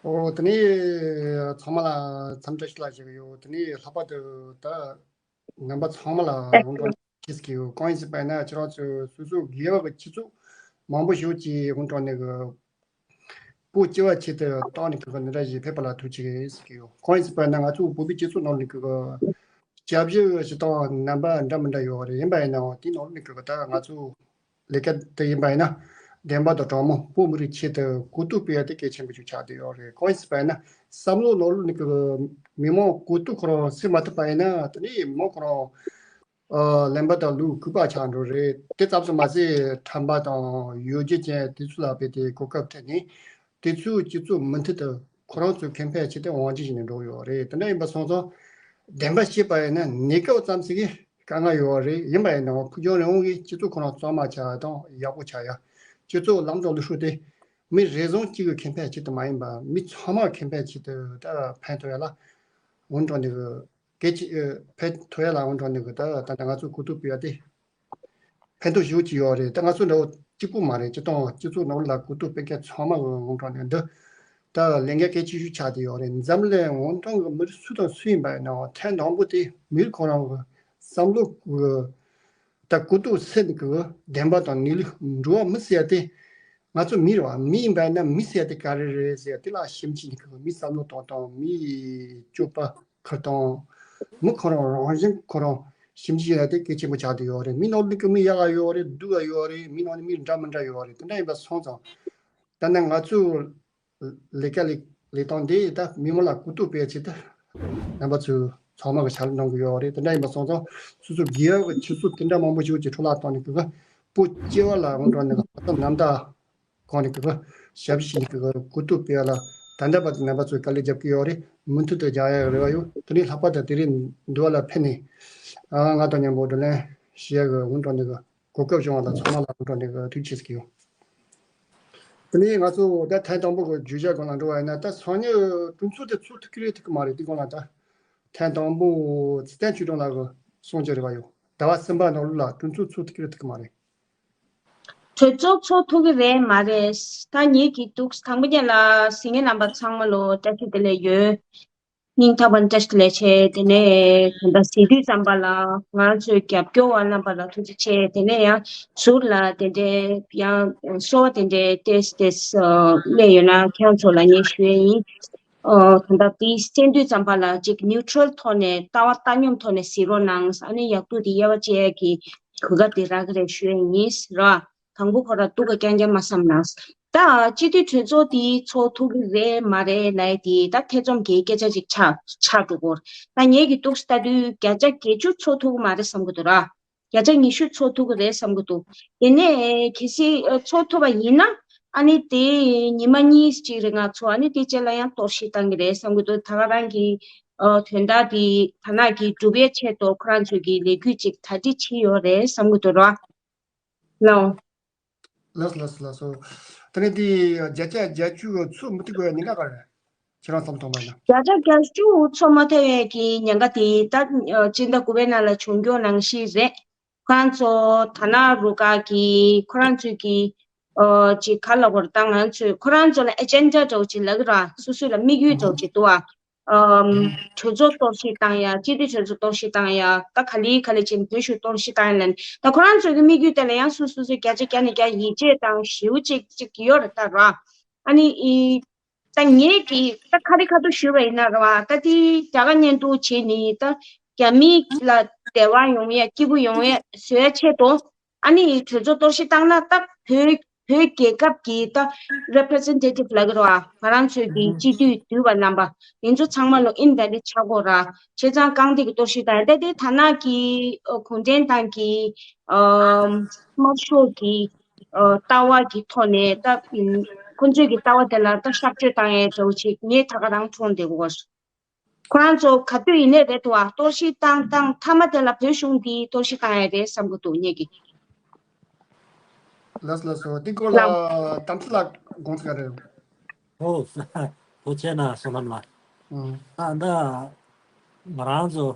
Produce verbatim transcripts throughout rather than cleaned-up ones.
ཨོ་དེ་ནས་ཚང་མ་ལ་འཚམས་འདྲི་ཞུ་ལ་ཞུ་གི་ཡོད། དེ་ནས་ལྷག་པར་དུ་ད་རྣམ་པ་ཚང་མ་ལ་ལགས་སོ། ལགས་སོ། ཡོང་དྲང་ཞུ་གི་ཡོད། གང་ཡིན་ཟེར་བ་ཡིན་ན་ཁྱེད་རང་ཚོས་སོ་སོ་སྒེར་བ་གི་སྤྱི་ཚོགས་མང་པོ་ཞིག་གིས་ཡོང་དྲང་ནས་གི་བོད་སྤྱི་བ་ཆེད་དུ་བཏང་ནས་གི་འདི་འདྲ་ཞིག་ཕེབས་པ་ལ་ཐུགས་རྗེ་ཆེ་ཟེར་གི་ཡོད། གང་ཡིན་ཟེར་བ་ཡིན་ན་ང་ཚོ་བོད་པའི་སྤྱི་ཚོགས་ནང་ནས་གི་སྐྱབས་བཅོལ་བའི་སྤྱི་ཚོགས་རྣམ་པ་འདྲ་མི་འདྲ་ཡོད་རེད། ཡིན་པ་ཡིན་ནའང་དེའི་ནང་ནས་གི་ད་ང་ཚོ་ལས་ཀ་དེ་ཡིན་པ་ཡིན་ན་བདེན་པ་དང་དྲང་མོ་བོད་མི་རིགས་ཆེད་དུ་གོ་རྟོགས་སྤེལ་ཡ་དེ་གལ་ཆེན་པོ་ཞིག་ཆགས་བསྡད་ཡོད་རེད། གང་ཡིན་ཟེར་བ་ཡིན་ན་བསམ་བློ་ནང་ལོགས་ནས་གི་མི་མང་གོ་རྟོགས་ཁོ་རང་སེལ་མ་ཐུབ་པ་ཡིན་ན་དེ་ནས་མི་མང་ཁོ་རང་ཨ་གླེན་པ་དང་ལུག་གུག་པ་ཆགས་འགྲོ་རེད། དེ་ཙམ་ཞིག་མ་ཟད་ཁྲམ་པ་དང་ཡོ་བྱད་ཅན་དེ་ཚོ་ལ་དཔེ་དེ་གོ་སྐབས་སྤྲད་ནས་དེ་ཚོའི་སྤྱི་ཚོགས་མུ་མཐུད་དུ་ཁོ་རང་ཚོའི་ཁེ་ཕན་ཆེད་དུ་དབང་ཆ་བྱས་ནས་འགྲོ་གི་ཡོད་རེད། དེ་འདྲ་ཡིན་པ་སོང་ཙང་བདེན་པ་བཤད་པ་ཡིན་ན་གནས་སྐབས་ཙམ་ཞིག་གི་དཀའ་ངལ་ཡོད་རེད། ཡིན་པ་ཡིན་ནའང་ཕུགས་རྒྱང་རིང་པོ་གི་སྤྱི་ཚོགས་ཁོ་རང་གཙང་མ་ཆགས་ཡ་དང་ཡག་པོ་ཆགས་ཡ། སྤྱི་ཚོགས་ལམ་ལུགས་སྲོལ་དེ་མི་རེ་ཟུང་གཅིག་གི་ཁེ་ཕན་ཆེད་དུ་མ་ཡིན་པ་མི་ཚང་མ་ཁེ་ཕན་ཆེད་དུ་ད་ཕན་ཐོགས་ཡ་ལ་འོན་ཀྱང་འདི་གི་སྐད་ཆ་ཕན་ཐོགས་ཡ་ལ་འོན་ཀྱང་འདི་གི་ད་ད་ལྟ་ང་ཚོ་གོ་རྟོགས་སྤེལ་ཡ་དེ་ཕན་ཐོགས་ཞེ་པོ་ཅིག་ཡོད་རེད། ད་ང་ཚོ་འདྲ་བོ་གཅིག་པུ་མ་རེད། སྤྱིར་བཏང་སྤྱི་ཚོགས་ནང་ལ་གོ་རྟོགས་སྤེལ་མཁན་ཚང་མ་འོན་ཀྱང་འདི་ད་ལས་འགན་གལ་ཆེ་ཤོས་ཆགས་བསྡད་ཡོད་རེད། འཛམ་གླིང་འོན་ཀྱང་གི་མི་རིགས་སུ་དང་སུ་ཡིན་པ་ཡིན་ནའང་ཐེངས་དང་པོ་དེ་མི་རིགས་ཁོ་རང་གི་བསམ་བློ་གི་ད་གོ་རྟོགས་སེལ་གི་བདེན་པ་དང་གནས་ལུགས་འགྲོ་བ་མི་ཟེར་ཡ་དེ་ང་ཚོ་མི་རེད་བ། མི་ཡིན་པ་ཡིན་ན་མི་ཟེར་ཡ་དེ་ག་རེ་རེད་ཟེར་ཡ་དེ་ལ་ཞིབ་འཇུག་གི་མི་བསམ་བློ་གཏོང་སྟངས་མི་སྤྱོད་པ་ཁུར་སྟངས་མི་ཁོ་རང་རང་བཞིན་ཁོ་རང་ཞིབ་འཇུག་བྱེད་ཡ་དེ་གལ་ཆེན་པོ་ཆགས་བསྡད་ཡོད་རེད། མི་ནང་ལུགས་ཀྱི་མི་ཡག་ག་ཡོད་རེད། སྡུག་ག་ཡོད་རེད། མི་ནང་ནས་མི་འདྲ་མི་འདྲ་ཡོད་རེད། དེ་འདྲ་ཡིན་པ་སོང་ཙང་ད་ནི་ང་ཚོས་ལས་ཀ་ལས་ལས་སྟངས་འདི་ད་མི་མང་ལ་གོ་རྟོགས་སྤེལ་ཆེད་དུ་རྣམ་པ་ཚོས་ཚང་མ་གི་ཕྱག་ལས་གནང་གི་ཡོད་རེད། དེ་འདྲ་ཡིན་པ་སོང་ཙང་སོ་སོ་སྒེར་གྱི་ཆུ་ཚོད་དེ་འདྲ་མང་པོ་ཞིག་གི་འཕྲོ་བརླག་བཏང་ནས་གི་བོད་སྤྱི་བ་ལ་འོང་འགྲོ་ནས་གི་ད་ལྟ་ནམ་ཟླ་གང་ནས་གི་ཞབས་ཕྱི་ནས་གི་གོ་རྟོགས་སྤེལ་ལ་ད་ལྟ་བར་དུ་རྣམ་པ་ཚོས་དཀའ་ལས་རྒྱབ་ཀྱི་ཡོད་རེད། མུ་མཐུད་དུ་རྒྱག་ཡག་རེ་བ་ཡོད། དེ་རིང་ལྷག་པར་དུ་དེ་རིང་འདི་བ་ལ་ཕེབས་ནས་ང་དང་མཉམ་པོ་བགྲོ་གླེང་བྱེད་ཡག་གི་འོང་འགྲོ་ནས་གི་གོ་སྐབས་བྱུང་བ་ལ་ཚང་མ་ལ་འོང་འགྲོ་ནས་གི་ཐུགས་རྗེ་ཆེ་ཟེར་གི་ཡོད། དེ་ནས་ང་ཚོ་ད་ཐེངས་དང་པོ་གི་བརྗོད་བྱ་སྒང་ལ་འགྲོ་བ་ཡིན་ན་ད་སང་ཉིན་གྲོས་ཚོགས་དེ་ཚོགས་ཐུབ་ཀྱི་རེད་ཐུབ་ཀྱི་མ་རེད། དེ་སྒང་ལ་ད་ཐེངས་དང་པོ་ཚེ་བརྟན་ཆོས་སྒྲོན་ལགས་ཀྱིས་གསུངས་ཀྱི་རེད་བ་ཡོད། ཟླ་བ་གསུམ་པ་ནང་ལོགས་ལ་གྲོས་ཚོགས་ཚོགས་ཐུབ་ཀྱི་རེད་ཐུབ་ཀྱི་མ་རེད། གྲོས་ཚོགས་ཚོགས་ཐུབ་ཀྱི་རེད་མ་རེད། ད་ངེད་ཀྱི་འདུག་དང་པོ་ཉིད་ལ་གཟིགས་མཁན་རྣམ་པ་ཚང་མ་ལ་བཀྲ་ཤིས་བདེ་ལེགས་ཡོད། སྙིང་ཐག་པ་ནས་བཀྲ་ཤིས་བདེ་ལེགས་ཆེ། དེ་ནས་ད་ལྟ་གཟིགས་དུས་ཙམ་པ་ལ་ང་ཚོའི་རྒྱབ་སྐྱོར་བ་རྣམ་པ་ལ་ཐུགས་རྗེ་ཆེ། དེ་ནས་ཡང་ཟུར་ལ་དེ་འདྲའི་ཡང་གསོལ་བ་དེ་འདྲའི་ཏོག་ཙམ་ཏོག་ཙམ་སླེབས་ཡོད་ན་ཁྱེད་ཚོ་ལ་ངས་ཞུ་ཡས་ཡིན། ཨོ། ད་ལྟ་དེ་གསན་དུས་ཙམ་པ་ལ་ཅིག་ནིའུ་ཊྲལ་ཐོག་ནས་ལྟ་བ་ལྟ་སྙོམས་ཐོག་ནས་གཟིགས་རོགས་གནང་། ཨ་ནི་ཡག་སྡུག་དེ་དབྱེ་བ་འབྱེད་ཀྱི་གོ་སྐབས་དེ་རག་གི་རེད་ཞུ་ཡས་ཡིན་ར། དང་པོ་ཁོ་ར་སྡུག་ག་རྐྱང་རྐྱང་མ་བསམ་ན། ད་སྤྱི་འཐུས་གྲོས་ཚོགས་དེ་ཚོགས་ཐུབ་ཀྱི་རེད་མ་རེད་ལབ་ཡས་དེ་ད་ཐེ་ཚོམ་གྱི་སྐད་ཆ་ཅིག་ཆགས་ཆགས་འགྲོ་གི་ཡོད་རེད། ད་ངེད་ཀྱི་འདུག་ལྟ་དུས་བརྒྱ་ཆ་བརྒྱད་ཅུ་ཚོགས་ཐུབ་ཀྱི་མ་རེད་བསམ་གྱི་འདུག་ར། བརྒྱ་ཆ་ཉི་ཤུ་ཚོགས་ཐུབ་ཀྱི་རེད་བསམ་གྱི་འདུག་དེ་ནས་གལ་སྲིད་ཨ་ཚོགས་ཐུབ་པ་ཡིན་ན་ཨ་ནི་དེ་ཉི་མ་གཉིས་ཅིག་རིང་ང་ཚོ་ཨ་ནི་དེ་རྗེས་ལ་ཡང་གཏོར་བཤིག་བཏང་གི་རེད་བསམ་གྱི་འདུག་ད་ག་རང་གི་ཨ་དོན་དག་དེ་ཐ་ན་གི་སྒྲུབ་ཡས་ཆེད་དུ་ཁོ་རང་ཚོས་ཀྱི་ལས་འགུལ་ཅིག་གྲ་སྒྲིག་བྱས་ཡོད་རེད་བསམ་གྱི་འདུག་ར། ལགས་སོ། ལགས་སོ་ལགས་སོ། དེ་ནས་དེ་བརྒྱ་ཆ་བརྒྱད་ཅུ་ཚོགས་མི་ཐུབ་པའི་ཉེན་ཁ་ག་རེ་རེད། ཁྱེད་རང་བསམ་མཐོང་བ་ཡིན་ན། བརྒྱ་ཆ་བརྒྱད་ཅུ་ཚོགས་མ་ཐུབ་པའི་གི་ཉེན་ཁ་དེ་ད་ཨ་སྤྱི་ཟླ་དགུ་པའི་ནང་ལ་བྱུང་རྒྱུ་ནང་བཞིན་རེད། ཁོ་རང་ཚོ་ད་ན་རུ་ཀ་གི་ཁོ་རང་ཚོའི་གི་ཨ་ཅིག་ག་ལབ་དགོས་རེད། ད་ང་ཚོས་ཁོ་རང་ཚོ་ལ་ཨེ་ཇེན་ཌ་འདྲ་བོ་ཅིག་ལབ་ཀྱི་ར། སོ་སོ་ལ་དམིགས་ཡུལ་འདྲ་བོ་ཅིག་འདུག་ཨ། ཨམ། གྲོས་ཚོགས་གཏོར་བཤིག་བཏང་ཡ། སྤྱི་འཐུས་གྲོས་ཚོགས་གཏོར་བཤིག་བཏང་ཡ། ད་ག་ལེ་ག་ལེ་བྱས་ནས་བོད་གཞུང་གཏོར་བཤིག་བཏང་ཡ་ལབ་ནས། ད་ཁོ་རང་ཚོའི་གི་དམིགས་ཡུལ་དེ་ལ་ཡང་སོ་སོ་སོ་བརྒྱ་ཆ་བརྒྱ་ནས་བརྒྱ་ཡིད་ཆེས་དང་ཞེ་པོ་ཅིག་ཅིག་ཡོད་རེད་ད་ར། ཨ་ནི་ཨི། ད་ངེད་ཀྱིས་ད་ཁ་རི་ཁ་ཐུག་ཞུས་པ་ཡིན་ན་ར་བ། ད་དེ་རྒྱ་གར་བརྙན་ཐུང་བྱས་ནས་ད་རྒྱ་མི་ལ་བདེ་བ་ཡོང་ཡ་སྐྱིད་པོ་ཡོང་ཡ་བཟོ་ཡ་ཆེད་དུ། ཨ་ནི་གྲོས་ཚོགས་གཏོར་བཤིག་བཏང་ན་ད་བོད་བོད་རྒྱལ་ཁབ་ཀྱི་ད་རེ་པི་རི་ཛེན་ཊེ་ཊིབ་ལབ་ཀྱི་རེད་བ། ང་རང་ཚོའི་གི་སྤྱི་འཐུས་འདུས་པ་རྣམ་པ་དེ་ཚོ་ཚང་མ་ལ་ཨིན་ཌི་པེན་ཌེན་ཊི་ཆགས་དགོས་ར། བྱས་ཙང་རྐང་སྟེགས་ཀྱི་གཏོར་བཤིག་བཏང་ཡ་ད་དེ་ཐ་ན་གི་གུང་ཁྲན་ཏང་གི་དམར་ཤོག་གི་ལྟ་བ་གི་ཐོག་ནས་ད་ཁོང་ཚོའི་གི་ལྟ་བ་དེ་ལ་ད་གཤག་བཅོས་བཏང་ཡ་འདྲ་བོ་ཅིག་ངས་ད་ག་རང་མཐོང་བསྡད་ཀྱི་ཡོད། ཁོ་རང་ཚོ་ག་དུས་ཡིན་ནའི་རེད་འདུག་ཨ། གཏོར་བཤིག་བཏང་བཏང་མཐའ་མ་དེ་ལ་བོད་གཞུང་འདི་གཏོར་བཤིག་བཏང་ཡ་རེད་བསམ་གྱི་འདུག་ངེད་ཀྱིས། ལགས་ལགས་སོ། འདི་སྐོར་ལ་ལགས། དམ་ཚིག་ལགས་དགོངས་ཚུལ་ག་རེ་རེད། ཨོ། ཐུགས་རྗེ་གནང་བསོད་ནམས་ལགས། ཨང་། ད་ད་ང་རང་ཚོ་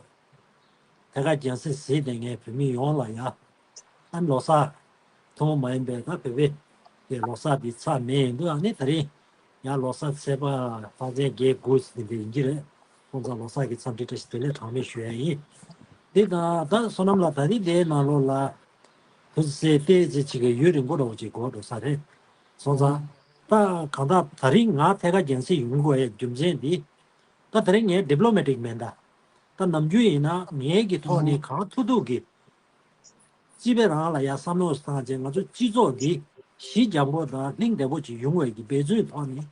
ཐད་ཀར་རྒྱང་སྲིང་གཟིགས་བསྡད་མཁན་བོད་མི་ཡོངས་ལ་ཡ། ཨ་ནི་ལོ་གསར་ཐུན་མོང་མ་ཡིན་པའི་ད་བོད་པའི་གི་ལོ་གསར་འདི་ཚར་མེད་ཡིན་དུས། ཨ་ནི་ད་རིང་ ཡང་ལོ་གསར་ཚེས་པ་ཕག་ཚན་བརྒྱད་དགུ་ཟིན་པ་ཡིན་གྱི་རེད། སོང་ཙང་ལོ་གསར་གྱི་འཚམས་འདྲི་བཀྲ་ཤིས་བདེ་ལེགས་གྲངས་མེད་ཞུ་ཡ་ཡིན། འདི་དང་ད་བསོད་ནམས་ལགས་ད་རིང་དེའི་ནང་ལོགས་ལ་ཐུགས་སྲས་ཏོག་ཙམ་ཅིག་གི་ཡུན་རིང་པོ་འདྲ་བོ་ཅིག་འགོར་འགྲོ་ས་རེད། སོང་ཙང་ད་གང་ལྟར་ད་རིང་ང་ཐད་ཀར་རྒྱང་སྲིང་ཡོང་དགོས་ཡའི་རྒྱུ་མཚན་འདི། ད་དེ་རིང་ངས་ཌི་པི་ལོ་མེ་ཊིག་མིན་ད། ད་ནམ་རྒྱུན་ཡིན་ན་ངའི་གི་ཐོག་ནས་གང་ཐུབ་ཐུབ་ཀྱིས། སྤྱི་པའི་རང་ལ་ཡ་བསམ་བློ་བཏང་བྱས་ང་ཚོ་སྤྱི་ཚོགས་འདི་ཞི་འཇམ་པོ་དང་ལྷིང་བདེ་པོ་ཅིག་ཡོང་བའི་གི་འབད་བརྩོན་ཐོག་ནས་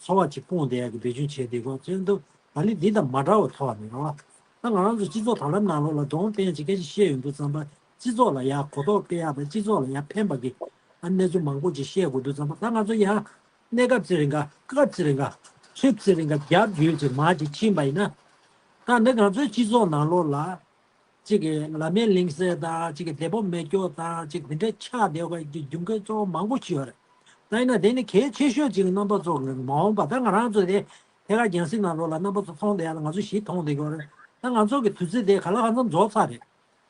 འཚོ་བ་ཅིག་སྤོང་བསྡད་ཡ་གི་འབད་བརྩོན་བྱས་བསྡད་ཀྱི་ཡོད། ད་ལི་འདི་དང་མ་འདྲ་བའི་ཐོག་ནས་རེད་བ། ད་ང་རང་ཚོ་སྤྱི་ཚོགས་དྲ་ལམ་ནང་ལོགས་ལ་གདོང་བསྟན་ཅིག་སྐད་ཆ་བཤད་ཡོང་དུས་ཙམ་པ་སྤྱི་ཚོགས་ལ་ཡ་གོ་རྟོགས་སྤེལ་ཡ་དང་སྤྱི་ཚོགས་ལ་ཡ་ཕན་པ་གི་ཨ་གནས་ཚུལ་མང་པོ་ཅིག་བཤད་དགོས་དུས་ཙམ་པ་ད་ང་ཚོ་ཡ་གནས་སྐབས་ཅིག་རིང་ག་སྐབས་ཅིག་རིང་ག་ཆུ་ཚོད་ཅིག་རིང་ག་རྒྱབ་བརྒྱུད་ཅིག་མར་ཅིག་ཕྱིན་པ་ཡིན་ན། ད་འདི་ང་ཚོའི་སྤྱི་ཚོགས་ནང་ལོགས་ལ། གཅིག་གི་ལམ་མེད་ལིང་ཟེར་དང་གཅིག་གི་བདེ་པོ་མེད་སྐྱོ་དང་གཅིག་འདི་འདྲའི་ཆགས་བསྡད་པའི་རྒྱུ་མཚན་གཙོ་བོ་མང་པོ་ཞིག་ཡོད་རེད། ད་ཡིན་ན་དེ་ནི་གལ་ཆེ་ཤོས་གཅིག་རྣམ་པ་ཚོ་གི་མ་འོངས་པ་ད་ང་རང་ཚོ་དེ་ཐད་ཀར་རྒྱང་སྲིང་ནང་ལོགས་ལ་རྣམ་པ་ཚོ་མཐོང་བསྡད་ཡ་ལ་ང་ཚོ་ཞིག་མཐོང་བསྡད་ཀྱི་ཡོད་རེད། ད་ང་ཚོ་གི་དུས་ཚོད་དེ་ག་ལ་གང་འཚམ་རྫོགས་ཚར་རེད།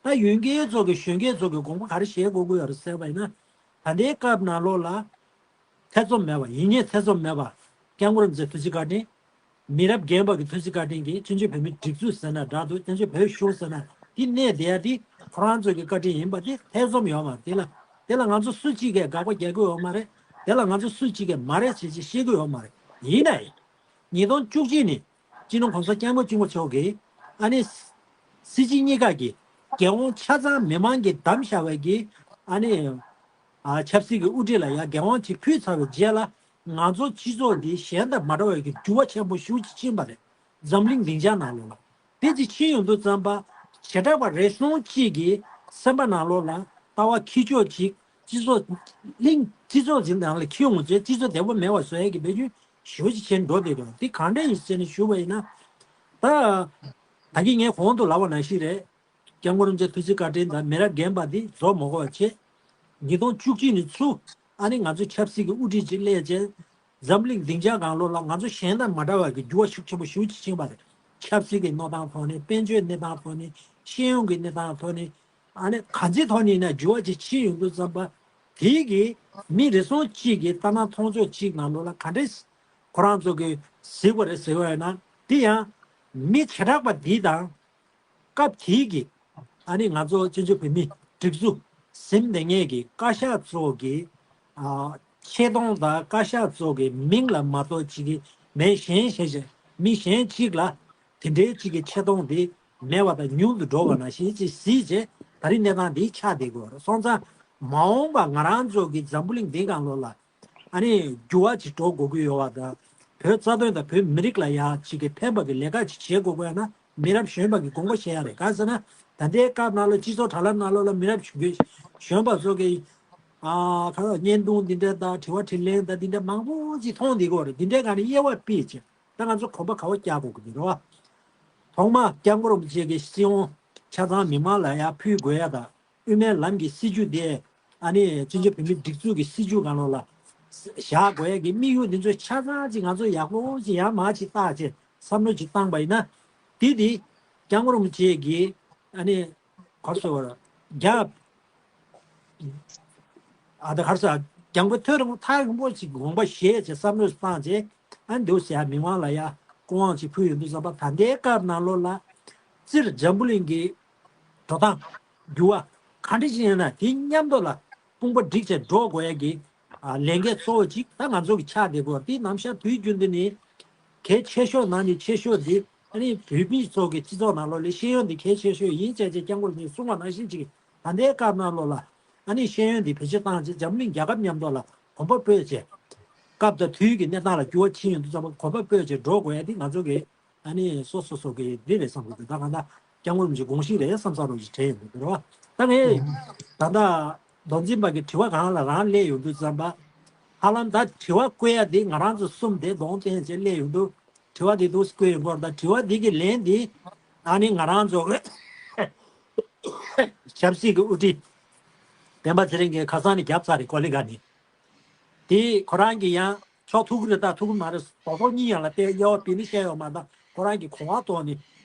ད་ཡོན་ཀེ་ཚོ་གི་གཞོན་སྐྱེས་ཚོ་གི་དགོངས་པ་ག་རེ་བཞེས་དགོས་ཀྱི་ཡོད་རེད་ཟེར་བ་ཡིན་ན། ད་ལྟའི་སྐབས་ནང་ལོགས་ལ། ཐེ་ཚོམ་མེད་པ་ཡིན་ངེས་ཐེ་ཚོམ་མེད་པ། སྐྱབས་མགོན་རིན་པོ་ཆེ་ཐུགས་རྗེ་བཀའ་དྲིན། མི་རབས་རྒན་པ་གི་ཐུགས་རྗེ་བཀའ་དྲིན་གྱིས་བཙན་བྱོལ་བོད་མིའི་སྒྲིག་འཛུགས་ཟེར་ན་འདྲ་འདུག་བཙན་བྱོལ་བོད་གཞུང་ཟེར་ན་འདི་གནས་བསྡད་ཡ་འདི་ཁོ་རང་ཚོ་གི་བཀའ་དྲིན་ཡིན་པ་དེ་ཐེ་ཚོམ་ཡོད་མ་རེད། དེ་ལ་དེ་ལ་ང་ཚོ་སུ་གཅིག་གིས་དགག་པ་རྒྱག་གི་ཡོད་མ་རེད། དེ་ལ་ང་ཚོ་སུ་གཅིག་གིས་མ་རེད་བྱེད་ཅེས་བཤད་གི་ཡོད་མ་རེད། ཡིན་ནའི། ཉིས་སྟོང་བཅུ་གཅིག་ནས་སྤྱི་ནོར་༸གོང་ས་༸སྐྱབས་མགོན་ཆེན་པོ་མཆོག་གིས་ཨ་ནི། སྲིད་སྤྱི་གཉིས་ཀ་གི་འགན་དབང་ཆ་ཚང་མི་མང་གིས་བདམས་བཞག་པའི་གི་ཨ་ནི། ཨ་ཆབ་སྲིད་ཀྱི་དབུ་ཁྲིད་ལ་ཡང་འགན་དབང་ཅིག་ཕུལ་ཚར་བའི་རྗེས་ལ་ང་ཚོ་སྤྱི་ཚོགས་འདི་གཞན་དང་མ་འདྲ་བའི་གི་འགྱུར་བ་ཆེན་པོ་ཞེ་པོ་ཅིག་ཕྱིན་པ་རེད། འཛམ་གླིང་སྡིངས་ཆ་ནང་ལོགས་ལ་དེ་ཅིག་ཕྱིན་ཡོང་དུས་ཙམ་པ་བྱེ་བྲག་པ་རེ་ཟུང་གཅིག་གི་སེམས་པ་ནང་ལོགས་ལ་ལྟ་བ་འཁྱེར་ཕྱོགས་ཅིག་སྤྱི་ཚོགས་གླིང་སྤྱི་ཚོགས་འཛིན་སྟངས་ལ་འཁྱེར་ཡོང་ཚེ་སྤྱི་ཚོགས་བདེ་པོ་མེད་པ་བཟོ་ཡས་ཀྱི་འབད་བརྩོན་ཞེ་པོ་ཅིག་བྱས་འགྲོ་བསྡད་འདུག་དེ་གང་འདྲ་ཡིན་ཟེར་ནས་ཞུས་པ་ཡིན་ན། ད་ད་གིན་ངས་གོང་དུ་ལབ་པ་ནང་བཞིན་རེད། སྐྱབས་མགོན་རིན་པོ་ཆེ་ཐུགས་རྗེ་བཀའ་དྲིན་དང་མི་རབས་རྒན་པ་འདི་རྫོགས་མ་དགོས་པ་བྱས། ཉིས་སྟོང་བཅུ་གཅིག་ནས་ཚུར་ཨ་ནི་ང་ཚོ་ཆབ་སྲིད་ཀྱི་དབུ་ཁྲིད་ཅིག་སླེབས་རྗེས། འཛམ་གླིང་སྡིངས་ཆ་སྒང་ལོགས་ལ་ང་ཚོ་གཞན་དང་མ་འདྲ་བ་གི་འགྱུར་བ་ཤུགས་ཆེན་པོ་ཞེ་པོ་ཅིག་ཕྱིན་པ་རེད། ཆབ་སྲིད་ཀྱི་མནོ་སྟངས་ཐོག་ནས་དཔལ་འབྱོར་གནས་སྟངས་ཐོག་ནས་ཤེས་ཡོན་གྱི་གནས་སྟངས་ཐོག་ནས་ཨ་ནི་གང་ཅིའི་ཐོག་ནས་ཡིན་ན་འགྱུར་བ་ཅིག་ཕྱིན་ཡོང་དུས་ཙམ་པ། དེའི་གི་མི་རེ་ཟུང་གཅིག་གི་ལྟ་སྣང་མཐོང་ཕྱོགས་གཅིག་ནང་ལོགས་ལ་ག་འདྲས་ཁོ་རང་ཚོ་གི་གཟིགས་པ་རེད་ཟེར་བ་ཡིན་ན་དེ་ཡང་མི་བྱེ་བྲག་པ་འདི་དང་། སྐབས་དེའི་གི་ཨ་ནི་ང་ཚོ་བཙན་བྱོལ་བོད་མི་སྒྲིག་འཛུགས་ཟིན་བསྡད་མཁན་གྱི་བཀའ་ཤག་ཚོ་གི་ཨ་ཆེ་མཐོང་དང་བཀའ་ཤག་ཚོ་གི་མིང་ལ་མ་གཏོགས་ཅིག་གི་མི་གཞན་ཞེས་བྱ་མི་གཞན་གཅིག་ལ་དེ་འདྲའི་ཅིག་གི་ཆེ་མཐོང་དེ་མེད་པ་དང་ཉུང་དུ་འགྲོ་བ་ནང་བཞིན་ཅིག་གཟིགས་རྗེས་ད་རིང་གནས་སྟངས་འདི་ཆགས་བསྡད་དགོས་རེད། སོང་ཙང་མ་འོངས་པ་ང་རང་ཚོ་གི་འཛམ་བུ་གླིང་འདི་སྒང་ལོགས་ལ་ཨ་ནི་འགྱུར་བ་ཅིག་འགྲོ་དགོས་ཀྱི་ཡོད་པ་དང་བོད་རྩ་དོན་དང་བོད་མི་རིགས་ལ་ཡང་ཅིག་གི་ཕན་པ་གི་ལས་ཀ་ཅིག་བྱེད་དགོས་དགོས་ཡ་ན། མི་རབས་གཞོན་པ་གི་དགོངས་པ་བཞེས་ཡ་རེད། གང་ཟེར་ན། ད་ལྟའི་སྐབས་ནང་ལ་སྤྱི་ཚོགས་དྲ་ལམ་ནང་ལོགས་ལ་མི་རབས་གཞོན་པ་ཚོ་གི་ཨ་ཁ་བརྙན་ཐུང་འདི་འདྲ་དང་དྲི་བ་དྲིས་ལན་དང་འདི་འདྲ་མང་པོ་ཅིག་མཐོང་བསྡད་ཀྱི་ཡོད་རེད། འདི་འདྲའི་སྒང་ནས་དབྱེ་བ་ཕྱེ་བྱས་ད་ང་ཚོ་གོམ་པ་ག་པར་རྒྱག་དགོས་ཀྱི་འདུག་རེད་བ། ཐོག་མ་སྐྱབས་མགོན་རིན་པོ་ཆེ་གི་སྲིད་དབང་ཆ་ཚང་མི་མང་ལ་ཡར་ཕུལ་དགོས་ཡ་དང་དབུ་མའི་ལམ་གྱི་སྲིད་བྱུས་དེ་ཨ་ནི་བཙན་བྱོལ་བོད་མིའི་སྒྲིག་འཛུགས་ཀྱི་སྲིད་བྱུས་སྒང་ལོགས་ལ་བཞག་དགོས་ཡ་གི་དམིགས་ཡུལ་འདི་ཚོ་ཆ་ཚང་ཅིག་ང་ཚོ་ཡག་པོ་ཅིག་ཡར་མར་ཅིག་བརྟག་བྱས། བསམ་བློ་ཅིག་བཏང་པ་ཡིན་ན། དེ་དེ་སྐྱབས་མགོན་རིན་པོ་ཆེ་གིས་ཨ་ནི་ག་རེ་ཟེར་བ་རྒྱ་ཨ་ད་ག་རེ་ཟེར་རྒྱང་པོ་ཐོས་རིང་པོ་ཐག་རིང་པོ་ཅིག་དགོངས་པ་བཞེས་བྱས་བསམ་བློ་བཏང་བྱས་ཨ་ནི་འདུག་ཟེར་ཡ་མི་མང་ལ་ཡ་སྐུ་དབང་ཅིག་ཕུལ་ཡོང་དུས་ཙམ་པ་ད་ལྟའི་སྐབས་ནང་ལོགས་ལ་སྤྱིར་འཛམ་བུ་གླིང་གི་འགྲོ་སྟངས་འགྱུར་བ་ག་འདྲ་ཞིག་ཡིན་ན་དེ་མཉམ་དུ་ལ་དཔུང་པ་སྒྲིག་བྱས་འགྲོ་དགོས་ཡ་གི་ཨ་ལས་འགན་གཙོ་བོ་གཅིག་ད་ང་ཚོ་གི་ཆགས་བསྡད་དགོས། དེ་ནམ་ཞག་དུས་རྒྱུན་དུ་ནི་གལ་ཆེ་ཤོས་ནང་ནས་ཆེ་ཤོས་འདི་ཨ་ནི་བོད་མི་ཚོ་གི་སྤྱི་ཚོགས་ནང་ལོགས་ལ་ཤེས་ཡོན་འདི་གལ་ཆེ་ཤོས་ཡིན་བྱས་བྱས་སྐྱབས་མགོན་རིན་པོ་ཆེས་གསུངས་པ་ནང་བཞིན་ཅིག་ད་ལྟའི་སྐབས་ནང་ལོགས་ལ་ཨ་ནི་ཤེས་ཡོན་འདི་བེད་སྤྱོད་བཏང་བྱས་འཛམ་གླིང་རྒྱལ་ཁབ་མཉམ་དུ་ལ་གོམ་པ་སྤོས་བྱས་སྐབས་དང་དུས་ཀྱི་གནས་སྟངས་ལ་འགྱུར་བ་ཕྱིན་ཡོང་དུས་ཙམ་པ་གོམ་པ་སྤོས་བྱས་འགྲོ་དགོས་ཡ་འདི་ང་ཚོ་གི་ཨ་ནི་སོ་སོ་སོ་གི་འདི་རེད་བསམ་གི་འདུག་ད་གང་ལྟར་སྐྱབས་མགོན་རིན་པོ་ཆེའི་དགོངས་གཞི་རེད་བསམ་བསམ་རོགས་ཀྱིས་དྲན་ཡོང་གི་འདུག་རེད་བ། ད་ངས་ད་ལྟ་མདོ་འཛིན་པ་གི་དྲི་བ་གང་ལ་རང་སླེབས་ཡོང་དུས་ཙམ་པ་ཧ་ལམ་ད་དྲི་བ་བཀོད་ཡ་འདི་ང་རང་ཚོ་གསུམ་དེ་གདོང་བསྟན་བྱས་སླེབས་ཡོང་དུས་དྲི་བ་འདི་འདུག་བཀོད་ཡོང་གི་ཡོད་རེད། ད་དྲི་བ་འདི་གི་ལན་འདི་ཨ་ནི་ང་རང་ཚོ་ཆབ་སྲིད་ཀྱི་དབུ་ཁྲིད་སྤེན་པ་ཚེ་རིང་གིས་ཁ་སང་ནས་བརྒྱབ་ཚར་རེད་གོ་ལི་ག་ནས། དེ་ཁོ་རང་གིས་ཡང་ཆོག་ཐུག་གི་རེད་ད་ཐུག་གི་མ་རེད་རྡོག་རྡོག་གཉིས་ཡང་ལ་བལྟས་དབྱེ་བ་ཕྱེ་ནས་བཤད་ཡོད་མ་ད་ཁོ་རང་གི་གོ་བ་ཐོག་ནས་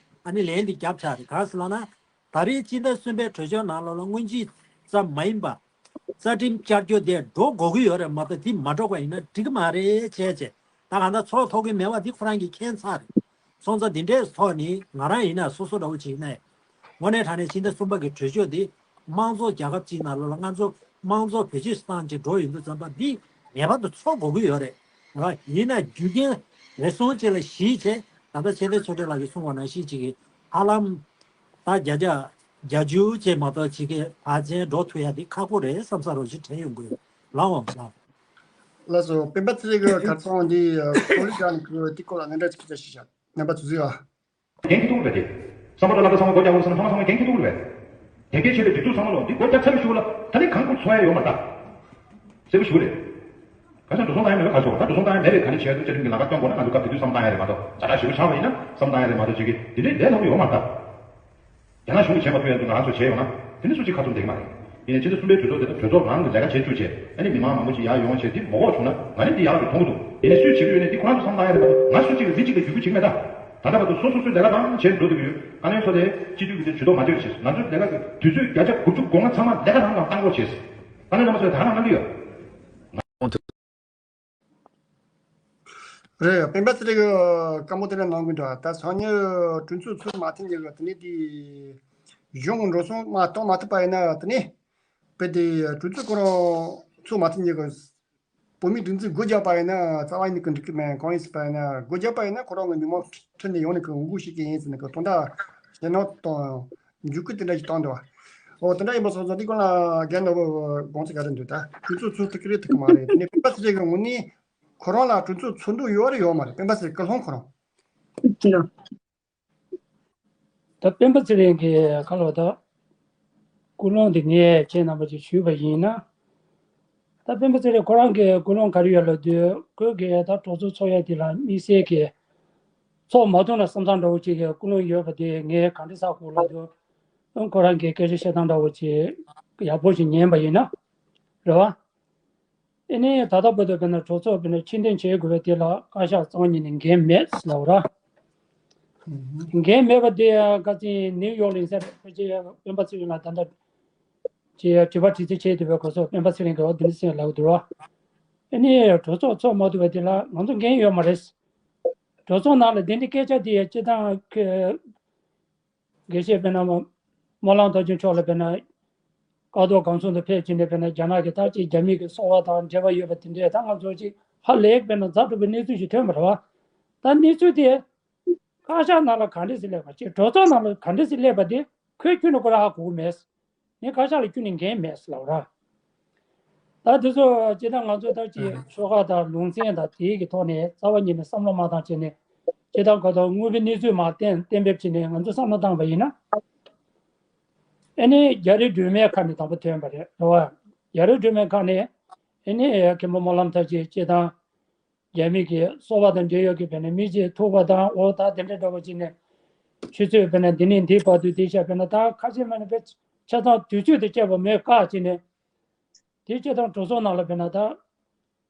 ཨ་ནི་ལན་འདི་བརྒྱབ་ཚར་རེད། གང་ཟེར་ལབ་ན་ད་རེས་སྤྱི་ཟླ་གསུམ་པའི་གྲོས་ཆོད་ནང་ལོགས་ལ་སྔོན་རྩིས་ཙམ་མ་ཡིན་པ་རྩ་ཁྲིམས་བསྐྱར་བཅོས་དེ་འགྲོ་དགོས་ཀྱི་ཡོད་རེད་མ་གཏོགས་དེ་མ་འགྲོ་བ་ཡིན་ན་འགྲིག་གི་མ་རེད་བྱས་བྱས་ ད་གང་ལྟར་ཚོགས་ཐོབ་ཀྱི་མེད་པ་འདི་ཁོ་རང་གིས་མཁྱེན་ཚར་རེད། སོང་ཙང་འདི་འདྲའི་ཐོག་ནས་ང་རང་ཡིན་ན་སོ་སོ་འདྲ་བོ་ཅིག་ཡིན་ན། དངོས་གནས་དྲང་གནས་ཕྱི་ཟླ་གསུམ་པ་གི་གྲོས་ཆོད་འདི་དམངས་གཙོ་རྒྱལ་ཁབ་ཅིག་ནང་ལོགས་ལ་ང་ཚོ་དམངས་གཙོ་བེད་སྤྱོད་བཏང་བྱས་འགྲོ་ཡོང་དུས་ཙམ་པ་འདི་ངེས་པར་དུ་ཚོགས་དགོས་ཀྱི་ཡོད་རེད། ཡིན་ན་རྒྱུ་རྐྱེན་རེ་ཟུང་ཅིག་ལ་གཞིགས་བྱས་ད་ལྟ་ཚེ་བརྟན་ཆོས་སྒྲོན་ལགས་ཀྱིས་གསུངས་པ་ནང་བཞིན་ཅིག་གི་ཧ་ལམ་ད་བརྒྱ་ཆ་བརྒྱད་ཅུ་ཅིག་མ་གཏོགས་ཅིག་གི་བར་ཆད་འགྲོ་ཐུབ་ཡ་འདི་ཁག་པོ་རེད་བསམ་ས་རོགས་ཞིག་དྲན་ཡོང་གི་ཡོད། ལགས་འོང་ལགས། ལགས་སོ། སྤེན་པ་ཚེ་རིང་གི་གར་སོང་འདི་ཨ་ཀོ་ལི་ཇ་ནི་གི་དེ་སྐོར་ལ་ངན་འདྲ་ཅིག་ཅིག་ཞིག་བྱ་རྣམ་པ་ཚོ་གཟིགས་ཨ། འགན་འཁྱེར་ཐུབ་ཀྱི་རེད་དེ། བསམ་བློ་བཏང་ན་བསམ་བློ་སྒོ་རྒྱག་དགོས་བསམ་ན་ཚང་མ་ཚང་མ་འགན་འཁྱེར་ཐུབ་ཀྱི་རེད། དེ་གའི་ཆེད་དུ་དེ་ཚོ་བསམ་བློ་འདི་སྒོ་རྒྱག་ཚར་བའི་གཞུག་ལ་ད་ནི་གང་དགོས་འཚོ་ཡ་ཡོད་མ་རེད། གསལ་པོ་ཞུ་རེད། ག་ཚོད་འགྲོ་སོང་བཏང་ཡ་མེད་པ་ག་ཚོད་ད་འགྲོ་སོང་བཏང་ཡ་མེད་པའི་ག་ནས་བྱས་ཚུལ་བཅའ་ཁྲིམས་ཀྱི་ལག་བསྟར་གཏོང་དགོས་ན་ང་ཚོ་སྐབས་དེ་དུས་བསམ་བཏང་ཡ་རེད་མ་གཏོགས་ཛ་དྲག་ཞེ་པོ་ཆགས་པ་ཡིན་ན་བསམ་བཏང་ཡ་རེད་མ་གཏོགས་ཅིག་གི་དེ་འདྲའི་ལས་སླ་པོ་ཡོད་མ་རེད་ད། རྒྱ་ནག་གཞུང་གིས་བྱས་མ་ཐུབ་ཡ་འདུག་ང་རང་ཚོས་བྱས་ཡོང་ན་དེ་ནི་སུ་གཅིག་ཁ་ཚུམ་བསྡད་ཀྱི་མ་རེད། ཡིན་ནའི་ཕྱི་ཟླ་གསུམ་པའི་གྲོས་ཚོགས་དེ་དང་གྲོས་ཚོགས་རང་གི་ལས་ཀ་བྱེད་བཅུག་བྱས་ཨ་ནི་མི་མང་མང་པོ་ཞིག་ཡར་ཡོང་བྱས་འདི་མ་དགོས་བྱུང་ན་ང་ནི་འདི་ཡག་རེད་མཐོང་གི་འདུག་ཡིན་ནའི་སུས་བྱེད་ཀྱི་ཡོད་ནི་འདི་ཁོ་རང་ཚོ་བསམ་བཏང་ཡ་རེད་མ་གཏོགས་ང་སུ་གཅིག་ལ་མི་གཅིག་ལ་བརྒྱུད་སྐུལ་བྱེད་ཀྱི་མེད་ད། ད་ལྟ་བར་དུ་སོ་སོ་སོའི་ལས་ཀ་རང་བྱས་འགྲོ་བསྡད་ཀྱི་ཡོད། བཀའ་བློན་མཆོག་དེ་སྤྱི་འཐུས་ཀྱི་དེ་ཇུས་གཏོགས་མ་བྱེད་པ་བྱས་ང་ཚོའི་ལས་ཀ་གི་དུས་ཚོད་བརྒྱ་ཆ་དགུ་བཅུ་གོ་ལྔ་ཚང་མ་ལས་ཀ་རང་རང་བཏང་རོགས་བྱས། བཀའ་བློན་རྣམ་པ་ཚོས་ད་ག་རང་གནང་གི་ཡོད། རེད། སྤེན་པ་ཚེ་རིང་གི་བཀའ་མོལ་དེ་འདྲ་གནང་གི་འདུག་ད་སང་ཉིན་གྲོས་ཚོགས་ཚུར་མ་ཐེངས་ཉེ་གི་དེ་ནས་དེ་གཞུང་འགྲོ་སོང་མ་གཏོང་མ་ཐུབ་པ་ཡིན་ན་དེ་ནས་དཔེ་དེ་གྲོས་ཚོགས་ཁོ་རང་ཚུར་མ་ཐེངས་ཉེ་གི་བོད་མིའི་སྒྲིག་འཛུགས་སྒོ་རྒྱག་པ་ཡིན་ན་རྩ་བ་ཉིད་ཀྱི་འགྲིག་གི་མེད། གང་ཡིན་ཟེར་པ་ཡིན་ན་སྒོ་རྒྱག་པ་ཡིན་ན་ཁོ་རང་གི་མི་མང་ཁྲོད་ནས་ཡོང་ནས་ཀྱི་འོས་བསྐོ་ཞིག་གི་ཡིན་ཟེར་ནས་ཀྱི་དོན་དག་ཞེ་ནོ་དང་འཇུག་སྐུལ་དེ་འདྲ་ཞིག་བཏང་འདུག་འོ་དེ་འདྲ་ཡིན་པ་སོང་ཙང་འདི་སྐོར་ལ་རྒན་ནོར་བུ་དགོངས་ཚུལ་ག་རེ་འདུག་ད་གྲོས་ཚོགས་ཚུར་ཐུག་གི་རེད་ཐུག་གི་མ་རེད། དེ་ནས་སྤེན་པ་ཚེ་རིང་གི་ངོས་ནས་ཁོ་རང་ལ་གྲོས་ཚོགས་ཚུར་འདུག་ཡོད་རེད་ཡོད་མ་རེད། སྤེན་པ་ཚེ་རིང་སྐུལ་སློང་ཁོ་རང་། ད་སྤེན་པ་ཚེ་རིང་གི་ཁ་ལོ་ད་སྐུལ་སློང་དེ་ངས་ཁྱེད་རྣམ་པ་ཅིག་ཞུས་པ་ཡིན་ན། ད་སྤེན་པ་ཚེ་རིང་ཁོ་རང་གི་སྐུལ་སློང་ག་རེ་ཡོད་ལབ་དུས་ཁོས་གི་ད་གྲོས་ཚོགས་ཚོགས་ཡས་དེ་ལ་དམིགས་བསལ་གི་ཚོགས་མ་ཐུབ་ན་བསམ་བསམ་འདྲ་བོ་ཅིག་གི་སྐུལ་སློང་ཡོད་པ་དེ་ངས་ག་འདྲ་ཟེར་དགོས་ལབ་དུས་ཁོ་རང་གི་སྐད་ཆ་བཤད་སྟངས་འདྲ་བོ་ཅིག་ཡག་པོ་ཞིག་ཉན་པ་ཡིན་ན་རེད་བ། ཨེ་ནས་ད་ལྟ་བར་དུ་དཔེར་ན་གྲོས་ཚོགས་དཔེར་ན་ཕྱིར་འཐེན་བྱེད་དགོས་པའི་དེ་ལ་བཀའ་ཤག་རྩ་བ་ཉིད་ནས་འགན་མེད་ཟེར་ལབ་ར། འགན་མེད་པ་དེ་ཁ་སང་ནིའུ་ཡོག་ལ་ཡིན་ས་རེད། ཕལ་ཆེར་སྤེན་པ་ཚེ་རིང་ལ་ད་ལྟ་ཅིག་དྲི་བ་དྲི་རྩད་བྱས་བསྡད་པའི་སྐབས་སུ་སྤེན་པ་ཚེ་རིང་གིས་འོ་དེ་འདྲ་ཟེར་ལབ་འདུག་ར། ཨེ་ནས་གྲོས་ཚོགས་ཚོགས་མ་ཐུབ་པ་དེ་ལ་ང་ཚོ་འགན་ཡོད་མ་རེད། གྲོས་ཚོགས་ནང་ལ་དེ་འདྲའི་སྐད་ཆ་དེ་སྤྱི་བཏང་དགེ་བཤེས་དཔེར་ན་སྨོན་ལམ་མཐར་ཕྱིན་མཆོག་ལ་དཔེར་ན་བཀའ་ཐོག་སྒང་ཚང་དུ་ཕེབས་ཕྱིན་ནས་དཔེར་ན་རྒྱ་ནག་གི་ད་ཅིག་རྒྱ་མི་གི་སོ་པ་དང་འབྲེལ་བ་ཡོད་པ་དེ་འདྲས་ད་ང་ཚོ་ཅིག་ཧ་ལས་དཔེར་ན་ཛ་དྲག་པའི་གནས་ཚུལ་ཞིག་ཐོན་པ་རེད་བ། ད་གནས་ཚུལ་དེ་བཀའ་ཤག་ནང་ལ་ག་འདྲས་སེ་སླེབས་པ་ཅིག་གྲོས་ཚོགས་ནང་ལ་ག་འདྲས་སེ་སླེབས་པ་དེ་ཁོས་ཁྱོན་ནས་ཁོ་རང་ཧ་གོ་གི་མེད། ངས་བཀའ་ཤག་ལ་ཁྱོན་ནས་འགན་མེད་ཟེར་ལབ་ར། ད་དེ་ཚོ་སྤྱིར་བཏང་ང་ཚོ་ད་ཅིག་ཆོལ་ཁ་དང་ལུང་ཚན་དང་དེའི་གི་ཐོག་ནས་རྩ་བ་ཉིད་ནས་བསམ་བློ་མ་བཏང་བྱས་ནས་སྤྱིར་བཏང་ག་ད་དངོས་པོའི་གནས་ཚུལ་མ་གཏན་གཏན་འབེབས་བྱས་ནས་ང་ཚོ་བསམ་བློ་བཏང་པ་ཡིན་ན། ཨ་ནི་རྒྱ་རིགས་སྒྲོལ་མའི་ཁ་ནས་དང་པོ་ཐོན་པ་རེད་རེད་བ། རྒྱ་རིགས་སྒྲོལ་མའི་ཁ་ནས་ཨ་ནི་མཁན་པོ་སྨོན་ལམ་མཐར་ཕྱིན་སྤྱིར་བཏང་རྒྱ་མི་གི་སོ་པ་དང་འབྲེལ་ཡོད་ཀྱི་དཔེར་ན་མི་གཅིག་ཐུག་པ་དང་འོ་ད་དེ་འདྲ་འདྲ་བོ་བྱས་ནས་ཆུ་ཚོད་དཔེར་ན་འདི་ནས་འདི་བར་དུ་དེ་བྱས་དཔེར་ན་ད་ཁ་ཤས་མ་ནི་དཔེ་ཆ་ཚང་དུས་ཚོད་དེ་བཅད་པ་མེད་བཀག་བྱས་ནས་དེ་སྤྱིར་བཏང་གྲོས་ཚོགས་ནང་ལ་དཔེར་ན་ད་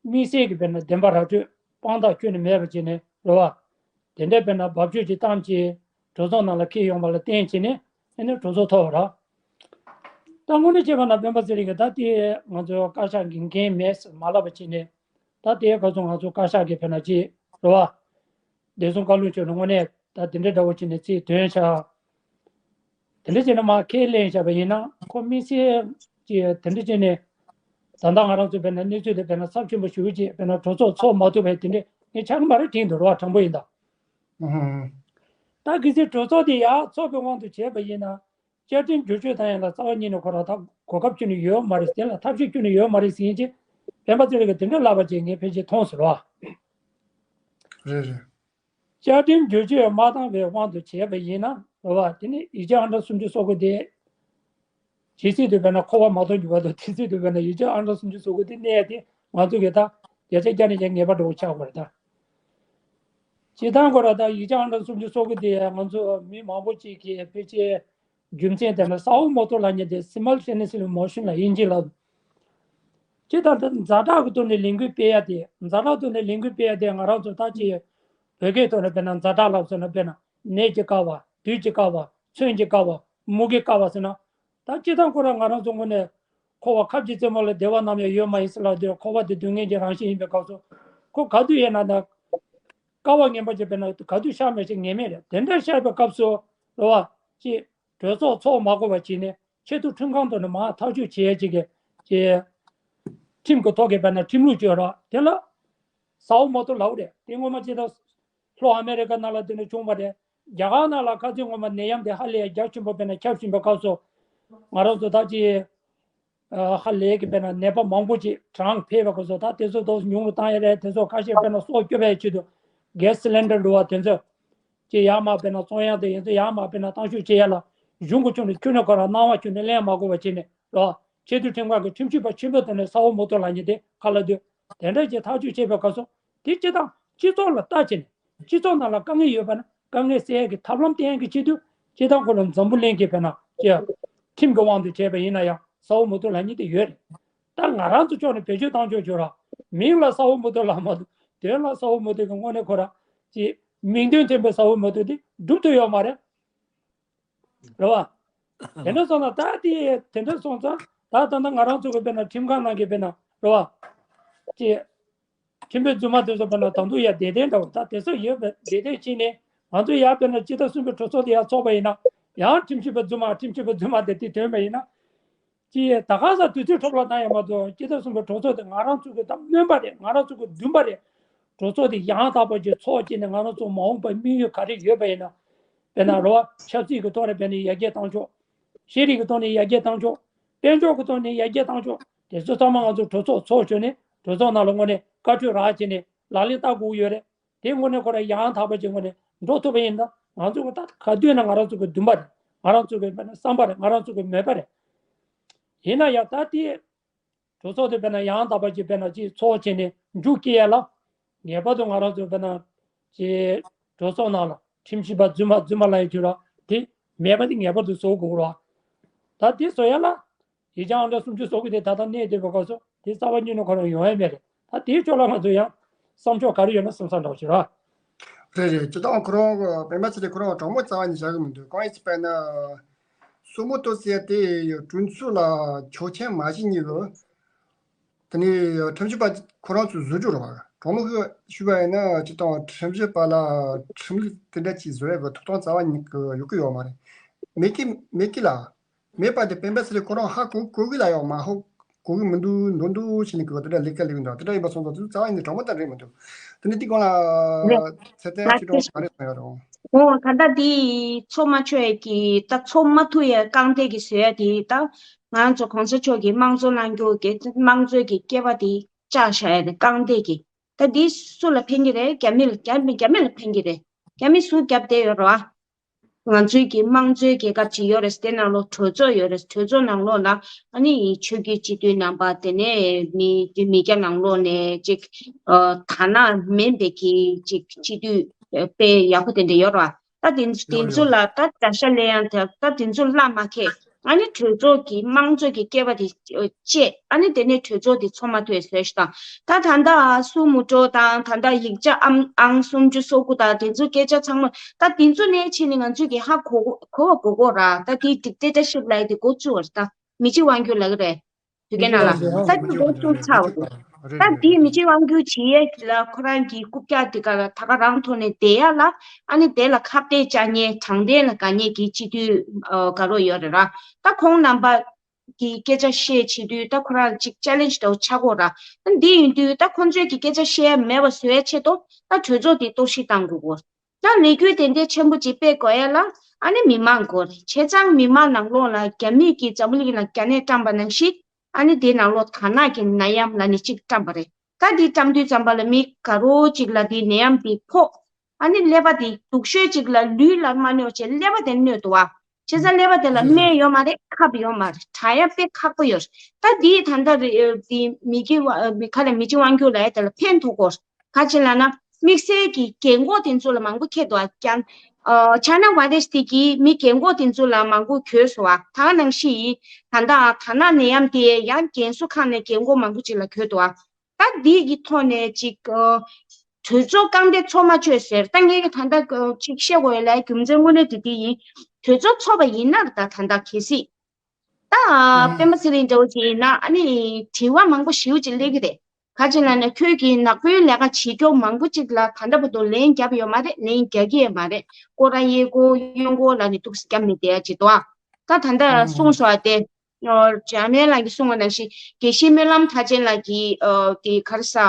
དམིགས་བསལ་གྱི་དཔེར་ན་བདེན་པ་ར་སྤྲོད་དཔང་རྟགས་ཁྱོན་ནས་མེད་པ་བྱས་ནས་རེད་བ། དེ་འདྲའི་དཔེར་ན་རྦབ་ཆུ་ཅིག་བཏང་བྱས་གྲོས་ཚོགས་ནང་ལ་འཁྱེར་ཡོང་བ་ལ་བརྟེན་བྱས་ནས་ཨ་ནི་གྲོས་ཚོགས་ཐོབ་པ་ར། ད་དངོས་གནས་བྱས་པ་ན་སྤེན་པ་ཚེ་རིང་གིས་ད་དེ་ང་ཚོའི་བཀའ་ཤག་གི་འགན་མེད་ཟེར་མ་ལབ་པ་བྱས་ནས་ད་དེའི་སྐབས་སུ་ང་ཚོ་བཀའ་ཤག་གི་དཔེར་ན་ཅིག་རེད་བ། བདེ་སྲུང་བཀའ་བློན་མཆོག་ནས་དངོས་གནས་ད་དེ་འདྲ་འདྲ་བོ་བྱས་ནས་ཚིག་དོན་བྱ། དེ་འདྲ་བྱས་ན་མར་ཁས་ལེན་བྱས་པ་ཡིན་ན་ཁོ་དམིགས་བསལ་གྱི་དེ་འདྲ་བྱས་ནས་ད་ལྟ་ང་རང་ཚོ་དཔེར་ན་གནས་ཚུལ་དེ་དཔེར་ན་ཚབས་ཆེན་པོ་ཞེ་པོ་ཅིག་དཔེར་ན་གྲོས་ཚོགས་ཚོགས་མ་ཐུབ་པའི་དེ་འདྲ་ངས་ཆགས་ཀྱི་མ་རེད་དྲན་འདུག་རེད་བ། དྲང་པོ་ཡིན་ད། ཨུ་ཧུ། ད་གལ་སྲིད་གྲོས་ཚོགས་དེ་ཡར་ཚོགས་པའི་དབང་དུ་བྱས་པ་ཡིན་ན། བཅའ་ཁྲིམས་བསྒྱུར་བཅོས་བཏང་ཡ་ལ་རྩ་བ་ཉིད་ནས་ཁོ་རང་ད་གོ་སྐབས་ཁྱོན་ནས་ཡོད་མ་རེད། དེ་ལ་ཐབས་ཤེས་ཁྱོན་ནས་ཡོད་མ་རེད་ཟེར་མཁན་ཅིག་སྤེན་པ་ཚེ་རིང་གིས་དེ་འདྲ་ལབ་པ་ཅིག་ངས་ཕལ་ཆེར་མཐོང་ཟེར་བ། རེད་རེད། བཅའ་ཁྲིམས་བསྒྱུར་བཅོས་མ་བཏང་བའི་དབང་དུ་བྱས་པ་ཡིན་ན་རེད་བ། དེ་ནི་ཡིག་ཆ་ཨང་གྲངས་སུམ་ཅུ་སོ་དགུ་དེ། ཇི་སྲིད་དུ་དཔེར་ན་འཁོར་བ་མ་ཐོབ་རྒྱུ་བར་དུ་དེ་སྲིད་དུ་དཔེར་ན་ཡིག་ཆ་ཨང་གྲངས་སུམ་ཅུ་སོ་དགུ་དེ་གནས་ཏེ་ང་ཚོ་གི་ད་བརྒྱ་ཆ་བརྒྱ་ནས་བརྒྱ་ངེས་པ་འདྲ་བོ་ཆགས་དགོས་རེད་ད། སྤྱིར་བཏང་ཁོ་ར་ད་ཡིག་ཆ་ཨང་གྲངས་སུམ་ཅུ་སོ་དགུ་དེ་ང་ཚོ་མི་མང་པོ་ཅིག་གིས་ཕལ་ཆེར་རྒྱུ་མཚན་དེ་ལ་suo motu ལབ་མཁན་དེ་simultaneous motion ལ་དབྱིན་ཇི་ལ། སྤྱིར་བཏང་ད་ཛ་དྲག་གི་ཐོག་ནས་ལས་འགུལ་སྤེལ་ཡ་དེ་ཛ་དྲག་ཐོག་ནས་ལས་འགུལ་སྤེལ་ཡ་དེ་ང་རང་ཚོ་ད་ཅིག་བོད་སྐད་ཐོག་ནས་དཔེར་ན་ཛ་དྲག་ལབ་སོང་ན་དཔེར་ན་ནད་ཀྱི་སྐབས་བ་དུས་ཀྱི་སྐབས་བ་མཚོན་གྱི་སྐབས་བ་མུ་གེའི་སྐབས་བ་ཟེར་ན། ད་སྤྱིར་བཏང་ཁོ་རང་ང་རང་ཚོ་ངོས་ནས་འཁོར་བ་ཁབ་ཀྱི་རྩེ་མོ་ལ་བདེ་བ་ནམ་ཡང་ཡོད་མ་ཡིན་ཟེར་ལབ་དུས་འཁོར་བ་དེ་སྡུག་བསྔལ་གྱི་རང་བཞིན་ཡིན་པའི་སྐབས་སུ་ཁོ་ག་དུས་ཡིན་ན་ད་ དཀའ་བ་ངན་པ་ཅིག་དཔེར་ན་ག་དུས་ཤར་མེད་ཅིག་ངེས་མེད་རེད། དེ་འདྲ་ཤར་བའི་སྐབས་སུ་རེད་བ། ཅིག་གྲོས་ཚོགས་ཚོགས་མ་དགོས་པ་བྱས་ནས་ཆེས་མཐོ་ཁྲིམས་ཁང་དུ་ནས་མར་ཐག་གཅོད་བྱེད་ཡས་ཅིག་གི་ཅིག་ཁྲིམས་ཀྱི་ཐོག་གི་དཔེར་ན་ཁྲིམས་ལུགས་ཅིག་ཡོད་རེད། དེ་ལ་ས་འོག་མོ་ཏོ་ལབ་རེད། དེ་སྔོན་མ་ཅིག་ད་ལྷོ་ཨ་མེ་རི་ཀ་ནང་ལ་དེ་འདྲ་བྱུང་བ་རེད། རྒྱ་གར་ནང་ལ་ཁ་སང་སྔོན་མ་ནད་ཡམས་དེ་ཧ་ལས་རྒྱ་ཆེན་པོ་དཔེར་ན་ཁྱབ་བཞིན་པའི་སྐབས་སུ་ང་རང་ཚོ་ད་ཅིག་ཧ་ལས་ཀྱི་དཔེར་ན་ནད་པ་མང་པོ་ཅིག་གྲངས་འཕེལ་བའི་སྐབས་སུ་ད་དེ་ཚོ་ཏོག་ཙམ་ཉུང་རུ་བཏང་ཡ་རེད། དེ་ཚོ་ཁ་ཤས་དཔེར་ན་སྲོག་སྐྱོབ་པའི་ཆེད་དུ་གེ་སི་སི་ལིན་ཌར་འདྲ་བ་དེ་ཚོ་ཅིག་ཡར་མར་དཔེར་ན་བཙོང་ཡ་དེ་ཡིན་ཚེ་ཡར་མར་དཔེར་ན་གཏོང་ཤུགས་ཆེ་ཡ་ལ་གཞུང་གི་ཕྱོགས་ནས་ཁྱོན་ནས་ཁོ་རང་གནང་བ་ཁྱོན་ནས་ལེན་མ་དགོས་པ་བྱས་ནས་རོ། ཆེས་མཐོའི་ཁྲིམས་ཁང་གི་ཁྲིམས་ཞིབ་པ་ཆེན་པོ་དེ་ནས་ས་འོག་མོ་ཏོ་ལབ་མཁན་དེ་ཁ་ལ་དུས་དེ་འདྲ་ཅིག་ཐག་གཅོད་བྱེད་པའི་སྐབས་སུ་དེ་སྤྱི་བཏང་སྤྱི་ཚོགས་ལ་ལྟ་བྱས་ནས་སྤྱི་ཚོགས་ནང་ལ་དཀའ་ངལ་ཡོད་པ་ན་དཀའ་ངལ་སེལ་ཡ་གི་ཐབས་ལམ་བསྟེན་ཡ་གི་ཆེད་དུ་སྤྱི་བཏང་ཁོ་ལ་འཛམ་བུ་གླིང་གི་དཔེར་ན་ཅིག་ཁྲིམས་ཀྱི་དབང་དུ་བྱས་པ་ཡིན་ན་ཡང་ས་འོག་མོ་ཏོ་ལབ་མཁན་དེ་ཡོད་རེད། ད་ང་རང་ཚོ་ཕྱོགས་ནས་བེད་སྤྱོད་བཏང་ཆོག་ཆོག་ར། མིང་ལ་ས་འོག་མོ་ཏོ་ལབ་མ་གཏོགས་དོན་ལ་ས་འོག་མོ་ཏོ་གི་དངོས་གནས་ཁོ་ར་ཅིག་མིང་དོན་མཐུན་པའི་ས་འོག་མོ་ཏོ་དེ་སྒྲུབ་ཐུབ་ཡོད་མ་རེད། རེད་བ། དེ་འདྲ་སོང་ན་ད་དེ་དེ་འདྲ་སོང་ཙང་ད་ད་ལྟ་ང་རང་ཚོ་གི་དཔེར་ན་ཁྲིམས་ཁང་ནང་གི་དཔེར་ན་རེད་བ། ཅེས། ཁྲིམས་དཔོན་རྫུན་མ་དེ་ཚོ་དཔེར་ན་དང་དུ་ཡ་བདེ་དོན་འདྲ་བོ་ད་དེ་ཚོ་ཡོད་པའི་བདེ་དོན་ཕྱིན་ནས་ང་ཚོ་ཡར་དཔེར་ན་སྤྱི་ཟླ་གསུམ་པའི་གྲོས་ཚོགས་དེ་ཡར་ཚོགས་པ་ཡིན་ན་ཡང་ཁྲིམས་ཞིབ་པ་རྫུན་མ་ཁྲིམས་ཞིབ་པ་རྫུན་མ་དེ་དེ་ཐོན་པ་ཡིན་ན། ཅེས་ད་ག་ས་དུས་ཚོད་འཕྲོ་བརླག་བཏང་ཡ་མ་གཏོགས་སྤྱི་ཟླ་གསུམ་པའི་གྲོས་ཚོགས་དེ་ང་རང་ཚོ་གི་ད་སྨོན་པ་རེད། ང་རང་ཚོ་གི་འདུན་པ་རེད། གྲོས་ཚོགས་དེ་ཡང་དག་པ་ཅིག་ཚོགས་བྱས་ནས་ང་རང་ཚོ་མ་འོངས་པའི་དམིགས་ཡུལ་ག་རེ་ཡོད་པ་ཡིན་ན། དཔེར་ན་རོ། ཆབ་སྲིད་ཀྱི་ཐོག་ནས་དཔེར་ན་ཡར་རྒྱས་བཏང་ཕྱོགས། ཤེས་རིག་གི་ཐོག་ནས་ཡར་རྒྱས་བཏང་ཕྱོགས། དཔལ་འབྱོར་གྱི་ཐོག་ནས་ཡར་རྒྱས་བཏང་ཕྱོགས་དེ་ཚོ་ཚང་མ་ང་ཚོ་གྲོས་ཚོགས་ཚོགས་བྱས་ནས་གྲོས་ཚོགས་ནང་ལ་དངོས་གནས་བཀའ་འཁྲོལ་རག་བྱས་ནས་ལག་ལེན་བསྟར་དགོས་ཀྱི་ཡོད་རེད། དེ་དངོས་གནས་ཁོ་རང་ཡང་དག་པ་ཅིག་དངོས་གནས་འགྲོ་ཐུབ་པ་ཡིན་ན་ང་ཚོ་གི་ད་ག་དུས་ན་ང་རང་ཚོ་གི་འདུན་པ་རེད། ང་རང་ཚོ་གི་དཔེར་ན་བསམ་པ་རེད། ང་རང་ཚོ་གི་མོས་པ་རེད། ཡིན་ན་ཡང་ད་དེ་གྲོས་ཚོགས་དེ་དཔེར་ན་ཡང་དག་པ་ཅིག་དཔེར་ན་ཅིག་ཚོགས་བྱས་ནས་མཇུག་སྐྱེལ་ཡ་ལ་ངེས་པར་དུ་ང་རང་ཚོ་དཔེར་ན་ཅིག་གྲོས་ཚོགས་ནང་ལ་ཁྲིམས་ཞིབ་པ་རྫུན་མ་རྫུན་མ་ལབ་ཡ་དུས་ལ་དེ་མེད་པ་དེ་ངེས་པར་དུ་བཟོ་དགོས་རེད་བ། ད་དེ་བཟོ་ཡ་ལ། ཡིག་ཆ་ཨང་གྲངས་སུམ་ཅུ་སོ་དགུ་དེ་ད་ལྟ་གནས་བསྡད་པའི་སྐབས་སུ་དེ་རྩ་བ་ཉིད་ནས་ཁོ་རང་ཡོང་ཡ་མེད་རེད། ད་དེའི་ཕྱོགས་ལ་ང་ཚོ་ཡང་བསམ་ཕྱོགས་ག་རེ་ཡོད་ན་བསམ་བསམ་འདྲ་བོ་ཞིག་རེད། རེད་རེད། སྤྱིར་བཏང་ཁོ་རང་གི་སྤེན་པ་ཚེ་རིང་ཁོ་རང་གྲོགས་མོ་རྩ་བ་ཉིད་བཞག་གི་མི་འདུག་གང་ཡིན་ཟེར་བ་ཡིན་ན། སོ་མོ་ཏོ་ཟེར་དེ་གྲོས་ཚོགས་ལ་ཆོག་མཆན་མ་བཞེས་ཉིན་གི། དེ་ནས་ཁྲིམས་ཞིབ་པ་ཁོ་རང་ཚོས་བཟོ་རྒྱུ་རེད་བ། གྲོགས་མོ་གིས་ཞུས་པ་ཡིན་ན་སྤྱིར་བཏང་ཁྲིམས་ཞིབ་པ་ལ་ཁྲིམས་ལུགས་དེ་འདྲ་ཅིག་བཟོ་ཡ་གི་ཐོབ་ཐང་རྩ་བ་ཉིད་ཀྱི་ཡོད་ཀྱི་ཡོད་མ་རེད། མེད་ཀི་མེད་ཀི་ལ། མེད་པ་དེ་སྤེན་པ་ཚེ་རིང་ཁོ་རང་ཧ་གོ་གོ་གི་ལ་ཡོད་མ་ཧོ་གོ་གི་མི་འདུག་འདུག་འདུག་བྱས་ནས་གི་དེ་འདྲ་ལས་ཀ་ལས་གི་འདུག་དེ་འདྲ་ཡིན་པ་སོང་ཙང་དེ་རྩ་བ་ཉིད་ནས་གྲོགས་མོ་དང་འགྲིག་མི་འདུག་དེ་ནས་དེ་གང་ལ་ཚེ་བརྟན་ཁྱེད་རང་ག་རེ་གསུང་ཡ་རེད། འོ་ད་ལྟ་དེ་ཚོགས་མ་ཆོད་ཀྱི་ད་ཚོགས་མ་ཐུབ་ཡ་རྐང་སྟེགས་ཀྱི་བཟོ་ཡ་དེ་ད་ང་ཚོ་གོང་ས་མཆོག་གི་དམངས་གཙོ་གནང་རྒྱུ་གི་དམངས་གཙོའི་གི་སྐྱེས་པ་དེ་བཅག་བཞག་ཡ་དེ་རྐང་སྟེགས་ཀྱི་ད་དེ་སུ་ལ་ཕན་གྱི་རེད། རྒྱ་མི་ལ་རྒྱ་མི་རྒྱ་མི་ལ་ཕན་གྱི་རེད། རྒྱ་མི་སུ་རྒྱབ་བསྡད་ཡོད་རེད་བ། ང་ཚོའི་གི་དམངས་གཙོའི་རྒྱལ་ཁབ་ཅིག་ཡོད་རེད། དེ་ནང་ལོགས་གྲོས་ཚོགས་ཡོད་རེད། གྲོས་ཚོགས་ནང་ལོགས་ལ་ཨ་ནི་ཆོས་བརྒྱུད་སྤྱི་འཐུས་རྣམ་པ་དེ་ནས་མི་མི་སྐྱ་ནང་ལོགས་ནས་ཅིག་ཨ་དར་ནག་མིན་པའི་གི་ཅིག་སྤྱི་འཐུས་དཔེ་ཡག་པོ་དེ་འདྲ་ཡོད་རེད་བ། ད་དེ་དེ་ཡོད་ཚོ་ཡོད། ལ་ད་དགྲ་ཤ་ལེན་ཡང་དེ་ད་དེ་ཚོ་བླ་མ་ཁེ་ཨ་ནི་གྲོས་ཚོགས་ཀྱི་དམངས་གཙོ་གི་སྐྱེས་པ་དེ་བཅད་ཨ་ནི་དེ་ནས་གྲོས་ཚོགས་དེ་ཚོགས་མ་ཐུབ་བཟོས་ཤི་དང་། ད་ད་ལྟ་སུ་མུ་ཀྲོ་དང་ད་ལྟ་ཡིག་ཆ་ཨམ་ཨང་སུམ་ཅུ་སོ་དགུ་དང་དེ་ཚོ་སྐད་ཆ་ཚང་མ་ད་དེ་ཚོ་ནས་ཕྱིན་ནས་ང་ཚོས་ཀྱི་ཧ་གོ་གོ་བ་གོ་གོ་ར། ད་དེ་ཌིག་ཊེ་ཊར་ཤིབ་ལབ་ཡ་དེ་འགོ་བཙུགས་པ་རེད། ད་མི་གཅིག་དབང་སྒྱུར་ལབ་ཀྱི་རེད། དུས་རྒྱུན་ནང་ལ་ད་དེ་འགོ་བཙུགས་ཚར་བ་རེད། ད་དེ་མི་གཅིག་དབང་སྒྱུར་བྱེད་ཡས་ལ་ཁོ་རང་གི་རྐུབ་བཀྱག་དེ་ག་ལ་ད་ག་རང་ཐོག་ནས་བསྡད་ཡ་ལ་ཨ་ནི་དེ་ལ་ཁ་གཏད་བཅག་མཁན་དྲང་བདེན་ལ་དགའ་མཁན་གྱི་སྤྱི་འཐུས་ཨ་དགའ་རོགས་ཡོད་རེད་ར། ད་ཁོང་རྣམ་པ། གི་སྐད་ཆ་བཤད་བྱེད་དུས་ད་ཁོ་རང་ཅིག་ཅེ་ལེན་ཇི་འདྲ་བོ་ཆགས་ཀྱི་ཡོད་ར། ད་འདི་ཡིན་དུས་ད་ཁོང་ཚོས་ཀྱི་སྐད་ཆ་བཤད་ཡ་མེད་པ་བཟོ་ཡ་ཆེད་དུ་ད་གྲོས་ཚོགས་དེ་གཏོར་བཤིག་བཏང་དགོས་ཀྱི་ཡོད། ད་ལས་འགུལ་དེ་འདྲའི་ཆེན་པོ་ཅིག་སྤེལ་དགོས་ཡ་ལ་ཨ་ནི་མི་མང་དགོས་རེད། བྱས་ཙང་མི་མང་ནང་ལོགས་ལ་རྒྱ་མིས་ཀྱི་འཛམ་བུ་གླིང་ལ་རྒྱ་ནད་བཀྲམ་པ་ནང་བཞིན་ཨ་ནི་དེ་ནང་ལོགས་དར་ནག་གི་ནད་ཡམས་ལབ་ནས་ཅིག་བཀྲམ་པ་རེད། ད་འདི་བཀྲམ་དུས་ཙམ་པ་ལ་མི་དགའ་རོགས་ཅིག་ལ་འདི་ནད་ཡམས་འདི་ཕོག་ཨ་ནི་ཀླད་པ་དེ་སྡུག་ཤོས་ཅིག་ལ་ལུས་ལ་མ་གནོད་བྱས་ཀླད་པ་དེ་གནོད་འདུག་བ། བྱས་ཙང་ཀླད་པ་དེ་ལ་སྨན་ཡོད་མ་རེད། ཁབ་ཡོད་མ་རེད། དྲག་ཡ་དཔེ་ཁག་པོ་ཡོད་རེད། ད་འདི་ད་ལྟ་རེ་འདི་མི་གི་ཝ་མི་ཁ་ལ་མི་གཅིག་དབང་སྒྱུར་ལ་ཡ་དེ་ལ་ཕན་ཐོགས་གོ་ག་ཅི་ལ་ན་དམིགས་བསལ་གྱི་རྒན་གོག་དེ་ཚོ་ལ་མང་པོ་ཁེལ་འདུག་བ། ཀྱང་ཆ་ན་ཝ་རེ་སི་དེ་གི་མི་རྒན་གོག་དེ་ཚོ་ལ་མང་པོ་གྱོད་སོང་བ། ད་ག་ནང་བཞིན་ད་ལྟ་ད་ན་ནད་ཡམས་དེ་ཡང་རྒན་གསོ་ཁང་ནས་རྒན་གོག་མང་པོ་ཅིག་ལ་གྱོད་འདུག་བ། ད་འདི་གི་ཐོག་ནས་ཅིག་ཨ་གྲོས་ཚོགས་རྐང་སྟེགས་ཚོགས་མ་ཆོད་ཟེར། ད་ངས་ཀྱི་ད་ལྟ་ཅིག་བཤད་དགོས་ཡོད་ལ་རྒྱུ་མཚན་དངོས་གནས་དེ་འདི་ཡིན། གྲོས་ཚོགས་ཚོགས་པ་ཡིན་ན་ད་ད་ལྟ་གལ་སྲིད་ད་ཨ་སྤེན་པ་ཚེ་རིང་འདྲ་བོ་ཅིག་ཡིན་ན་ཨ་ནི་དྲི་བ་མང་པོ་ཞེ་པོ་ཅིག་སླེབས་ཀྱི་རེད། ག་ཅི་ལབ་ན་ཁྱོད་ཀྱིས་ནག་པོའི་ལས་ཀ་བྱེད་མཁན་མང་པོ་ཅིག་ལ་ད་ལྟ་བར་དུ་ལན་རྒྱབ་ཡོད་མ་རེད། ལན་རྒྱག་གི་ཡོད་མ་རེད། སྐོར་ར་གཡས་སྐོར་གཡོན་སྐོར་ལ་ནི་ཐུགས་སུ་རྒྱབ་ནས་བསྡད་ཡ་ཅིག་འདུག་ཨ། ད་ད་ལྟ་གསུངས་སོང་ཨ་དེ། འཇར་མན་ལགས་ཀྱིས་གསུངས་པ་ནང་བཞིན་དགེ་བཤེས་སྨོན་ལམ་མཐར་ཕྱིན་ལགས་ཀྱིས་དེ་ག་རེ་ཟ།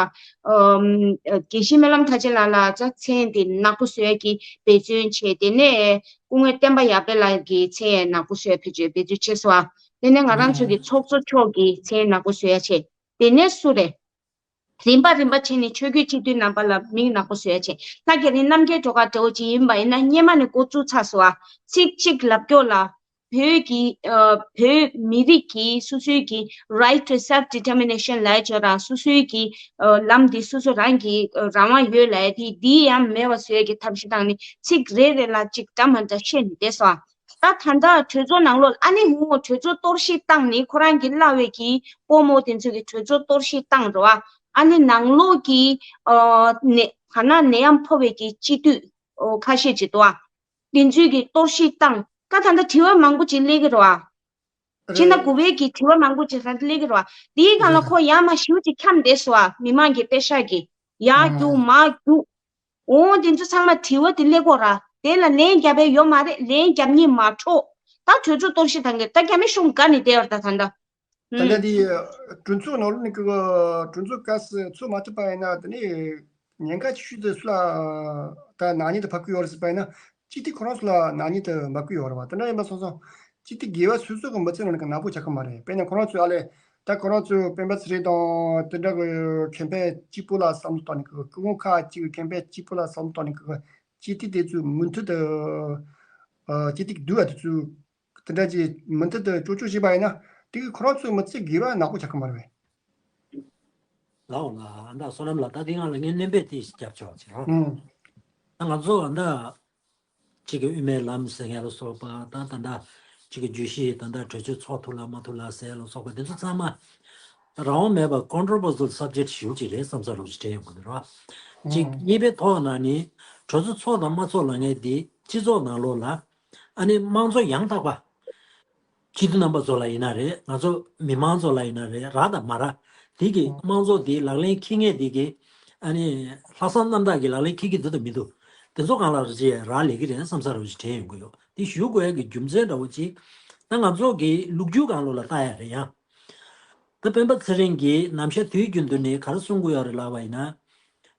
དགེ་བཤེས་སྨོན་ལམ་མཐར་ཕྱིན་ལགས་ལ་ད་མཚན་དེ་ནག་པོ་བཟོ་ཡ་གི་འབད་བརྩོན་བྱས། དེ་ནས་སྐུ་ངོ་བསྟན་པ་ཡར་འཕེལ་ལགས་ཀྱི་མཚན་ནག་པོ་བཟོ་ཡ་ཕལ་ཆེར་འབད་བརྩོན་བྱས་སོང་ཨ། དེ་ནས་ང་རང་ཚོ་གི་ཚོགས་གཙོ་མཆོག་གི་མཚན་ནག་པོ་བཟོ་ཡ་བྱས། དེ་ནས་སུ་རེད། རིམ་པ་རིམ་པ་བྱས་ནས་ཆོས་བརྒྱུད་སྤྱི་འཐུས་རྣམ་པ་ལ་མིང་ནག་པོ་བཟོ་ཡ་བྱས། ད་རྒྱ་རི་རྣམ་རྒྱལ་སྒྲོལ་དཀར་འདྲ་བོ་ཅིག་ཡིན་པ་ཡིན་ན་སྔོན་མ་ནས་འགོ་བཙུགས་ཚར་སོང་ཨ། ཚིག་གཅིག་ལབ་སྐྱོར་ལ། བོད་ཀྱི་ཨ། བོད་མི་རིགས་ཀྱི་སོ་སོའི་གི་right to self determination ལབ་ཡ་ཅིག་ཡོད་ར། སོ་སོའི་གི་ཨ། ལམ་འདི་སོ་སོ་རང་གི་ཨ། རང་དབང་ཡོད་ལབ་ཡ་དེ་འདི་ཡང་མེད་པ་བཟོ་ཡ་གི་ཐབས་ཤེས་བཏང་ནས་ཚིག་རེ་རེ་ལ་གཅིག་འདྲ་མ་འདྲ་བཤད་ནས་བསྡད་སོང་ཨ། ད་ད་ལྟ་གྲོས་ཚོགས་ནང་ལོགས་ཨ་ནི་ཧུ་གྲོས་ཚོགས་གཏོར་བཤིག་བཏང་ནི་ཁོ་རང་གི་གླ་བའི་གི་སྤོ་རྨོ་དེ་ཚོ་གི་གྲོས་ཚོགས་གཏོར་བཤིག་བཏང་རོ་ཨ། ཨ་ནི་ནང་ལོགས་ཀྱི་ཨ་ནད་ག་ན་ནད་ཡམས་ཕོག་པའི་གི་སྤྱི་འཐུས་ཨོ་ཁ་ཤས་ཅིག་འདུག་ཨ། དེ་ཚོའི་གི་གཏོར་བཤིག་བཏང་། ད་ད་ལྟ་དྲི་བ་མང་པོ་ཅིག་སླེབས་ཀྱི་རོ་ཨ། ཕྱི་ཟླ་དགུ་པའི་གི་དྲི་བ་མང་པོ་ཅིག་ད་ལྟ་སླེབས་ཀྱི་རོ་ཨ། དེའི་སྒང་ལ་ཁོ་ཡར་མར་ཞེ་པོ་ཅིག་འཁྱམས་བསྡད་སོང་ཨ། མི་མང་གི་པེ་ཤག་གི་ཡར་རྒྱུག་མར་རྒྱུག་འོ་དེ་ཚོ་ཚང་མ་དྲི་བ་དེ་སླེབས་ཀྱི་ར། དེ་ལ་ལན་རྒྱབ་པའི་ཡོད་མ་རེད། ལན་རྒྱབ་མཁན་མ་འཕྲོད། ད་གྲོས་ཚོགས་གཏོར་བཤིག་བཏང་གི། ད་རྒྱ་མི་གཞུང་དགའ་ནས་བསྡད་ཡོད་རེད་ད་ད་ལྟ། ད་ལྟ་དེ་གྲོས་ཚོགས་ནང་ལོགས་ནས་ཀྱི་གྲོས་ཚོགས་སྐབས་སུ་ཚོགས་མ་ཐུབ་པ་ཡིན་ན། དེ་ནས་ཉེན་ཁ་ཆེ་ཤོས་དེ་སུ་ལ་ད་ནག་ཉེས་དེ་ཕབ་ཀྱི་ཡོད་རེད་ཟེར་བ་ཡིན་ན། སྤྱི་འཐུས་ཁོ་རང་ཚོ་ལ་ནག་ཉེས་དེ་འབབ་ཀྱི་ཡོད་རེད་བ། དེ་འདྲ་ཡིན་པ་སོང་ཙང་སྤྱི་འཐུས་སྒེར་བ་སོ་སོ་གི་མི་ཚེ་ནང་ནས་ཀྱི་ནག་པོ་ཆགས་ཀྱི་མ་རེད། དཔེར་ན་ཁོ་རང་ཚོས་ཨ་ལས་ད་ཁོ་རང་ཚོའི་སྤེན་པ་ཚེ་རིང་དང་དེ་འདྲ་གི་ཁེ་ཕན་གཅིག་པོ་ལ་བསམ་བློ་བཏང་ནས་ཀྱི། སྐུ་ངོ་ཁག་ཅིག་གི་ཁེ་ཕན་གཅིག་པོ་ལ་བསམ་བློ་བཏང་ནས་ཀྱི་སྤྱི་འཐུས་དེ་ཚོའི་མུ་མཐུད་དུ་ཨ་སྤྱི་འཐུས་སྡུག་ཨ་དེ་ཚོའི་དེ་འདྲ་ཅིག་མུ་མཐུད་དུ་སྐྱོབ་སྐྱོབ་བྱས་པ་ཡིན་ན། དེ་གིས་ཁོ་རང་ཚོའི་མི་ཚེ་སྒེར་བ་ནག་པོ་ཆགས་ཀྱི་མ་རེད་པས། ལའོ་ལ་ཨ་ད་བསོད་ནམས་ལགས། ད་དེ་སྒང་ལ་ངས་སྣོན་པ་དེ་ཞིག་རྒྱབ་ཆོག་ཅིག་རོགས། ཨུམ། ད་ང་ཚོ་ཨ་ད་གཅིག་གི་དབུ་མའི་ལམ་ཟེར་མཁན་ལ་སོགས་པ། ད་ད་ད་གཅིག་གི་བརྗོད་གཞི་ད་ད་གྲོས་ཆོད་ཚོགས་ཐུབ་ལ་མ་ཐུབ་ལ་ཟེར་ལ་སོགས་པ་དེ་ཚོ་ཚང་མ་རང་དབང་མེད་པ་controversial subject ཞེ་པོ་ཅིག་རེད་བསམ་ས་རོགས་ཅིག་དྲན་ཡོང་གི་འདུག་རོགས། གཅིག་ཨུམ། གཉིས་པའི་ཐོག་ན་ནི་གྲོས་ཚོགས་ཚོགས་དང་མ་ཚོགས་ལབ་མཁན་དེ་སྤྱི་ཚོགས་ནང་ལོགས་ལ་ཨ་ནི་དམངས་གཙོ་ཡང་དག་པ། སྤྱི་འཐུས་རྣམ་པ་ཚོ་ལ་ཡིན་ན་རེད། ང་ཚོ་མི་མང་ཚོ་ལ་ཡིན་ན་རེད། རག་དང་མ་རག་དེ་གི་དམངས་གཙོ་དེ་ལག་ལེན་འཁེལ་མཁན་དེ་གི་ཨ་ནི་ལྷག་བསམ་རྣམ་དག་གི་ལག་ལེན་འཁེལ་གི་འདུག་དང་མི་འདུག་དེ་ཚོ་སྒང་ལ་རེ་ཅིག་རག་ལས་ཀྱི་རེད་བསམ་ས་རེ་ཅིག་དྲན་ཡོང་གི་ཡོད། དེ་ཞུ་དགོས་ཡ་གི་རྒྱུ་མཚན་འདྲ་བོ་ཅིག་ད་ང་ཚོ་གི་ལོ་རྒྱུས་སྒང་ལོགས་ལ་ལྟ་ཡ་རེད་ཡང་། ད་སྤེན་པ་ཚེ་རིང་གིས་ནམ་ཞག་དུས་རྒྱུན་དུ་ནས་ག་རེ་གསུང་གི་ཡོད་རེད་ལབ་པ་ཡིན་ན།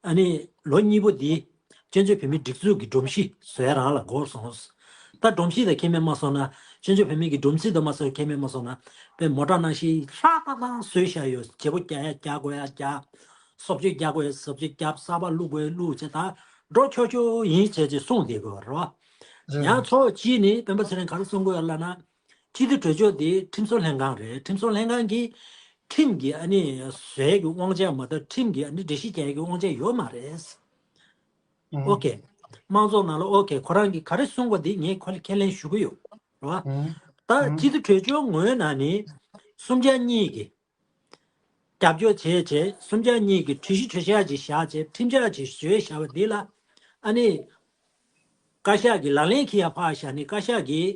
ཨ་ནི་ལོ་གཉིས་པོ་འདི་བཙན་བྱོལ་བོད་མིའི་སྒྲིག་འཛུགས་ཀྱི་སྒྲོམ་གཞི་བཟོས་རང་ལ་འགོར་སོང་། ད་སྒྲོམ་གཞི་དང་ཁེ་མེད་མ་སོང་ན། བཙན་བྱོལ་བོད་མིའི་གི་སྒྲོམ་གཞི་དང་མ་སོང་ཁེ་མེད་མ་སོང་ན། དཔེ་མོ་ཊ་ནང་བཞིན་ཧྲག་ཏག་ཏག་བཟོས་བཞག་ཡོད། བརྗེ་པོ་རྒྱག་ཡ་རྒྱག་དགོས་ཡ་རྒྱག་བཟོ་བཅོས་རྒྱག་དགོས་ཡ་བཟོ་བཅོས་རྒྱག་གསར་པ་བླུག་དགོས་ཡ་བླུག་བྱས་ད་འགྲོ་ཆོག་ཆོག་ཡིན་བྱས་ཅིག་གསུངས་བསྡད་དགོས་པ་རེད་བ། ཡང་ཕྱོགས་གཅིག་ནས་སྤེན་པ་ཚེ་རིང་ག་རེ་གསུང་གི་ཡོད་ལབ་ན། སྤྱི་འཐུས་གྲོས་ཆོད་དེ་ཁྲིམས་བཟོ་ལྷན་ཁང་རེད། ཁྲིམས་བཟོ་ལྷན་ཁང་གིས་ཁྲིམས་ཀྱི་ཨ་ནི་བཟོ་ཡས་ཀྱི་དབང་ཆ་མ་གཏོགས་ཁྲིམས་ཀྱི་ཨ་ནི་འགྲེལ་བཤད་རྒྱག་ཡས་ཀྱི་དབང་ཆ་ཡོད་མ་རེད། ཨོ་ཁེ། དམངས་གཙོ་ནང་ལ་ཨོ་ཁེ་ཁོ་རང་གིས་ག་རེ་གསུངས་པ་འདི་ངས་ཁོ་ལ་ཁས་ལེན་ཞུ་གི་ཡོད་རེད་བ། ད་སྤྱི་འཐུས་གྲོས་ཆོད་ངོས་ནས་ནི་གསུམ་ཆ་གཉིས་ཀྱི་རྒྱབ་སྐྱོར་བྱས་བྱས་གསུམ་ཆ་གཉིས་ཀྱི་གྲོས་གཞི་གྲོས་འཆར་ཅིག་བཞག་བྱས་ཁྲིམས་འཆར་ཅིག་བཟོས་བཞག་པ་འདི་ལ་ཨ་ནི་བཀའ་ཤག་གིས་ལག་ལེན་འཁེལ་ཡ་ཕར་བཞག་ནས་བཀའ་ཤག་གིས་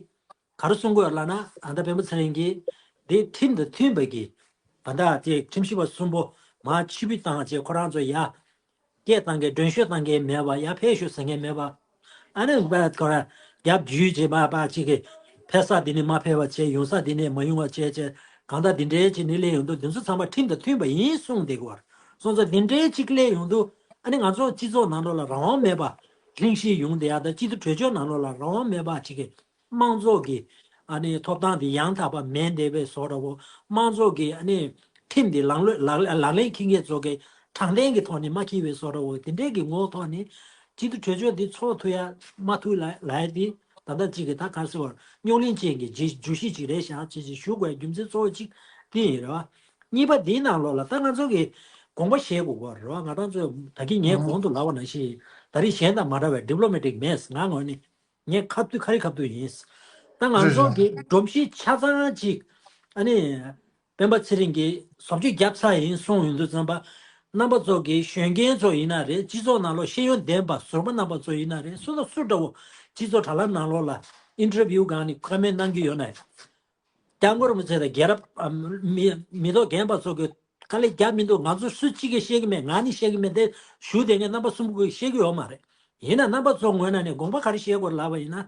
ག་རེ་གསུང་གི་ཡོད་ལབ་ན། ཨ་ད་སྤེན་པ་ཚེ་རིང་གིས་འདི་ཁྲིམས་དང་མཐུན་པ་གི་ད་ལྟ་དེ་ཁྲིམས་ཞིབ་པ་གསུམ་པོ་མར་ཕྱིར་འབུད་བཏང་བྱས་ཁོ་རང་ཚོ་ཡར་སྐད་བཏང་མཁན་མགྲོན་ཤོག་བཏང་མཁན་མེད་པ། ཡར་ཕེབས་ཤོག་ཟེར་མཁན་མེད་པ། ཨ་ནི་བ་ཁོ་རང་རྒྱབ་བརྒྱུད་བྱས་པ་པ་ཅིག་གིས་ཕེབས་ས་དེ་ནས་མ་ཕེབས་པ་བྱས། ཡོང་ས་དེ་ནས་མ་ཡོང་བ་བྱས་བྱས་གང་ལྟར་འདི་འདྲའི་ཅིག་ནི་སླེབས་ཡོང་དུས་འདི་ཚོ་ཚང་མ་ཁྲིམས་དང་མཐུན་པ་ཡིན་གསུངས་བསྡད་ཀྱི་ཡོད་རེད། སོང་ཙང་འདི་འདྲའི་ཅིག་སླེབས་ཡོང་དུས་ཨ་ནི་ང་ཚོ་སྤྱི་ཚོགས་ནང་ལོགས་ལ་རང་དབང་མེད་པ་གླེང་གཞི་ཡོང་བསྡད་ཡ་དང་། སྤྱི་འཐུས་གྲོས་ཆོད་ནང་ལོགས་ལ་རང་དབང་མེད་པ་ཅིག་གི་དམངས་གཙོ་གི་ཨ་ནི་ཐོབ་ཐང་དེ་ཡང་དག་པ་མེད་བསྡད་པའི་བཟོ་འདྲ་བོ། དམངས་གཙོ་གི་ཨ་ནི་ཁྲིམས་དེ་ལག་ལེན་ལག་ལག་ལེན་འཁེལ་མཁན་ཚོ་གི་དྲང་བདེན་གྱི་ཐོག་ནས་མ་འཁེལ་བའི་བཟོ་འདྲ་བོ། དེ་འདྲའི་གི་ངོ་བོ་ཐོག་ནས་སྤྱི་འཐུས་གྲོས་ཆོད་འདི་ཚོགས་ཐུབ་ཡ་མ་ཐུབ་ལ་ལབ་ཡ་དེ་ད་ལྟ་ཅིག་གི་ད་ག་རེ་ཟེར་བ། རྙོག་གླེང་ཅན་གྱི་བརྗོད་བརྗོད་གཞི་ཅིག་རེད་ཤག་ཅེས་ཅིག་ཞུ་དགོས་རྒྱུ་མཚན་གཙོ་བོ་གཅིག་དེ་ཡིན་རེད་བ། གཉིས་པ་དེའི་ནང་ལོགས་ལ་ད་ང་ཚོ་གི་དགོངས་པ་བཞེས་དགོས་པ་རེད་བ། ང་རང་ཚོས་ད་གིན་ངས་གོང་དུ་ལབ་པ་ནང་བཞིན་ད་རེས་གཞན་དང་མ་འདྲ་བའི་ཌི་པི་ལོ་མེ་ཊིག་མེད། ང་ངོས་ནས། ངས་ཁ་ཐུག་ཁ་རི་ཁ་ཐུག་ཡིན། ད་ང་རེད་ཚོ་རེད། གི་སྒྲོམ་གཞི་ཆ་ཚང་གཅིག་ཨ་ནི་སྤེན་པ་ཚེ་རིང་གིས་བཟོ་བཅོས་བརྒྱབ་ཚར་ཡིན་གསུངས་ཡོང་དུས་ཙམ་པ། རྣམ་པ་ཚོ་གི་གཞོན་སྐྱེས་ཚོ་ཡིན་ན་རེད། སྤྱི་ཚོགས་ནང་ལོགས་ཤེས་ཡོན་ལྡན་པ་ཟུར་པ་རྣམ་པ་ཚོ་ཡིན་ན་རེད། སུ་དང་སུ་འདྲ་བོ་སྤྱི་ཚོགས་དྲ་ལམ་ནང་ལོགས་ལ་ཨིན་ཊར་བིའུ་སྒང་ནས་ཀོ་མེན་ཊི་གནང་རྒྱུ་ཡོད་ན། སྐྱབས་མགོན་རིན་པོ་ཆེ་དང་རྒྱལ་རབས་ཨ་མི་མི་ཐོག་རྒན་པ་ཚོ་གི་ དཀའ་ལས་རྒྱག་མི་འདུག་ང་ཚོ་སུ་གཅིག་གིས་བཤད་ཀྱི་མེད། ང་ནི་བཤད་ཀྱི་མེད་དེ། ཞུ་བསྡད་མཁན་རྣམ་པ་གསུམ་པོ་གིས་བཤད་ཀྱི་ཡོད་མ་རེད། ཡིན་ན་རྣམ་པ་ཚོ་ངོས་ནས་ནས་དགོངས་པ་ག་རེ་བཞེས་དགོས་ལབ་པ་ཡིན་ན།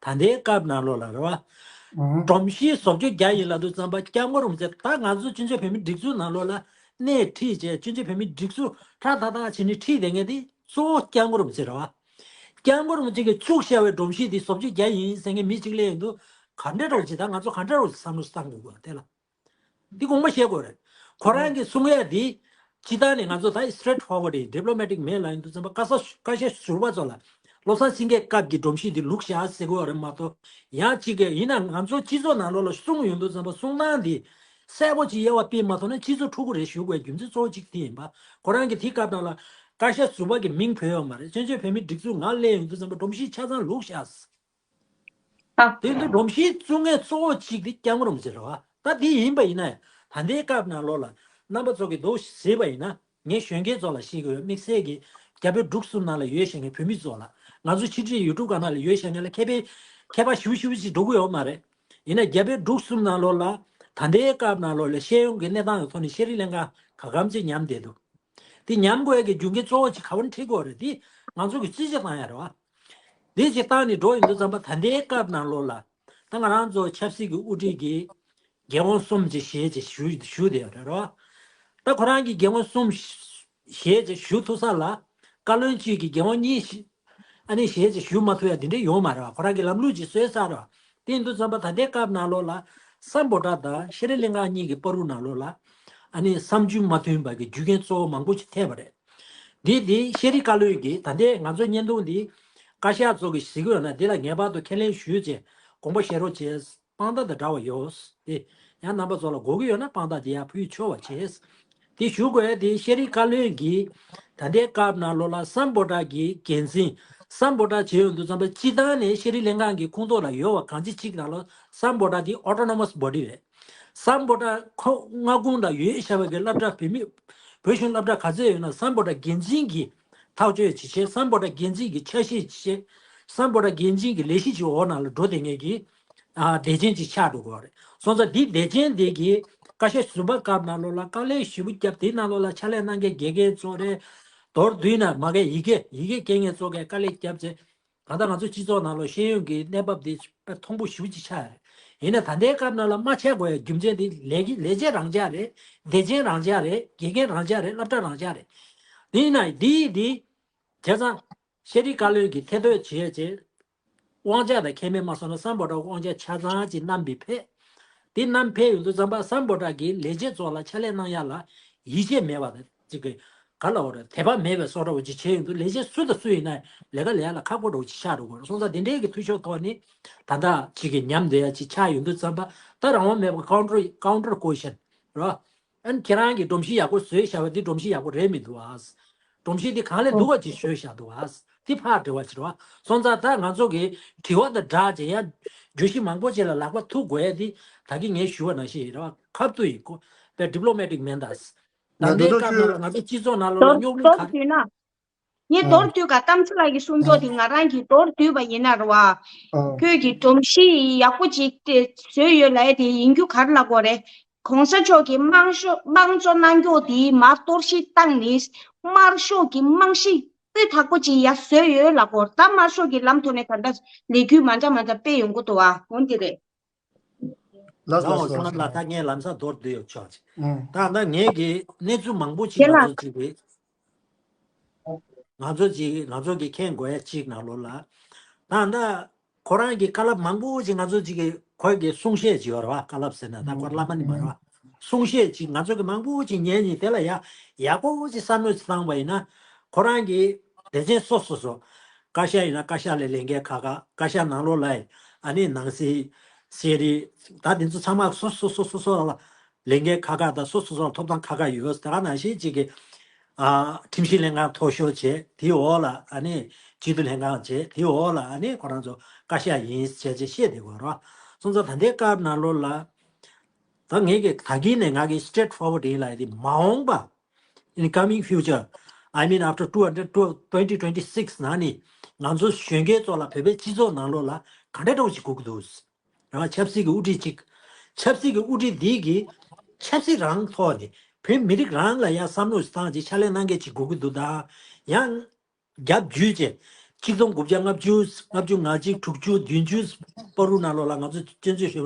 ད་ལྟའི་སྐབས་ནང་ལོགས་ལ་རེད་བ། ཨང་། སྒྲོམ་གཞི་བཟོ་བཅོས་རྒྱག་ཡིན་ལབ་དུས་ཙམ་པ་སྐྱབས་མགོན་རིན་པོ་ཆེ། ད་ང་ཚོ་བཙན་བྱོལ་བོད་མིའི་སྒྲིག་འཛུགས་ནང་ལོགས་ལ་སྣེ་ཁྲིད་བྱས། བཙན་བྱོལ་བོད་མིའི་སྒྲིག་འཛུགས་ཁྲག་ཐག་ཐག་བྱས་ནས་ཁྲིད་བསྡད་མཁན་དེ་གཙོ་བོ་སྐྱབས་མགོན་རིན་པོ་ཆེ་རེད་བ། སྐྱབས་མགོན་རིན་པོ་ཆེ་གིས་བཙུགས་བཞག་པའི་སྒྲོམ་གཞི་དེ་བཟོ་བཅོས་རྒྱག་ཡིན་ཟེར་མཁན་མི་གཅིག་སླེབས་ཡོང་དུས། ག་འདྲ་འདྲ་བོ་ཅིག་ད་ང་ཚོ་ག་འདྲ་འདྲ་བོ་ཅིག་བསམ་བློ་བཏང་དགོས་དགོས་དེ་ལ། འདི་དགོངས་པ་བཞེས་དགོས་རེད། ཁོ་རང་གིས་གསུང་ཡ་འདི། སྤྱིར་བཏང་ནས་ང་ཚོ་ད་སི་ཊེ་རེ་ཊི་ཕོར་ཝར་ཌི་ཡིན། ཌི་པི་ལོ་མེ་ཊིག་མེད་ལབ་ཡོང་དུས་ཙམ་པ། བཀའ་ཤག་བཀའ་ཤག་ཟུར་པ་ཚོ་ལ་བློ་བཟང་སེང་གེའི་སྐབས་ཀྱི་སྒྲོམ་གཞི་འདི་བླུགས་བཞག་ཟེར་དགོས་པ་རེད་མ་གཏོགས། ཡང་གཅིག་གིས་ཡིན་ན་ང་ཚོ་སྤྱི་ཚོགས་ནང་ལོགས་ལ་གསུང་ཡོང་དུས་ཙམ་པ། གསུང་སྟངས་འདི་གསལ་པོ་ཅིག་དབྱེ་བ་དཔྱད་མ་ཐུབ་ན་སྤྱི་ཚོགས་འཁྲུག་གི་རེད་ཞུ་དགོས་རྒྱུ་མཚན་གཙོ་བོ་གཅིག་དེ་ཡིན་པ། ཁོ་རང་གིས་དེའི་སྐབས་ནང་ལ་བཀའ་ཤག་ཟུར་པ་གི་མིང་བོས་ཡོད་མ་རེད། བཙན་བྱོལ་བོད་མིའི་སྒྲིག་འཛུགས་ང་སླེབས་ཡོང་དུས་ཙམ་པ་སྒྲོམ་གཞི་ཆ་ཚང་བླུགས་བཞག་ཟེར། ཨ། དེ་ཚོ་སྒྲོམ་གཞི་བཙུགས་མཁན་གཙོ་བོ་གཅིག་དེ་སྐྱབས་མགོན་རིན་པོ་ཆེ་རེད་བ། ད་དེ་ཡིན་པ་ཡིན་ན་ཡང་། ད་ལྟའི་སྐབས་ནང་ལོགས་ལ་རྣམ་པ་ཚོ་གིས་འདུག་གཟིགས་པ་ཡིན་ན། ངས་གཞོན་སྐྱེས་ཚོ་ལ་བཤད་ཀྱི་ཡོད། དམིགས་བསལ་གྱིས་རྒྱ་བལ་འབྲུག་གསུམ་ནང་ལ་ཡོད་བཞིན་གྱི་བོད་མི་ཚོ་ལ། ང་ཚོ་ཕྱི་དྲིལ་ཡུ་ཊུབ་སྒང་ནང་ལ་ཡོད་བཞིན་གྱི་ལ་མཁས་པའི་མཁས་པ་ཞེ་པོ་ཞེ་པོ་ཅིག་འགྲོ་གི་ཡོད་མ་རེད། ཡིན་ན་རྒྱ་བལ་འབྲུག་གསུམ་ནང་ལོགས་ལ་ད་ལྟའི་སྐབས་ནང་ལོགས་ལ་ཤེས་ཡོན་གྱི་གནས་སྟངས་ཀྱི་ཐོག་ནས་ཤེས་རིག་ལྷན་ཁང་ག་གམ་ཅིག་ཉམས་བསྡད་འདུག་དེ་ཉམས་དགོས་ཡ་གི་རྒྱུ་རྐྱེན་གཙོ་བོ་ཅིག་ག་པར་འཁྲིད་དགོས་རེད། དེ་ང་ཚོ་གིས་རྩིས་ཆ་བཏང་ཡ་རེད་བ། དེ་ཅིག་བཏང་ནས་འགྲོ་ཡོང་དུས་ཙམ་པ། ད་ལྟའི་སྐབས་ནང་ལོགས་ལ་ད་ང་རང་ཚོ་ཆབ་སྲིད་ཀྱི་དབུ་ཁྲིད་ཀྱིས་རྒྱལ་དབང་གསུམ་ཅིག་བཞེས་ཅིག་ཞུ་ཞུ་བསྡད་ཡོད་རེད་བ། ད་ཁོ་རང་གིས་རྒྱལ་དབང་གསུམ་བཞེས་ཅིག་ཞུ་ཐུབ་ས་ལ། བཀའ་བློན་གཅིག་གིས་རྒྱལ་དབང་གཉིས་ཤིག་ཨ་ནི་བཞེས་ཅིག་ཞུ་མ་ཐུབ་ཡ་དེ་འདྲ་ཡོད་མ་རེད་བ། ཁོ་རང་གིས་ལམ་ལུགས་ཅིག་བཟོས་ཚར་རེད་བ། དེ་ཡིན་དུས་ཙམ་པ་ད་ལྟའི་སྐབས་ནང་ལོགས་ལ་སམ་བྷོ་ཊ་དང་ཤེས་རིག་ལྷན་ཁང་གཉིས་ཀྱི་བར་དུ་ནང་ལོགས་ལ་ཨ་ནི་བསམ་ཚུལ་མ་མཐུན་པ་གི་རྒྱུ་རྐྱེན་གཙོ་བོ་མང་པོ་ཅིག་ཐེབས་པ་རེད། འདི་འདི་ཤེས་རིག་བཀའ་བློན་གྱིས། ད་ལྟའི་ང་ཚོ་བརྙན་ཐུང་འདི་བཀའ་ཤག་ཚོ་གིས་གཟིགས་ཀྱི་ཡོད་ན། འདི་ལ་ངེས་པར་དུ་ཁས་ལེན་ཞུས་བྱས་དགོངས་པ་བཞེས་རོགས་བྱས། དཔང་རྟགས་དང་འདྲ་བ་ཡོད་དེ། ཡང་རྣམ་པ་ཚོ་ལ་དགོས་ཀྱི་ཡོད་ན་དཔང་རྟགས་དེ་ཡར་ཕུལ་ཆོག་པ་བྱས། དེ་ཞུ་དགོས་དེ། ཤེས་རིག་བཀའ་བློན་གྱིས་ད་ལྟའི་སྐབས་ནང་ལོགས་ལ་སམ་བྷོ་ཊ་གི་འགན་འཛིན། སམ་བྷོ་ཊ་བྱེད་ཡོང་དུས་ཙམ་པ་སྤྱིར་བཏང་ནས་ཤེས་རིག་ལྷན་ཁང་གི་ཁོངས་གཏོགས་ལ་ཡོད་པ་གང་ཅི་ཅིག་ནང་ལོགས་སམ་བྷོ་ཊ་དེ་ཨོ་ཊོ་ནོ་མ་སི་བྷོ་ཊི་རེད། སམ་བྷོ་ཊ་ཁོ་མངའ་ཁོངས་ལ་ཡོད་བཞག་པའི་གི་སློབ་གྲྭ། བོད་མི་བོད་གཞུང་སློབ་གྲྭ་ག་ཚོད་ཡོད་ན་སམ་བྷོ་ཊ་འགན་འཛིན་གྱིས་ཐག་གཅོད་བྱེད་བྱས། སམ་བྷོ་ཊ་འགན་འཛིན་གྱིས་ཆ་ཤས་བྱེད་བྱས། སམ་བྷོ་ཊ་འགན་འཛིན་གྱི་ལས་གཞི་ཅིག་འོག་ནང་ལ་འགྲོ་བསྡད་མཁན་གྱི་ཨ་སྡེ་ཚན་ཅིག་ཆགས་འགྲོ་གི་ཡོད་རེད། སོང་ཙང་འདི་སྡེ་ཚན་འདི་གིས་བཀའ་ཤག་ཟུར་པ་སྐབས་ནང་ལོགས་ལ་དཀའ་ལས་ཞེ་པོ་བརྒྱབ། དེའི་ནང་ལོགས་ལ་ཕྱག་ལས་གནང་མཁན་དགེ་རྒན་ཚོ་རེད། མདོར་བསྡུས་ན་མ་གི་ཡི་གེ་ཡི་གེ་སྐྱེལ་མཁན་ཚོ་གིས་དཀའ་ལས་བརྒྱབ་བྱས། གང་ལྟར་ང་ཚོ་སྤྱི་ཚོགས་ནང་ལོགས་ཤེས་ཡོན་གྱི་གནས་བབ་འདི་དཔེ་མཐོན་པོ་ཞེ་པོ་ཅིག་ཆགས་རེད། ཡིན་ན་ད་ལྟའི་སྐབས་ནང་ལ་མ་ཆགས་དགོས་ཡ་རྒྱུ་མཚན་འདི་ལས་ཀྱི་ལས་བྱེད་རང་འཇགས་རེད། སྡེ་ཚན་རང་འཇགས་རེད། དགེ་རྒན་རང་འཇགས་རེད། སློབ་གྲྭ་རང་འཇགས་རེད། དེ་ཡིན་ན་འདི་འདི་བྱས་ཙང་ཤེས་རིག་བཀའ་བློན་གྱིས་ཐེ་གཏོགས་བྱས་བྱས། དབང་ཆ་དང་ཁེ་ཕན་མ་སོང་ན་སམ་བྷོ་ཊ་དབང་ཆ་ཆ་ཚང་ཅིག་བསྣམས་པའི་ཕེབས། དེ་བསྣམས་ཕེབས་ཡོང་དུས་ཙམ་པ་སམ་བྷོ་ཊ་གི་ལས་བྱེད་ཚོ་ལ་ཕྱག་ལས་གནང་ཡ་ལ་ཡིད་ཆེས་མེད་པ་དང་། ཅིག་གི་ག་ལ་བ་རེད། དད་པ་མེད་པའི་བཟོ་འདྲ་བོ་ཅིག་བྱས་ཡོང་དུས། ལས་བྱེད་སུ་དང་སུ་ཡིན་ན་ལས་ཀ་ལས་ཡ་ལ་ཁག་པོ་འདྲ་བོ་ཅིག་ཆགས་འགྲོ་གི་རེད། སོང་ཙང་དེ་འདྲའི་གི་འཐུས་ཤོར་ཐོག་ནས་ད་ལྟ་ཅིག་གི་ཉམས་བསྡད་ཡ་ཅིག་ཆགས་ཡོང་དུས་ཙམ་པ། ད་རང་དབང་མེད་པ་ཀའུན་ཊར་ཀའུན་ཊར་ཀོ་ཤན་རེད་བ། ཨ་ནི་ཁྱེད་རང་གིས་སྒྲོམ་གཞི་ཡག་པོ་བཟོས་བཞག་པ་འདི་སྒྲོམ་གཞི་ཡག་པོ་རེད་མི་འདུག་ཨ། སྒྲོམ་གཞི་འདི་གང་ལས་སྡུག་པ་ཅིག་བཟོས་བཞག་འདུག་ཨ། འདི་ཕར་དྲི་བ་ཅིག་རེད་བ། སོང་ཙང་ད་ང་ཚོ་གིས་དྲི་བ་དང་སྦྲགས་བྱས་ཡང་བརྗོད་གཞི་མང་པོ་ཅིག་ལ་ལག་པ་ཐུག་དགོས་ཡ་འདི་ད་གིན་ངས་ཞུས་པ་ནང་བཞིན་རེད་བ། ཁ་ཐུག་ཡིན་གོ། དཔེ་ཌི་པི་ལོ་མེ་ཊིག་མིན་ད། ད་ལྟའི་སྐབས་ནང་ལ་ང་ཚོ་སྤྱི་ཚོགས་ནང་ལོགས་ལ་རྙོག་གླེང་ག་རེ། ངས་མདོར་བསྡུས་ཀ་གཏམ་ཚེ་ལགས་ཀྱིས་གསུང་ཕྱོགས་དེ་ང་རང་གིས་མདོར་བསྡུས་པ་ཡིན་ན་རེད་བ། ཁྱོད་ཀྱིས་སྒྲོམ་གཞི་ཡག་པོ་ཅིག་དེ་བཟོས་ཡོད་ལབ་ཡ་དེ་ཡིན་རྒྱུ་ག་རེ་ལབ་དགོས་རེད། གོང་ས་མཆོག་གིས་དམངས་ཤོག་དམངས་གཙོ་གནང་རྒྱུ་དེ་མར་གཏོར་བཤིག་བཏང་ནས། དམར་ཤོག་གི་རྨང་གཞི་སྤུས་དག་པོ་ཅིག་ཡར་བཟོས་ཡོད་ལབ་དགོས། ད་དམར་ཤོག་གི་ལམ་ཐོག་ནས་ད་ལྟ་ལས་འགུལ་མ་འདྲ་མ་འདྲ་སྤེལ་ཡོང་གི་འདུག་བ། འོན་ཏེ་རེད། ལགས་སོ། ལགས་སོ། ལགས་སོ། ལགས་སོ། ད་ངས་ལམ་སང་མདོར་བསྡུས་ཡོད་ཆོག་ཅིག་ཨང་། ད་ད་ངས་ཀྱི་གནས་ཚུལ་མང་པོ་ཅིག་རྒན་ང་ལགས། ཚོ་ཅིག་རེད། ང་ཚོ་ཅིག་ང་ཚོ་གི་མཁྱེན་དགོས་ཡ་ཅིག་ནང་ལོགས་ལ། ད་ད་ཁོ་རང་གི་བཀའ་སློབ་མང་པོ་ཅིག་ང་ཚོ་ཅིག་གི་ཁོས་གི་གསུང་བཤད་ཅིག་ཡོད་རེད་བ། བཀའ་སློབ་ཟེར་ན་ད་ཁོ་བླ་མ་ནི་མ་རེད་བ། གསུང་བཤད་ཅིག་ང་ཚོ་གི་མང་པོ་ཅིག་ཉན་ཉིན་དེ་ལ་ཡ་ཡག་པོ་ཅིག་བསམ་བློ་ཅིག་བཏང་བ་ཡིན་ན། ཁོ་རང་གི་སྡེ་ཚན་སོ་སོ་སོ། བཀའ་ཤག་ཡིན་ན་བཀའ་ཤག་ལ་ལས་འགན་ཁག་ཁག་བཀའ་ཤག་ནང་ལོགས་ལ་ཨ་ནི་ནང་སྲིད། ཤེས་རིག་ད་དེ་ཚོ་ཚང་མ་སོ་སོ་སོ་སོ་སོ་ལ་ལས་འགན་ཁག་ཁག་དང་། སོ་སོ་སོ་ལ་ཐོབ་ཐང་ཁག་ཁག་ཡོད། ད་ག་ནང་བཞིན་གཅིག་གི་ཨ་ཁྲིམས་ཞིབ་ལྷན་ཁང་མཐོ་ཤོས་བྱས། དེའི་འོག་ལ་ཨ་ནི་སྤྱི་འཐུས་ལྷན་ཁང་བྱས། དེའི་འོག་ལ་ཨ་ནི་ཁོ་རང་ཚོ་བཀའ་ཤག་ཡིན་བྱས་བྱས་བཤད་བསྡད་དགོས་རེད། སོང་ཙང་ད་ལྟའི་སྐབས་ནང་ལོགས་ལ། ད་ངས་ཀྱི་ད་གིན་ནས་ང་གི་སི་ཊེ་རེ་ཊི་ཕོར་ཝར་ཌི་ཡིན་ལབ་ཡ་དེ། མ་འོངས་པ། In coming future, I mean after two hundred, twenty twenty-six ནང་ནས་ང་ཚོ་གཞོན་སྐྱེས་ཚོ་ལ་བོད་པའི་སྤྱི་ཚོགས་ནང་ལོགས་ལ་ག་འདྲ་འདྲ་བོ་ཞིག་དགོས་ཀྱི་འདུག་རེད་བ། ཆབ་སྲིད་ཀྱི་དབུ་ཁྲིད་ཅིག་ཆབ་སྲིད་ཀྱི་དབུ་ཁྲིད་འདི་གིས་ཆབ་སྲིད་རང་ཐོག་ནས་ བོད་མི་རིགས་རང་ལ་ཡང་བསམ་བློ་བཏང་ཅིག་ཕྱག་ལས་གནང་མཁན་ཅིག་དགོས་ཀྱི་འདུག་ད་ཡང་། རྒྱབ་བརྒྱུད་ཅེས། ཆིག་སྟོང་དགུ་བརྒྱ་ལྔ་བཅུ། ལྔ་བཅུ་ང་གཅིག་དྲུག་ཅུ་བདུན་ཅུ་བར་དུ་ནང་ལོགས་ལ་ང་ཚོ་སྤྱི་ཚོགས་ཤིག་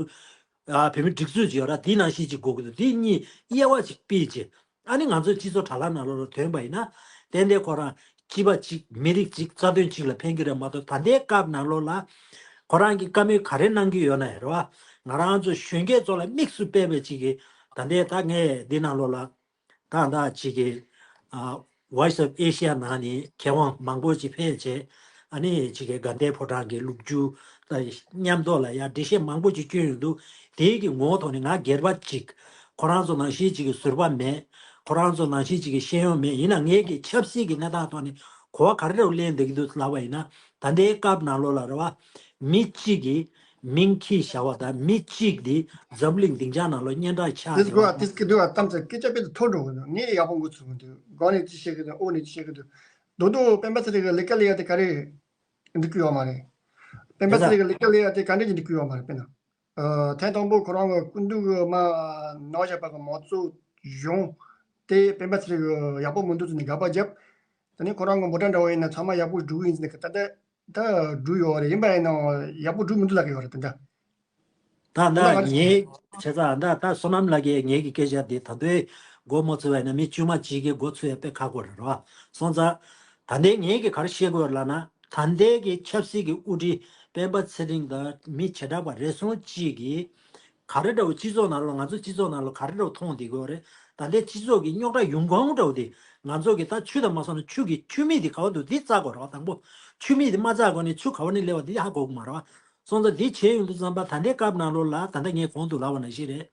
ཨ་བོད་མི་སྒྲིག་འཛུགས་ཅིག་ཡོད་ར། དེའི་ནང་བཞིན་ཅིག་དགོས་ཀྱི་འདུག་དེ་གཉིས་དབྱེ་བ་ཅིག་ཕྱེ་ཅེས། ཨ་ནི་ང་ཚོའི་སྤྱི་ཚོགས་དྲ་ལམ་ནང་ལོགས་ལ་ཐོན་པ་ཡིན་ན། ཏན་ཏན་ཁོ་རང་སྤྱི་པ་གཅིག་མི་རིགས་གཅིག་རྩ་དོན་གཅིག་ལ་ཕན་གྱི་རེད་མ་གཏོགས། ད་ལྟའི་སྐབས་ནང་ལོགས་ལ་ཁོ་རང་གིས་བཀའ་མོལ་ག་རེ་གནང་གི་ཡོད་ན་རེད་བ། ང་རང་ཚོ་གཞོན་སྐྱེས་ཚོ་ལ་དམིགས་སུ་སྤེལ་བའི་ཅིག་གི་ད་ལྟའི་ད་ངས་འདི་ནང་ལོགས་ལ། ད་ལྟ་ཅིག་གི་ཨ་Voice of Asia ནང་ནས་མཁས་དབང་མང་པོ་ཅིག་ཕེབས་བྱས། ཨ་ནི་ཅིག་གི་དགའ་ལྡན་ཕོ་བྲང་གི་ལོ་རྒྱུས་དང་མཉམ་དུ་ལ་ཡང་འགྲེལ་བཤད་མང་པོ་ཅིག་བསྐྱོན་ཡོང་འདུག་དེའི་གི་ངོ་བོ་ཐོག་ནས་ང་སྒེར་པ་ཅིག་ཁོ་རང་ཚོ་ནང་བཞིན་ཅིག་གི་ཟུར་པ་མེད། ཁོ་རང་ཚོ་ནང་བཞིན་ཅིག་གི་ཤེས་ཡོན་མེད། ཡིན་ན་ངས་ཀྱི་ཆབ་སྲིད་ཀྱི་གནས་སྟངས་ཐོག་ནས་གོ་བ་ག་རེ་རེ་ལེན་བསྡད་ཀྱི་འདུག་ལབ་པ་ཡིན་ན། ད་ལྟའི་སྐབས་ནང་ལོགས་ལ་རེད་བ། མི་གཅིག་གིས་མིང་འཁྱེར་བཞག་པ་དང་མི་གཅིག་དེ་འཛམ་གླིང་སྡིངས་ཆ་ནང་ལ་སྙན་གྲགས་ཆགས་དེ་ཡོད་གོ་པ། ཨ་དེ་གི་དུས་ཨ་གཏམ་ཚེ་སྐད་ཆ་དཔེ་དེ་མཐོ་འགྲོ་གི་འདུག་ངས་ཡག་པོ་འགོ་ཚུགས་གི་འདུག་སྒོ་ནས་ཅི་བཤད་གི་འདུག་ཨོ་ནས་ཅི་བཤད་གི་འདུག་རྡོག་རྡོག་སྤེན་པ་ཚེ་རིང་གི་ལས་ཀ་ལས་ཡ་དེ་ག་རེ་འགྲིག་གི་ཡོད་མ་རེད། སྤེན་པ་ཚེ་རིང་གི་ལས་ཀ་ལས་ཡ་དེ་ག་འདྲ་ཅིག་འགྲིག་གི་ཡོད་མ་རེད། དཔེར་ན། ཨ་ཐེངས་དང་པོ་ཁོ་རང་གི་སྐུ་མདུན་གི་མ་ནང་བཞག་པ་གི་མང་གཙོ་གཞུང་དེ་སྤེན་པ་ཚེ་རིང་གི་ཡག་པོ་མི་འདུག་ཟེར་ནས་དགག་པ་བརྒྱབ། དེ་ནས་ཁོ་རང་གི་འབོད་སྒྲ་འདྲ་བོ་ཡིན་ན་ཚང་མ་ཡག་པོ་འགྲིག་གི་ཡིན་ཟེར་ནས་ད་ལྟ། ད་འགྲོ་ཡོད་རེད། ཡིན་པ་ཡིན་ནའང་ཡག་པོ་འགྲོ་མི་འདུག་ལབ་ཀྱི་ཡོད་རེད་དེ་འདྲ། ད་ད་ལྟ་ང་ཚོ་ངའི་བྱས་ཙང་ད་ད་བསོད་ནམས་ལགས་ཀྱིས་ངའི་གི་སྐད་ཆ་འདི་ད་དུང་མགོ་མ་ཚོས་པ་ཡིན་ན་མི་དཀྱུས་མ་གཅིག་གིས་མགོ་ཚོས་ཡ་དཔེ་ཁག་པོ་རེད་རོ། སོང་ཙང་ད་ལྟའི་ངའི་གི་ག་རེ་བཤད་དགོས་ལབ་ན། ད་ལྟའི་གི་ཆབ་སྲིད་ཀྱི་དབུ་ཁྲིད་སྤེན་པ་ཚེ་རིང་དང་མི་བྱེ་བྲག་པ་རེ་ཟུང་གཅིག་གིས། ག་རེ་འདྲ་བོ་སྤྱི་ཚོགས་ནང་ལ་ང་ཚོ་སྤྱི་ཚོགས་ནང་ལ་ག་རེ་འདྲ་བོ་མཐོང་བསྡད་ཀྱི་ཡོད་རེད། ད་ལྟའི་སྤྱི་ཚོགས་ཀྱི་རྙོག་དྲ་ཡོང་སྒང་འདྲ་བོ་དེ་ང་ཚོ་གི་ད་ཆུ་དང་མ་སོང་ན་ཆུ་གི་ཆུ་མིག་དེ་ག་བ་འདུག་དེ་བཙལ་དགོས་རེད་བ། དང་པོ་ཆུ་མིག་དེ་མ་བཙལ་གོང་ནས་ཆུ་ག་བ་ནས་སླེབས་པ་དེ་ཧ་གོ་གི་མ་རེད་བ། སོང་ཙང་དེ་བྱས་ཡོང་དུས་ཙམ་པ་ད་ལྟའི་སྐབས་ནང་ལོགས་ལ་ད་ལྟ་ངས་གོང་དུ་ལབ་པ་ནང་བཞིན་རེད།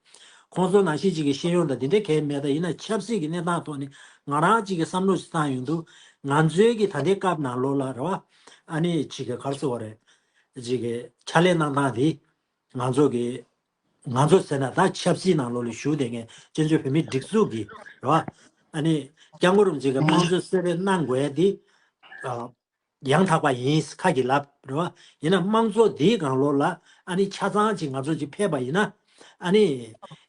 ཁོང་ཚོ་ནང་བཞིན་ཅིག་གི་ཤེས་ཡོན་དང་དེ་འདྲ་གང་ཡང་མེད། ད་ཡིན་ན་ཆབ་སྲིད་ཀྱི་གནས་སྟངས་ཐོག་ནས་ང་རང་ཅིག་གི་བསམ་བློ་ཞིག་བཏང་ཡོང་དུས། ང་ཚོའི་གི་ད་ལྟའི་སྐབས་ནང་ལོགས་ལ་རེད་བ། ཨ་ནི་ཅིག་གི་ག་རེ་ཟེར་དགོས་རེད། ཅིག་གི་ཕྱག་ལས་གནང་སྟངས་དེ། ང་ཚོ་གི། ང་ཚོ་ཟེར་ན་ད་ཆབ་སྲིད་ནང་ལོགས་ལ་ཞུགས་བསྡད་མཁན་བཙན་བྱོལ་བོད་མིའི་སྒྲིག་འཛུགས་ཀྱི་རེད་བ། ཨ་ནི་སྐྱབས་མགོན་རིན་པོ་ཆེ་གི་དམངས་གཙོ་གསོལ་རས་གནང་དགོས་ཡ་དེ་ཨ་ཡང་དག་པ་ཡིན་ཁ་གི་ལབ་རེད་བ། ཡིན་ན་དམངས་གཙོ་དེའི་སྒང་ལོགས་ལ་ཨ་ནི་ཆ་ཚང་ཅིག་ང་ཚོ་ཅིག་ཕེབས་པ་ཡིན་ན། ཨ་ནི་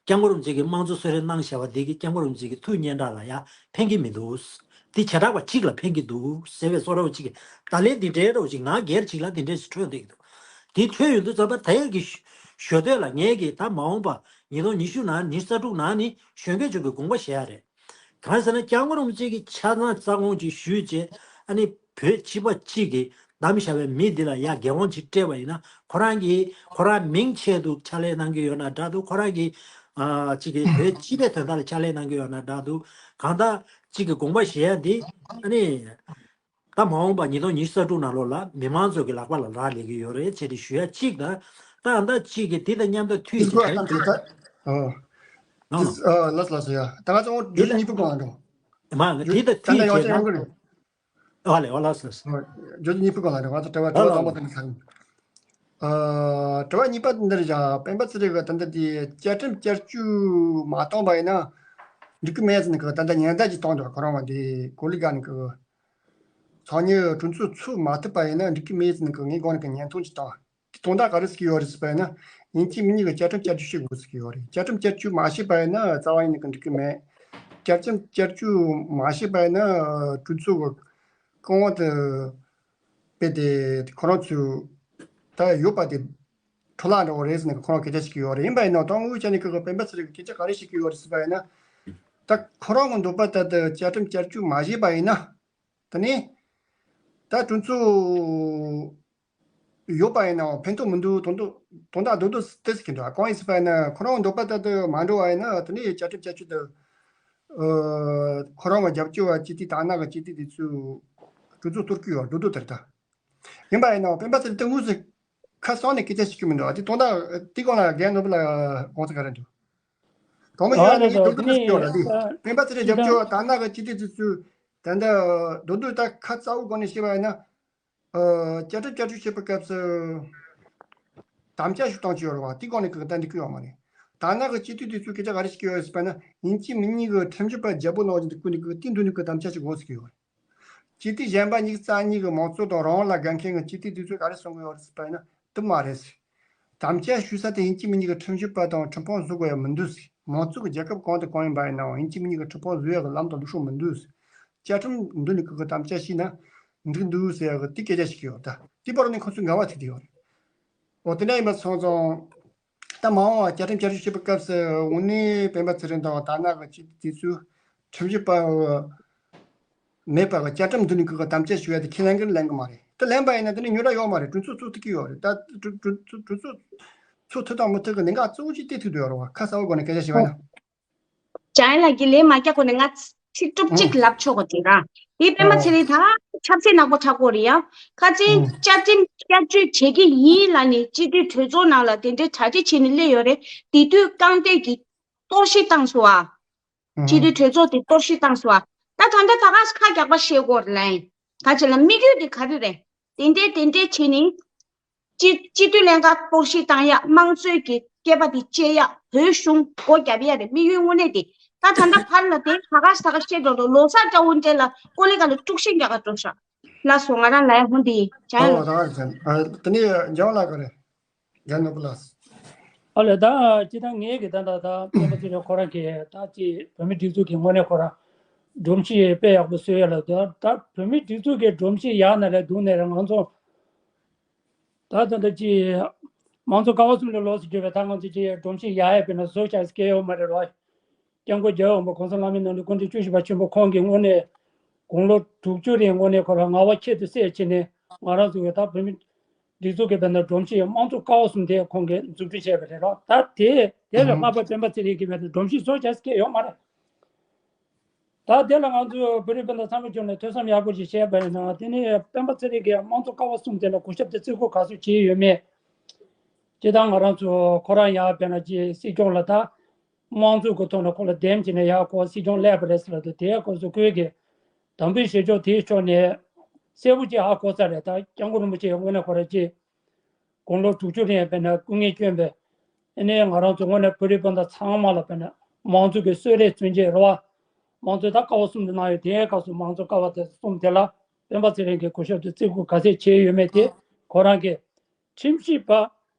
སྐྱབས་མགོན་རིན་པོ་ཆེ་གི་དམངས་གཙོ་གསོལ་རས་གནང་བཞག་པ་དེ་གི་སྐྱབས་མགོན་རིན་པོ་ཆེ་གི་ཐུགས་སྙན་གྲགས་ལ་ཡ་ཕན་གྱི་མི་འདུག་དེ་བྱེ་བྲག་པ་གཅིག་ལ་ཕན་གྱི་འདུག་ཟེར་བའི་བཟོ་འདྲ་བོ་གཅིག་གི་ད་ལན་འདི་འདྲའི་འདྲ་བོ་གཅིག་ང་སྒེར་གཅིག་ལ་འདི་འདྲས་ཤིག་འཕྲོད་བསྡད་ཀྱི་འདུག་དེ་འཕྲོད་ཡོང་དུས་ཙམ་པ་ད་ཡང་གི་ཞོ་སྟོད་ལ་ངས་གི་ད་མ་འོངས་པ་ཉིས་སྟོང་ཉི་ཤུ་ནང་ཉི་ཤུ་རྩ་དྲུག་ནང་ནི་གཞོན་སྐྱེས་ཚོ་གི་དགོངས་པ་བཞེས་ཡ་རེད། གང་ཟེར་ན་སྐྱབས་མགོན་རིན་པོ་ཆེ་གི་ཆ་ཚང་རྩ་དགོངས་ཅིག་ཞུས་རྗེས་ཨ་ནི་བོད་སྤྱི་པ་གཅིག་གི་བདམས་བཞག་པའི་མི་འདི་ལ་ཡ་འགན་དབང་ཅིག་སྤྲད་པ་ཡིན་ན། ཁོ་རང་གིས་ཁོ་རང་མིང་ཆེད་དུ་ཕྱག་ལས་གནང་གི་ཡོད་ན་འདྲ་འདུག་ཁོ་རང་གིས་ཨ་ཅིག་གི་བོད་སྤྱི་པའི་དོན་དག་ལ་ཕྱག་ལས་གནང་གི་ཡོད་ན་འདྲ་འདུག་གང་ལྟར་གཅིག་གི་དགོངས་པ་བཞེས་ཡ་འདི་ཨ་ནི། ད་མ་འོངས་པ་ཉིས་སྟོང་ཉི་ཤུ་རྩ་དྲུག་ནང་ལོགས་ལ་མི་མང་ཚོ་གི་ལག་པ་ལ་རག་ལས་ཀྱི་ཡོད་རེད་ཅེས་དེ་ཞུ་ཡ་གཅིག་དང་། ད་ད་གཅིག་གི་དེ་དང་མཉམ་དུ་འཐུས་ཤིག་ཨ་ནོ་ལགས་ལགས་སོ་ཡ། ད་ང་ཚོ་འོ་བརྗོད་གཞི་གཉིས་པོ་གང་ལ་འགྲོ། མ་ང་དེ་དང་འཐུས་ད་ཡང་བྱས་ན་ཡོང་གི་རེད། ཨ་ལས་ཨོ་ལགས་སོ། བརྗོད་གཞི་གཉིས་པོ་གང་ལ་འགྲོ། ང་ཚོ་དྲི་བ་དྲི་བ་དང་པོ་དེ་ནས་ཁ་རིང་། ཨ་དྲི་བ་གཉིས་པ་འདིར་བཞག་སྤེན་པ་ཚེ་རིང་གི་ད་ལྟ་དེ་བཅའ་ཁྲིམས་བསྐྱར་བཅོས་མ་བཏང་པ་ཡིན་ན་འགྲིག་གི་མེད་ཟེར་ནས་གི་ད་ལྟ་ཉེན་བརྡ་ཅིག་བཏང་འདུག་ཁོ་རང་བ་དེ་གོ་ལི་ག་ནས་གི་ཚོགས་མི་གྲོས་ཚོགས་ཚུགས་མ་ཐུབ་པ་ཡིན་ན་འགྲིག་གི་མེད་ཟེར་ནས་གི་ངའི་སྒང་ནས་གི་བརྙན་ཐུང་ཅིག་བཏང་། དེ་དོན་དག་ག་རེ་ཟེར་གི་ཡོད་རེད་ཟེར་བ་ཡིན་ན། ཡིན་གཅིག་མིན་གཉིས་གི་བཅའ་ཁྲིམས་བསྐྱར་བཅོས་བྱེད་དགོས་ཟེར་གི་ཡོད་རེད། བཅའ་ཁྲིམས་བསྐྱར་བཅོས་མ་བྱས་པ་ཡིན་ན་རྩ་བ་ཉིད་ནས་གི་འགྲིག་གི་མེད། བཅའ་ཁྲིམས་བསྐྱར་བཅོས་མ་བྱས་པ་ཡིན་ན་གྲོས་ཚོགས་གི་རྐང་དབང་དུ་སྤེལ་ཏེ་ཁོ་རང་ཚོས་ད་ཡོད་པ་དེ་འཕྲོ་བརླག་འགྲོ་གི་རེད་ཟེར་ནས་ཁོ་རང་སྐད་ཆ་བཤད་ཀྱི་ཡོད་རེད། ཡིན་པ་ཡིན་ན་ད་དངོས་ཡོད་ཆ་ནས་ཁོ་གི་སྤེན་པ་ཚེ་རིང་གི་སྐད་ཆ་ག་རེ་བཤད་ཀྱི་ཡོད་རེད་ཟེར་བ་ཡིན་ན། ད་ཁོ་རང་གི་འདོད་པ་ལྟར་དུ་བཅའ་ཁྲིམས་བསྐྱར་བཅོས་མ་བྱས་པ་ཡིན་ན། དེ་ནས་ད་གྲོས་ཚོགས་ཡོད་པ་ཡིན་ནའང་ཕན་ཐོགས་མི་འདུག་དོན་དག་དོན་དག་རྡོག་རྡོག་དེ་ཟེར་གྱི་འདུག་གང་ཡིན་ཟེར་བ་ཡིན་ན་ཁོ་རང་འདོད་པ་ལྟར་དུ་མ་འགྲོ་བ་ཡིན་ན་དེ་ནས་བཅའ་ཁྲིམས་བསྐྱར་བཅོས་དེ་ཨ་ཁོ་རང་གི་རྒྱབ་སྐྱོར་བ་སྤྱི་འཐུས་དར་ནག་གི་སྤྱི་འཐུས་དེ་ཚོས་གྲོས་ཚོགས་གཏོར་གྱི་ཡོད་རྡོག་རྡོག་དེ་རེད་ད། ཡིན་པ་ཡིན་ནའང་སྤེན་པ་ཚེ་རིང་དེ་དངོས་སུ་ཁ་གསང་ནས་སྐད་ཆ་བཤད་ཀྱི་མི་འདུག་དེ་དོན་དག་དེ་སྒང་ལ་རྒན་ནོར་བུ་ལགས་དགོངས་ཚུལ་ག་རེ་འདུག་དང་པོ་ཞུ་ཨ་ཡ་ནི་ལགས་ངས་སོ་དོན་དུ་དེ་ནི་ཞུ་བ་ལ་འདི་ཨ་སྤེན་པ་ཚེ་རིང་རྒྱབ་སྐྱོར་བ་དར་ནག་གི་སྤྱི་འཐུས་ཚོས་ད་ལྟ་རྡོག་རྡོག་ད་ཁ་གསལ་བོ་སྒང་ནས་བཤད་པ་ཡིན་ན། ཨ་བཅའ་ཁྲིམས་བསྐྱར་བཅོས་བྱེད་པའི་སྐབས་སུ་དམ་བཅའ་ཞིག་བཏང་ཆོག་ཡོད་རེད་བ། དེ་སྒང་ནས་གི་ད་འགྲིག་གི་ཡོད་མ་རེད། དར་ནག་གི་སྤྱི་འཐུས་དེ་ཚོས་སྐད་ཆ་ག་རེ་བཤད་ཀྱི་ཡོད་རེད་ཟེར་བ་ན་ཡིན་གཅིག་མིན་གཉིས་གི་ཁྲིམས་ཞིབ་པ་བརྗེ་པོ་གནང་རྒྱུ་དེ་སྐུ་ནས་གི་དེ་མདུན་ནས་གི་དམ་བཅའ་ཞིག་དགོས་ཟེར་གྱི་ཡོད་རེད། སྤྱི་འཐུས་གཞན་པ་ཉི་ཤུ་རྩ་གཉིས་གི་མང་གཙོ་དང་རང་དབང་ལ་དགའ་མཁན་གི་སྤྱི་འཐུས་དེ་ཚོས་ག་རེ་གསུང་གི་ཡོད་རེད་ཟེར་བ་ཡིན་ན་དེ་མ་རེད་ཟེར། དམ་བཅའ་ཞུ་ས་དེ་ཡིན་གཅིག་མིན་གཉིས་ཀྱི་ཁྲིམས་ཞིབ་པ་དང་ཁྲིམས་དཔོན་བཟོ་དགོས་ཡ་མི་འདུག་ཟེར། མང་གཙོ་གི་རྒྱལ་ཁབ་གང་དང་གང་ཡིན་པ་ཡིན་ནའང་ཡིན་གཅིག་མིན་གཉིས་ཀྱི་ཁྲིམས་དཔོན་བཟོ་ཡ་གི་ལམ་དང་ལུགས་སྲོལ་མི་འདུག་ཟེར། བཅའ་ཁྲིམས་འདི་ནི་ཁུ་གི་དམ་བཅའ་ཞིག་ན་འགྲིག་འདུག་ཟེར་ཡ་གི་དེ་སྐད་ཆ་ཞིག་ཡོད་ད། དེ་བར་ནས་ཁོ་ཚོས་འགལ་བ་ཐེབས་བསྡད་ཡོད་རེད། འོ་དེ་འདྲ་ཡིན་པ་སོང་ཙང་། ད་མ་འོངས་བར་བཅའ་ཁྲིམས་བསྐྱར་བཅོས་བྱེད་པའི་སྐབས་སུ་དངོས་གནས་སྤེན་པ་ཚེ་རིང་དང་དར་ནག་གི་སྤྱི་འཐུས་དེ་ཚོས་ཁྲིམས་ཞིབ་པ་མེད་པར་བཅའ་ཁྲིམས་འདི་ནི་ཁུ་གི་དམ་བཅའ་ཞུ་ཡ་དེ་ཁས་ལེན་གི་ལེན་གི་མ་རེད། དེ་ལེན་པ་ཡིན་ན་དེ་ནི་ཉོ་ད་ཡོད་མ་རེད། གྲོས་ཚོགས་ཚུགས་ཐུབ་ཀྱི་ཡོད་རེད། ད་གྲོས་གྲོས་གྲོས་གྲོས་ཚོགས་ཚུགས་ཐུབ་དང་མི་ཐུབ་ཀྱི་གནད་འགག་གཙོ་བོ་ཅིག་བལྟས་ཐུབ་བསྡད་ཡོད་རེད་བ། ཁ་གསལ་བོ་སྒོ་ནས་སྐད་ཆ་བཤད་པ་ཡིན་ན། འཇམ་དབྱངས་ལགས་ཀྱིས་ལན་མ་རྒྱག་གོང་ནས་ང་ཚིག་གྲུབ་ཨང་གཅིག་ལབ་ཆོག་གོ་དེ་ར། དེ་སྤེན་པ་ཨང་ཚེ་རིང་ད་ཆབ་སྲིད་ནག་པོ་ཁྲ་ཀོ་རེད་ཡ། ཁ་ཅིག་ཨང་བཅའ་ཁྲིམས་བསྐྱར་བཅོས་བྱེད་ཀྱི་ཡིན་ལབ་ནས་སྤྱི་འཐུས་གྲོས་ཚོགས་ནང་ལ་དེ་འདྲའི་གྲ་སྒྲིག་བྱས་ནས་སླེབས་ཡོད་རེད། དེ་དུས་རྐང་སྟོད་ཀྱིས་གཏོར་བཤིག་བཏང་སོང་ཨ། སྤྱི་འཐུས་གྲོས་ཚོགས་དེ་གཏོར་བཤིག་བཏང་སོང་ཨ། ད་ད་ལྟ་ད་ག་ཁ་རྒྱག་པ་བཤད་དགོས་རེད་ལན། ད་ཅི་ལ་དམིགས་ཡུལ་དེ་ག་རེ་རེད། དེ་འདྲས་དེ་འདྲས་བྱས་ནས། སྤྱི་སྤྱི་འཐུས་ལྷན་ཁང་གཏོར་བཤིག་བཏང་ཡག་དམངས་གཙོའི་གི་སྐད་པ་དེ་བཅད་ཡག་བོད་གཞུང་སྒོ་རྒྱབ་ཡག་རེད། དམིགས་ཡུལ་དངོས་གནས་དེ། ད་ད་ལྟ་ཕར་ལ་དེ་ད་ག་ས་ག་བཤད་འགྲོ་འགྲོ་ལོ་གསར་སྐྱ་བོ་འདྲས་ལ་ཀོ་ལི་ག་ལ་དཀྲུག་ཤིང་རྒྱག་ག་འགྲོ་ཤག་ལགས་སོ། ང་རང་ལ་ཡ་ཧོན་དེ་ཡིན། ཇ་ཡ་ཨོ་ལ། ད་ག་ཟེར། ཨ་དེ་ནས་རྒྱལ་བ་ལགས་ག་རེ། རྒྱལ་ནོར་བུ་ལགས། ཨ་ལས་ད་ཅི་ད་ངས་གི་ད་ད་ད་སྤེན་པ་ཚེ་རིང་ཁོ་རང་གི་ད་ཅི་བོད་མི་སྒྲིག་འཛུགས་ཀྱི་དངོས་གནས་ཁོ་རང་སྒྲོམ་གཞི་དཔེ་ཡག་པོ་བཟོས་ཡ་ལ། ད་ད་བོད་མི་སྒྲིག་འཛུགས་ཀྱི་སྒྲོམ་གཞི་ཡག་ན་རེད་སྡུག་ན་རེད། ང་ཚོ་ད་ད་ད་ཅི་མང་གཙོ་ཀ་བ་གསུམ་ལས་ལོགས་སུ་གྱུར་པའི་ད་ང་ཚོ་ཅི་སྒྲོམ་གཞི་ཡག་ཡ་དཔེར་ན་བཟོ་བྱ་སྐལ་ཡོད་མ་རེད་རོ། སྐྱབས་མགོན་རྒྱལ་བ་དབང་པོ་གོང་ས་ལྷ་མིའི་ནང་དུ་སྐུ་ཕྲེང་བཅུ་བཞི་པ་ཆེན་པོ་ཁོང་གིས་དངོས་གནས་དགུང་ལོ་དྲུག་ཅུ་རིང་དངོས་གནས་ཁོ་རང་ངལ་བ་ཁྱད་དུ་བསད་བྱས་ནས་ང་རང་ཚོ་གི་ད་བོད་མི་སྒྲིག་འཛུགས་ཀྱི་བོད་ནང་སྒྲོམ་གཞི་དམངས་གཙོ་ཀ་བ་གསུམ་དེ་ཁོང་གིས་འཛུགས་སྐྲུན་བྱས་པ་རེད་རོ། ད་དེ་དེ་ལས་ལྔ་པ་སྤེན་པ་ཚེ་རིང་གིས་བོད་ནང་སྒྲོམ་གཞི་བཟོ་བྱ་སྐལ་ཡོད་མ་རེད། ད་དེ་ལ་ང་ཚོ་བོད་རིགས་སྤུན་ཟླ་ཚང་མ་བྱུང་ནས་ཐོས་བསམ་ཡག་པོ་ཞིག་བྱས་པ་ཡིན་ན། དེ་ནས་སྤེན་པ་ཚེ་རིང་གིས་དམངས་གཙོ་ཀ་བ་གསུམ་དེ་ལ་གུས་ཞབས་དང་བརྩི་བཀུར་ག་ཚོད་བྱས་ཡོད་མེད། སྤྱིར་བཏང་ང་རང་ཚོ་ཁོ་རང་ཡར་བལྟས་ན་ཅི་སྲིད་སྐྱོང་ལ་ད་དམངས་གཙོ་གི་ཐོག་ནས་ཁོ་ལ་འདེམས་བྱས་ནས་ཡར་ཁོ་སྲིད་སྐྱོང་སླེབས་པ་རེད་ཟེར་ལབ་དུས། དེའི་སྐབས་སུ་ཁོས་ཀྱི་དམ་འབུལ་བཞེས་ཕྱོགས་དེའི་ཕྱོགས་ནས་གསལ་པོ་ཅིག་ཧ་གོ་ཚར་རེད། ད་སྐྱབས་མགོན་རིན་པོ་ཆེ་དངོས་གནས་ཁོ་རང་ཅི་དགུང་ལོ་དྲུག་ཅུ་རིང་དཔེར་ན་སྐུ་ངལ་བསྐྱོན་པས། ཨ་ནི་ང་རང་ཚོ་དངོས་གནས་བོད་རིགས་སྤུན་ཟླ་ཚང་མ་ལ་དཔེར་ན་དམངས་གཙོ་གི་གསོལ་རས་མཚོན་ཆེད་རེད་བ། དམངས་གཙོ་ད་ཀ་བ་གསུམ་དུ་གནང་ཡོད། དེའི་སྐབས་སུ་དམངས་གཙོ་ཀ་བ་དེ་གསུམ་དེ་ལ་སྤེན་པ་ཚེ་རིང་གིས་གུས་ཞབས་དང་བརྩི་བཀུར་ག་ཚད་བྱས་ཡོད་མེད་དེ་ཁོ་རང་གིས་ཁྲིམས་ཞིབ་པ་རེད་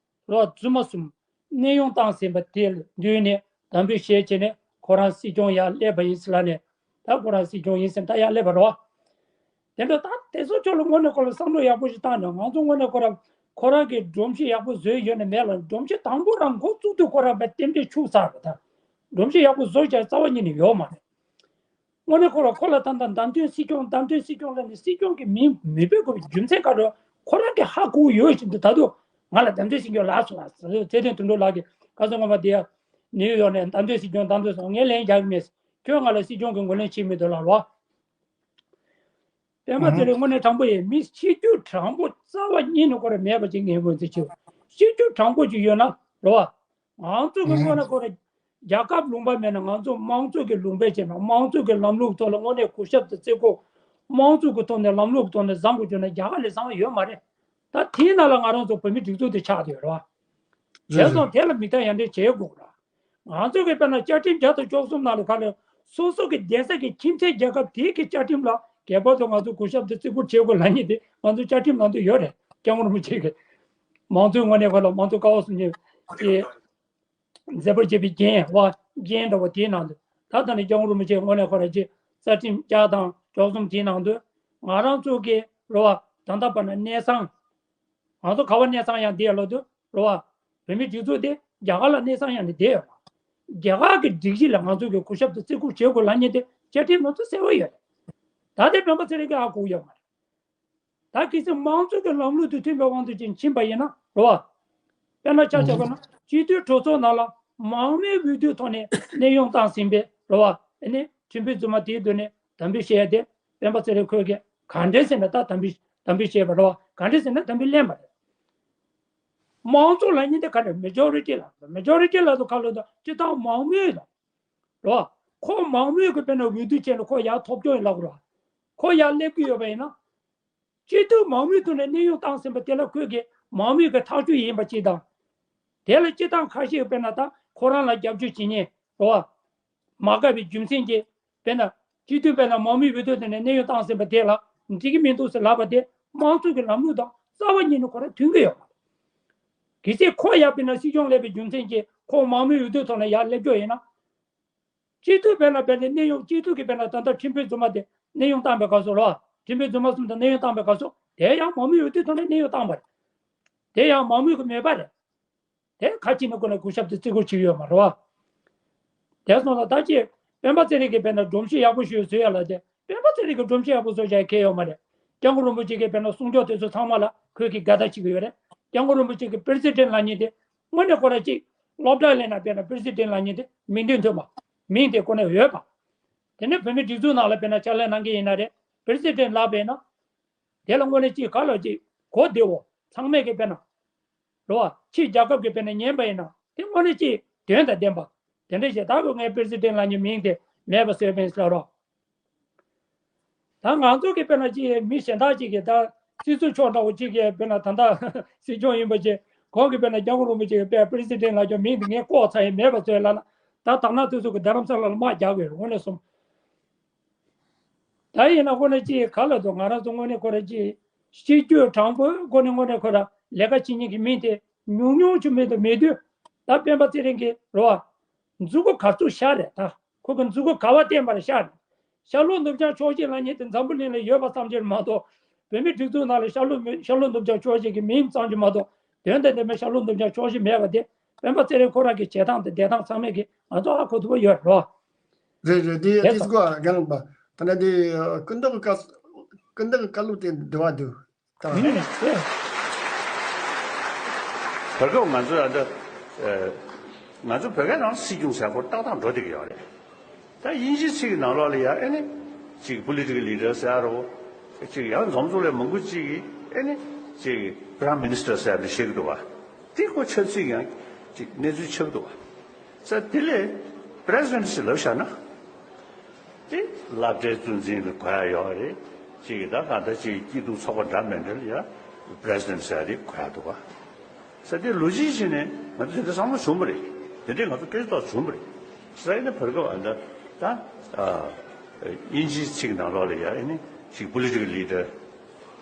བ། རྫུན་མ་གསུམ་གནས་དབྱུང་བཏང་ཟིན་པ་དེ་ལ་མདུན་ནས་དམ་འབུལ་བཞེས་བྱས་ནས་ཁོ་རང་སྲིད་སྐྱོང་ཡར་སླེབས་པ་ཡིན་ཟེར་ལབ་ནས། ད་ཁོ་རང་སྲིད་སྐྱོང་ཡིན་ཟེར་ད་ཡར་སླེབས་པ་རེད་བ། དེ་འདྲ་ད་དེ་ཚོ་ཕྱོགས་ལ་དངོས་གནས་ཁོ་ལ་བསམ་བློ་ཡག་པོ་ཞིག་བཏང་ནས། ང་ཚོ་དངོས་གནས་ཁོ་རང་ཁོ་རང་གིས་སྒྲོམ་གཞི་ཡག་པོ་བཟོས་ཡོད་ན་མེད་ལ། སྒྲོམ་གཞི་དང་པོ་རང་འགོ་བཙུགས་དུས་ཁོ་རང་བས་རྟེན་འབྲེལ་ཆུག་ཚར་བ་དང་། སྒྲོམ་གཞི་ཡག་པོ་བཟོ་བྱ་རྩ་བ་ཉིད་ནས་ཡོད་མ་རེད། དངོས་གནས་ཁོ་རང་ཁོ་ལ་ད་ལྟ་བདམས་ཐོན་སྲིད་སྐྱོང་བདམས་ཐོན་སྲིད་སྐྱོང་ལབ་ནས་སྲིད་སྐྱོང་གི་མིང་མི་འབོད་དགོས་པའི་རྒྱུ་མཚན་ག་རེ་ཁོ་རང་གིས་ཧ་གོ་ཡོད་བཞིན་དུ། ད་དུང་ང་ལ་བདམས་ཐོན་སྲིད་སྐྱོང་ལབ་སོང་ལ་ཟེར། ཚེ་བརྟན་དོན་གྲུབ་ལགས་ཀྱིས་ག་ཚོད་སྔོན་མ་དེ་ནིའུ་ཡོག་ནས་བདམས་ཐོན་སྲིད་སྐྱོང་བདམས་ཐོན་སོང་། ངས་ལན་རྒྱག་གི་མེད། ཁྱོད་ང་ལ་སྲིད་སྐྱོང་གི་ངོས་ལེན་བྱེད་མི་འདུག་ལབ་རོ། སྤེན་པ་ཚེ་རིང་དངོས་གནས་དྲང་པོ་ཡིན། མི་གཤིས་རྒྱུད་དྲང་པོ་རྩ་བ་ཉིད་ནས་ཁོ་རང་མེད་པ་ཅིག་ངས་ངོས་འཛིན་བྱེད། གཤིས་རྒྱུད་དྲང་པོ་ཅིག་ཡོད་ན་རེད་བ། ང་ཚོ་གི་དངོས་གནས་ཁོ་རང་རྒྱལ་ཁབ་ལུང་པ་མེད་ན་ང་ཚོ་དམངས་གཙོ་གི་ལུང་པ་བྱས་ན་དམངས་གཙོ་གི་ལམ་ལུགས་ཐོག་ལ་དངོས་གནས་གུས་ཞབས་དང་བརྩི་བཀུར། དམངས་གཙོ་གི་ཐོག་ནས་ལམ་ལུགས་ཀྱི་ཐོག་ནས་བཟང་པོ་བྱུང་ན་རྒྱལ་ཁབ་ལས་བཟང་བ་ཡོད་མ་རེད། ད་དེའི་ནང་ལ་ང་རང་ཚོ་བོད་མི་སྒྲིག་འཛུགས་དེ་ཆགས་བསྡད་ཡོད་རེད་བ། བྱས་ཙང་དེ་ལ་མིག་ལྟ་ཡ་འདྲ་བྱེད་དགོས་རེད། ང་ཚོ་གི་དཔེར་ན་བཅའ་ཁྲིམས་བརྒྱ་དང་བཅུ་གསུམ་ནང་ལ་ག་ལ་སོ་སོ་གི་གདན་ས་གི་ཁྱིམ་མཚེས་རྒྱལ་ཁབ་དེའི་གི་བཅའ་ཁྲིམས་ལ་ངེས་པར་དུ་ང་ཚོ་གུས་ཞབས་དང་བརྩི་བཀུར་བྱེད་དགོས་ལབ་མཁན་དེ་ང་ཚོ་བཅའ་ཁྲིམས་ནང་དུ་ཡོད་རེད། སྐྱབས་མགོན་རིན་པོ་ཆེ་གི་དམངས་གཙོའི་དངོས་གནས་ཁོ་ལ་དམངས་གཙོ་ཀ་བ་གསུམ་གྱི་མཛད་པར་བྱེད་པའི་རྒྱན་བ་རྒྱན་འདྲ་བོ་དེའི་ནང་དུ། ད་ལྟ་ནས་སྐྱབས་མགོན་རིན་པོ་ཆེ་དངོས་གནས་ཁོ་རང་གི་རྩ་ཁྲིམས་བརྒྱ་དང་བཅུ་གསུམ་དེའི་ནང་དུ་ང་རང་ཚོ་གི་རེད་བ། ད་ལྟ་བར་ན་གནས་ཚང་། ང་ཚོ་ག་བ་གནས་ཚང་ཡང་བསྡད་ལབ་དུས་རེད་བ། བོད་མིའི་སྒྲིག་འཛུགས་དེ་རྒྱ་གར་ལ་གནས་ཚང་ཡང་ནས་བསྡད་ཡོད་རེད། རྒྱ་གར་གྱི་སྒྲིག་གཞི་ལ་ང་ཚོ་གི་གུས་ཞབས་དང་བརྩི་བཀུར་བྱེད་དགོས་ལབ་མཁན་དེ་བཅའ་ཁྲིམས་ནང་དུ་གསལ་བོ་ཡོད་རེད། ད་དེ་སྤེན་པ་ཚེ་རིང་གིས་ཧ་གོ་ཡོད་མ་རེད། ད་གལ་སྲིད་དམངས་གཙོ་གི་ལམ་ལུགས་དང་མཐུན་པའི་དབང་དུ་ཅིག་ཕྱིན་པ་ཡིན་ན་རེད་བ། དཔེར་ན་ཆ་བཞག་པ་ན་སྤྱི་འཐུས་གྲོས་ཚོགས་ནང་ལ་མང་མོས་འོས་བསྡུའི་ཐོག་ནས་གནས་དབྱུང་བཏང་ཟིན་པའི་རེད་བ། ཨ་ནི་ཁྲིམས་དཔོན་རྫུན་མ་དེའི་མདུན་ནས་དམ་འབུལ་བྱས་ཏེ་སྤེན་པ་ཚེ་རིང་ཁོས་ཀྱིས་ག་འདྲས་ཟེར་ན་ད་དམ་འབུལ་དམ་འབུལ་བྱས་པ་རེད་བ། ག་འདྲས་ཟེར་ན་དམ་འབུལ་ལེན་པ་རེད། དམངས་གཙོ་ལབ་མཁན་དེ་ག་རེ་མེ་ཇོ་རི་ཊི་ལབ། མེ་ཇོ་རི་ཊི་ལབ་དུས་ག་ལབ་དུས་སྤྱིར་བཏང་མང་མོས་ལ་རེད་བ། ཁོ་མང་མོས་ཀྱི་དཔེར་ན་འོས་བསྡུ་བྱས་ནས་ཁོ་ཡར་ཐོབ་སྐྱོང་ཡིན་ལབ་དགོས་རེད་བ། ཁོ་ཡར་སླེབས་ཀྱི་ཡོད་པ་ཡིན་ན། སྤྱི་འཐུས་མང་མོས་ཐོག་ནས་གནས་དབྱུང་བཏང་ཟིན་པ་དེ་ལ་ཁོས་ཀྱི་མང་མོས་ཀྱི་ཐག་གཅོད་ཡིན་པ་གཅིག་དང་། དེ་ལ་སྤྱིར་བཏང་ཁ་ཤས་དཔེར་ན་ད་ཁོ་རང་ལ་རྒྱབ་སྐྱོར་བྱེད་མཁན་རེད་བ། མ་དགའ་བའི་རྒྱུ་མཚན་གྱིས་དཔེར་ན་སྤྱི་འཐུས་དཔེར་ན་མང་མོས་འོས་བསྡུ་དེ་ནས་གནས་དབྱུང་བཏང་ཟིན་པ་དེ་ལ་འགྲིག་གི་མི་འདུག་ཟེར་ལབ་པ་དེ་དམངས་གཙོ་གི་ལམ་ལུགས་དང་རྩ་བ་ཉིད་ནས་ཁོ་རང་མཐུན་གྱི་ཡོད་མ་རེད། གལ་སྲིད་ཁོ་ཡར་དཔེར་ན་སྲིད་སྐྱོང་སླེབས་པའི་རྒྱུ་མཚན་གྱིས་ཁོ་མང་མོས་འོས་བསྡུ་ཐོག་ནས་ཡར་སླེབས་རྒྱུ་ཡིན་ན། སྤྱི་འཐུས་དཔེར་ན་དཔེར་ན་གནས་དབྱུང་། སྤྱི་འཐུས་ཀྱི་དཔེར་ན་ད་ལྟ་ཁྲིམས་དཔོན་རྫུན་མ་དེ་གནས་དབྱུང་བཏང་པའི་སྐབས་སུ་རོ། ཁྲིམས་དཔོན་རྫུན་མ་གསུམ་དེ་གནས་དབྱུང་བཏང་པའི་སྐབས་སུ་དེ་ཡང་མང་མོས་འོས་བསྡུ་ཐོག་ནས་གནས་དབྱུང་བཏང་བ་རེད། དེ་ཡང་མང་མོས་ཀྱི་མོས་པ་རེད། དེ་ཁ་ཅིག་ནས་ཁོ་ནས་གུས་ཞབས་དེ་བརྩི་བཀུར་བྱེད་ཀྱི་ཡོད་མ་རེད་བ། དེ་སོང་ཙང་ད་ཅི་སྤེན་པ་ཚེ་རིང་གིས་དཔེར་ན་སྒྲོམ་གཞི་ཡག་པོ་ཞིག་བཟོ་ཡ་ལ་དེ་སྤེན་པ་ཚེ་རིང་གིས་སྒྲོམ་གཞི་ཡག་པོ་བཟོ་བྱ་ཡ་གལ་ཡོད་མ་རེད། སྐྱབས་མགོན་རིན་པོ་ཆེ་གིས་དཔེར་ན་གསུང་ཆོས་དེ་ཚོ་ཚང་མ་ལ་ཁོས་ཀྱི་དགའ་ད་བྱེད་ཀྱི་ཡོད་རེད། སྐྱབས་མགོན་རིན་པོ་ཆེ་གི་པི་རེ་སི་ཌེན་ཊི་ལབ་མཁན་དེ་དངོས་གནས་ཁོ་རང་ཅིག་སློབ་གྲྭ་ལས་ན་དཔེར་ན་པི་རེ་སི་ཌེན་ཊི་ལབ་མཁན་དེ་མིང་དོན་མཐུན་པ། མིང་དེ་ཁོ་ནས་ཡོད་པ། དེ་ནས་བོད་མིའི་སྒྲིག་འཛུགས་ནང་ལ་དཔེར་ན་ཕྱག་ལས་གནང་མཁན་ཡིན་ན་རེད། པི་རེ་སི་ཌེན་ཊི་ལབ་པས་ན། དེ་ལ་དངོས་གནས་ཅིག་ག་ལ་ཅིག་གོ་བདེ་བོ། ཚང་མས་ཀྱི་དཔེར་ན། རེད་བ། ཕྱིའི་རྒྱལ་ཁབ་ཀྱི་དཔེར་ན་ཉན་པ་ཡིན་ན་དེ་དངོས་གནས་ཅིག་དོན་དང་ལྡན་པ། དེ་འདྲ་ཞིག་ད་གི་ངས་པི་རེ་སི་ཌེན་ཊི་ལབ་མཁན་མིང་དེ་མེད་པ་བཟོས་པ་ཡིན་ཟེར་རོ། ད་ང་ཚོ་གི་དཔེར་ན་ཅིག་མི་གཞན་དག་ཅིག་གིས་ད་སྲིད་ཟུར་མཆོག་འདྲ་བོ་ཅིག་གིས་དཔེར་ན་ད་ལྟ་སྲིད་སྐྱོང་ཡིན་པ་ཅིག་ཁོང་གིས་དཔེར་ན་སྐྱབས་མགོན་རིན་པོ་ཆེ་གི་དཔེ་པི་རེ་སི་ཌེན་ཊི་ལབ་ཀྱང་མིང་དེ་ངས་བཀོག་ཚར་ཡིན། མེད་པ་བཟོས་ལབ་ན་ད་དག་སྣང་དེ་ཚོ་གི་རྡ་རམ་ས་ལ་ལ་དམག་རྒྱག་དགོས་རེད། དངོས་གནས་སོང་། ད་ཡིན་ན་དངོས་གནས་ཅིག་ག་ལ་འདུག་ང་རང་ཚོ་དངོས་གནས་ཁོ་ར་ཅིག་སྤྱི་སྤྱོད་དྲང་པོའི་སྒོ་ནས་དངོས་གནས་ཁོ་ར་ལས་ཀ་བྱེད་མཁན་གྱི་མི་དེ་ཉུང་ཉུང་ཅིག་མེད་དུ་མེད་དུས། ད་སྤེན་པ་ཚེ་རིང་གིས་རེད་བ། མཛུབ་གུ་ག་ཚོད་ཤར་རེད། ད་ཁོ་གི་མཛུབ་གུ་ག་བ་བསྟན་པར་ཤར་རེད། ཤར་ལྷོ་ནུབ་བྱང་ཕྱོགས་བཞི་ལབ་མཁན་དེ་འཛམ་བུ་གླིང་ལ་ཡོད་པ་ཙམ་གྱིས་མ་གཏོགས། བོད་མིའི་སྒྲིག་འཛུགས་ནང་ལ་ཤར་ལྷོ་མི་ཤར་ལྷོ་ནུབ་བྱང་ཕྱོགས་བཞི་གི་མིང་ཙམ་གྱིས་མ་གཏོགས། དོན་དང་ལྡན་པའི་ཤར་ལྷོ་ནུབ་བྱང་ཕྱོགས་བཞི་མེད་པ་དེ་སྤེན་པ་ཚེ་རིང་ཁོ་རང་གི་བྱེད་སྟངས་དང་བསྡད་སྟངས་ཚང་མས་ཀྱིས་ང་ཚོ་ཧ་གོ་ཐུབ་པ་ཡོད་རེད། རེད་རེད། དེ་དེ་ཡ་ཏིས་ཙམ་གོ་རྒན་ལགས་པ། ད་ནི་དེ་སྐུ་མདོག་གི་སྐུ་མདོག་གི་བཀའ་སློབ་དེ་འདྲི་བ་འདུག་ད། ཨུམ། བར་སྐབས་ང་ཚོ་ཨ་འདྲ། ཨ། ང་ཚོ་བོད་སྐད་ནང་སྲིད་སྐྱོང་ཟེར་སྐོར་ཏག་ཏག་འགྲོ་བསྡད་ཀྱི་ཡོད་རེད། ད་དབྱིན་ཇིའི་ཚིག་གི་ནང་ལོགས་ལ་ཡ་ཨེ་ནི་ཅིག་པོ་ལི་ཊི་ཀལ་ལི་ཌར་ཟེར་ཡ་རོ། ཅིག་ཡང་འཛོམས་ཚོགས་ལས་མང་པོ་ཅིག་གིས་ཨེ་ནི་ཅིག་པ་རའིམ་མི་ནི་སི་ཊར་ཟེར་ཡ་འདི་བཤད་ཀྱི་འདུག་བ། དེ་ཁོ་ཆབ་སྲིད་ཀྱི་ཡང་ཅིག་གནས་ཚུལ་ཆགས་ཀྱི་འདུག་བ། ས་དེ་ལས་པི་རེ་སི་ཌེན་ཊི་ཟེར་ལབ་བཞག་ན། དེ་སློབ་གྲྭའི་གཙོ་འཛིན་ལ་གོ་ཡ་ཡོད་རེད། ཅིག་གིས་ད་གང་ལྟར་ཅིག་སྐྱིད་སྡུག་ཚོགས་པ་འདྲ་མི་འདྲ་ལ་ཡ་པི་རེ་སི་ཌེན་ཊི་ཟེར་ཡ་དེ་གོ་ཡ་འདུག་བ། ས་དེ་ལོ་རྒྱུས་བྱས་ནས་ང་ཚོ་དེ་འདྲ་བསམ་བློ་བྱུང་བ་རེད། དེ་འདྲས་ང་ཚོ་སྐད་ཆ་ཐོག་བྱུང་བ་རེད། ས་ཡིན་ན་བར་སྐབས་ཨ་ད་ད་ཨ་དབྱིན་ཇིའི་ཚིག་ནང་ལོགས་ལ་ཡ་ཨེ་ནི་ཅིག་པོ་ལི་ཊི་ཀལ་ལི་ཌར་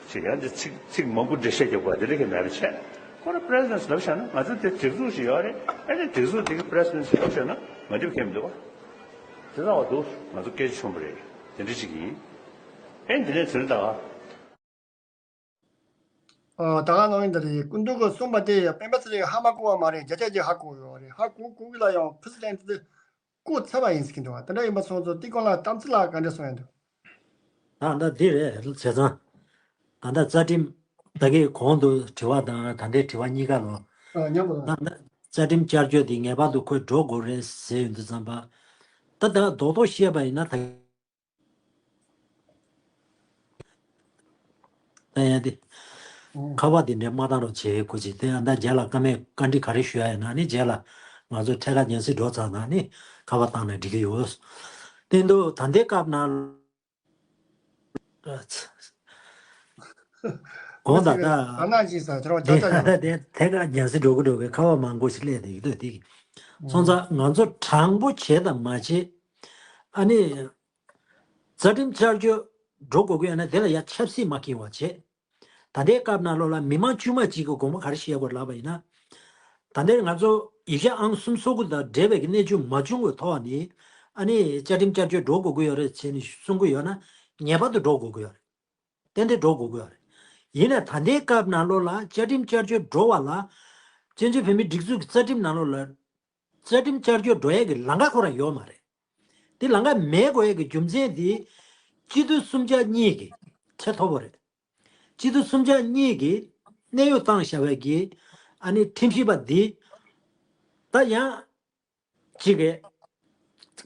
ཅིག་ཡང་འདི་ཚིག་ཚིག་མང་པོ་འགྲེལ་བཤད་རྒྱག་པ་དེ་འདྲ་གི་མེད་པ་བྱས། ཁོ་རང་པི་རེ་སི་ཌེན་ཊི་ལབ་བཞག་ན་ང་ཚོ་དེ་སྒྲིག་འཛུགས་ཤིག་ཡོད་རེད། ཨེ་ནི་སྒྲིག་འཛུགས་དེ་གི་པི་རེ་སི་ཌེན་ཊི་ལབ་བཞག་ན་མ་འགྲིག་གི་མི་འདུག་བ། དེ་ལྟ་བ་འདུག་ང་ཚོ་སྐད་ཆ་བྱུང་བ་རེད། དེ་འདྲ་ཅིག་ཡིན། ཨེ་འདི་ནས་ཚུར་ལྟ་བ། ཨ། ད་ག་ནང་བཞིན་དེ་རེད། སྐུ་མདོག་གིས་གསུངས་པ་དེ་སྤེན་པ་ཚེ་རིང་ཧ་མ་གོ་བ་མ་རེད། བརྒྱ་ཆ་བརྒྱ་ཧ་གོ་ཡོད་རེད། ཧ་གོ་གོ་གི་ལ་ཡང་པི་རེ་སི་ཌེན་ཊི་དེ་བསྐོ་ཚར་བ་ཡིན་ཟེར་གྱི་འདུག་བ། དེ་འདྲ་ཡིན་པ་སོང་ཙང་ཏི་ཀོང་ལགས་གཏམ་ཚིག་ལ་ག་འདྲ་གསུངས་ཡོད་འདུག་ད་ལྟ་འདི་རེད། བྱས་ཙང་ད་ལྟ་རྩ་ཁྲིམས་ད་གི་གོང་དུ་དྲི་བ་དང་ད་ལྟའི་དྲི་བ་གཉིས་ཀ་ལོ། ཨ། མཉམ་པོ་ད་ལྟ་རྩ་ཁྲིམས་བསྐྱར་བཅོས་འདི་ངེས་པར་དུ་ཁོས་འགྲོ་དགོས་རེད་ཟེར་ཡོང་དུས་ཙམ་པ། ད་ད་རྡོག་རྡོག་བཤད་པ་ཡིན་ན་ད། ད་ཡང་དེ། ཨོ། ཁ་པར་དེ་འདྲའི་མ་བཏང་རོགས་བྱེད་དགོས་ཅིག་དེ་ཡང་ད་རྗེས་ལ་བཀའ་མོལ་བཀའ་འདྲི་ག་རེ་ཞུ་ཡ་ཡིན་ན་ནི་རྗེས་ལ་ང་ཚོ་འཕྲལ་ཁ་ཉན་སྲིད་འགྲོ་ཚར་ན་ནི་ཁ་པར་བཏང་ན་འགྲིག་གི་ཡོད། དེ་འདུག་ད་ལྟའི་སྐབས་ན། གོང་ད་ད། ད་ན་ཅིག་ས་དེ་རང་དེ་ཅག་ཅག་ཡོད། དེ་དེ་ཁ་ཉན་སྲིད་འགྲོ་གི་འགྲོ་གི་ཁ་པར་མང་པོ་ཞིག་སླེབས་བསྡད་ཀྱི་འདུག་དེ་གི་སོང་ཙང་ང་ཚོ་དྲང་པོ་བྱེད་དང་མ་བྱེད། ཨ་ནི། རྩ་ཁྲིམས་བསྐྱར་བཅོས་འགྲོ་དགོས་ཀྱི་ཡོད་ན་དེ་ལ་ཡ་ཆབ་སྲིད་མ་འཁེལ་བ་བྱེད། ད་ལྟའི་སྐབས་ནང་ལོགས་ལ་མི་མང་དཀྱུས་མ་གཅིག་གི་དགོངས་པ་ག་རེ་བཞེས་དགོས་ལབ་པ་ཡིན་ན། ད་ལྟའི་ང་ཚོ་ཡིག་ཆ་ཨང་གསུམ་སོ་དགུ་དང་འབྲེལ་བའི་གནས་ཚུལ་མ་བྱུང་བའི་ཐོག་ནས་ཨ་ནི་བཅའ་ཁྲིམས་བསྐྱར་བཅོས་འགྲོ་དགོས་ཀྱི་ཡོད་རེད་ཟེར་ནས་གསུང་གི་ཡོད་ན་ངེས་པར་དུ་འགྲོ་དགོས་ཀྱི་ཡོད་རེད། ཏན་ཏན་འགྲོ་དགོས་ཀྱི་ཡོད་རེད། ཡིན་ནའི་ད་ལྟའི་སྐབས་ནང་ལོགས་ལ་བཅའ་ཁྲིམས་བསྐྱར་བཅོས་འགྲོ་བ་ལ་བཙན་བྱོལ་བོད་མིའི་སྒྲིག་འཛུགས་ཀྱི་རྩ་ཁྲིམས་ནང་ལོགས་ལ། རྩ་ཁྲིམས་བསྐྱར་བཅོས་འགྲོ་ཡས་ཀྱི་ལམ་ཁ་ཁོ་རང་ཡོད་མ་རེད། དེ་ལམ་ཁ་མེད་དགོས་ཡས་ཀྱི་རྒྱུ་མཚན་དེ། སྤྱི་འཐུས་གསུམ་ཆ་གཉིས་ཀྱི་ཚད་མཐོ་པོ་རེད། སྤྱི་འཐུས་གསུམ་ཆ་གཉིས་ཀྱི་གནད་ཡོད་བཏང་བཞག་པའི་གི་ཨ་ནི་ཁྲིམས་ཞིབ་པ་འདི་ད་ཡང་གཅིག་གི་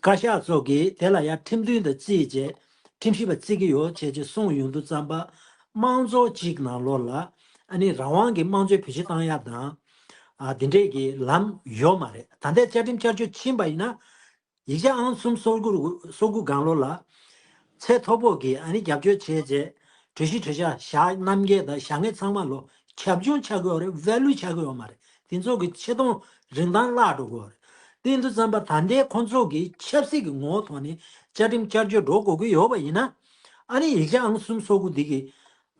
བཀའ་ཤག་ཚོ་གིས་དེ་ལ་ཡང་ཁྲིམས་མཐུན་དུ་བརྩིས་བྱས་ཁྲིམས་ཞིབ་པ་བརྩི་གི་ཡོད་བྱས་ཅེས་གསུངས་ཡོང་དུས་ཙམ་པ། དམངས་གཙོ་གཅིག་ནང་ལོགས་ལ་ཨ་ནི་རང་དབང་གི་དམངས་གཙོའི་བེད་སྤྱོད་བཏང་ཡ་དང་། ཨ། དེ་འདྲས་ཀྱི་ལམ་ཡོད་མ་རེད། ད་ལྟའི་བཅའ་ཁྲིམས་བསྐྱར་བཅོས་ཕྱིན་པ་ཡིན་ན། ཡིག་ཆ་ཨང་གསུམ་སོ་དགུ་སོ་དགུ་སྒང་ལོགས་ལ། ཚད་མཐོ་པོ་གི་ཨ་ནི་རྒྱབ་སྐྱོར་བྱས་རྗེས། གྲོས་གཞི་གྲོས་འཆར་བཞག་རྣམ་འགལ་དང་བཞག་མཁན་ཚང་མ་ལོ་ཁྱབ་ཆུང་ཆགས་ཀྱི་ཡོད་རེད། ཝེ་ལུ་ཆགས་ཀྱི་ཡོད་མ་རེད། དེ་ཚོ་གི་ཆེ་མཐོང་རིན་ཐང་བརླག་འགྲོ་གི་ཡོད་རེད། དེ་ཡིན་དུས་ཙམ་པ་ད་ལྟའི་ཁོང་ཚོ་གི་ཆབ་སྲིད་ཀྱི་ངོ་བོ་ཐོག་ནས་བཅའ་ཁྲིམས་བསྐྱར་བཅོས་འགྲོ་དགོས་ཀྱི་ཡོད་པ་ཡིན་ན། ཨ་ནི་ཡིག་ཆ་ཨང་གསུམ་སོ་དགུ་འདི་གི་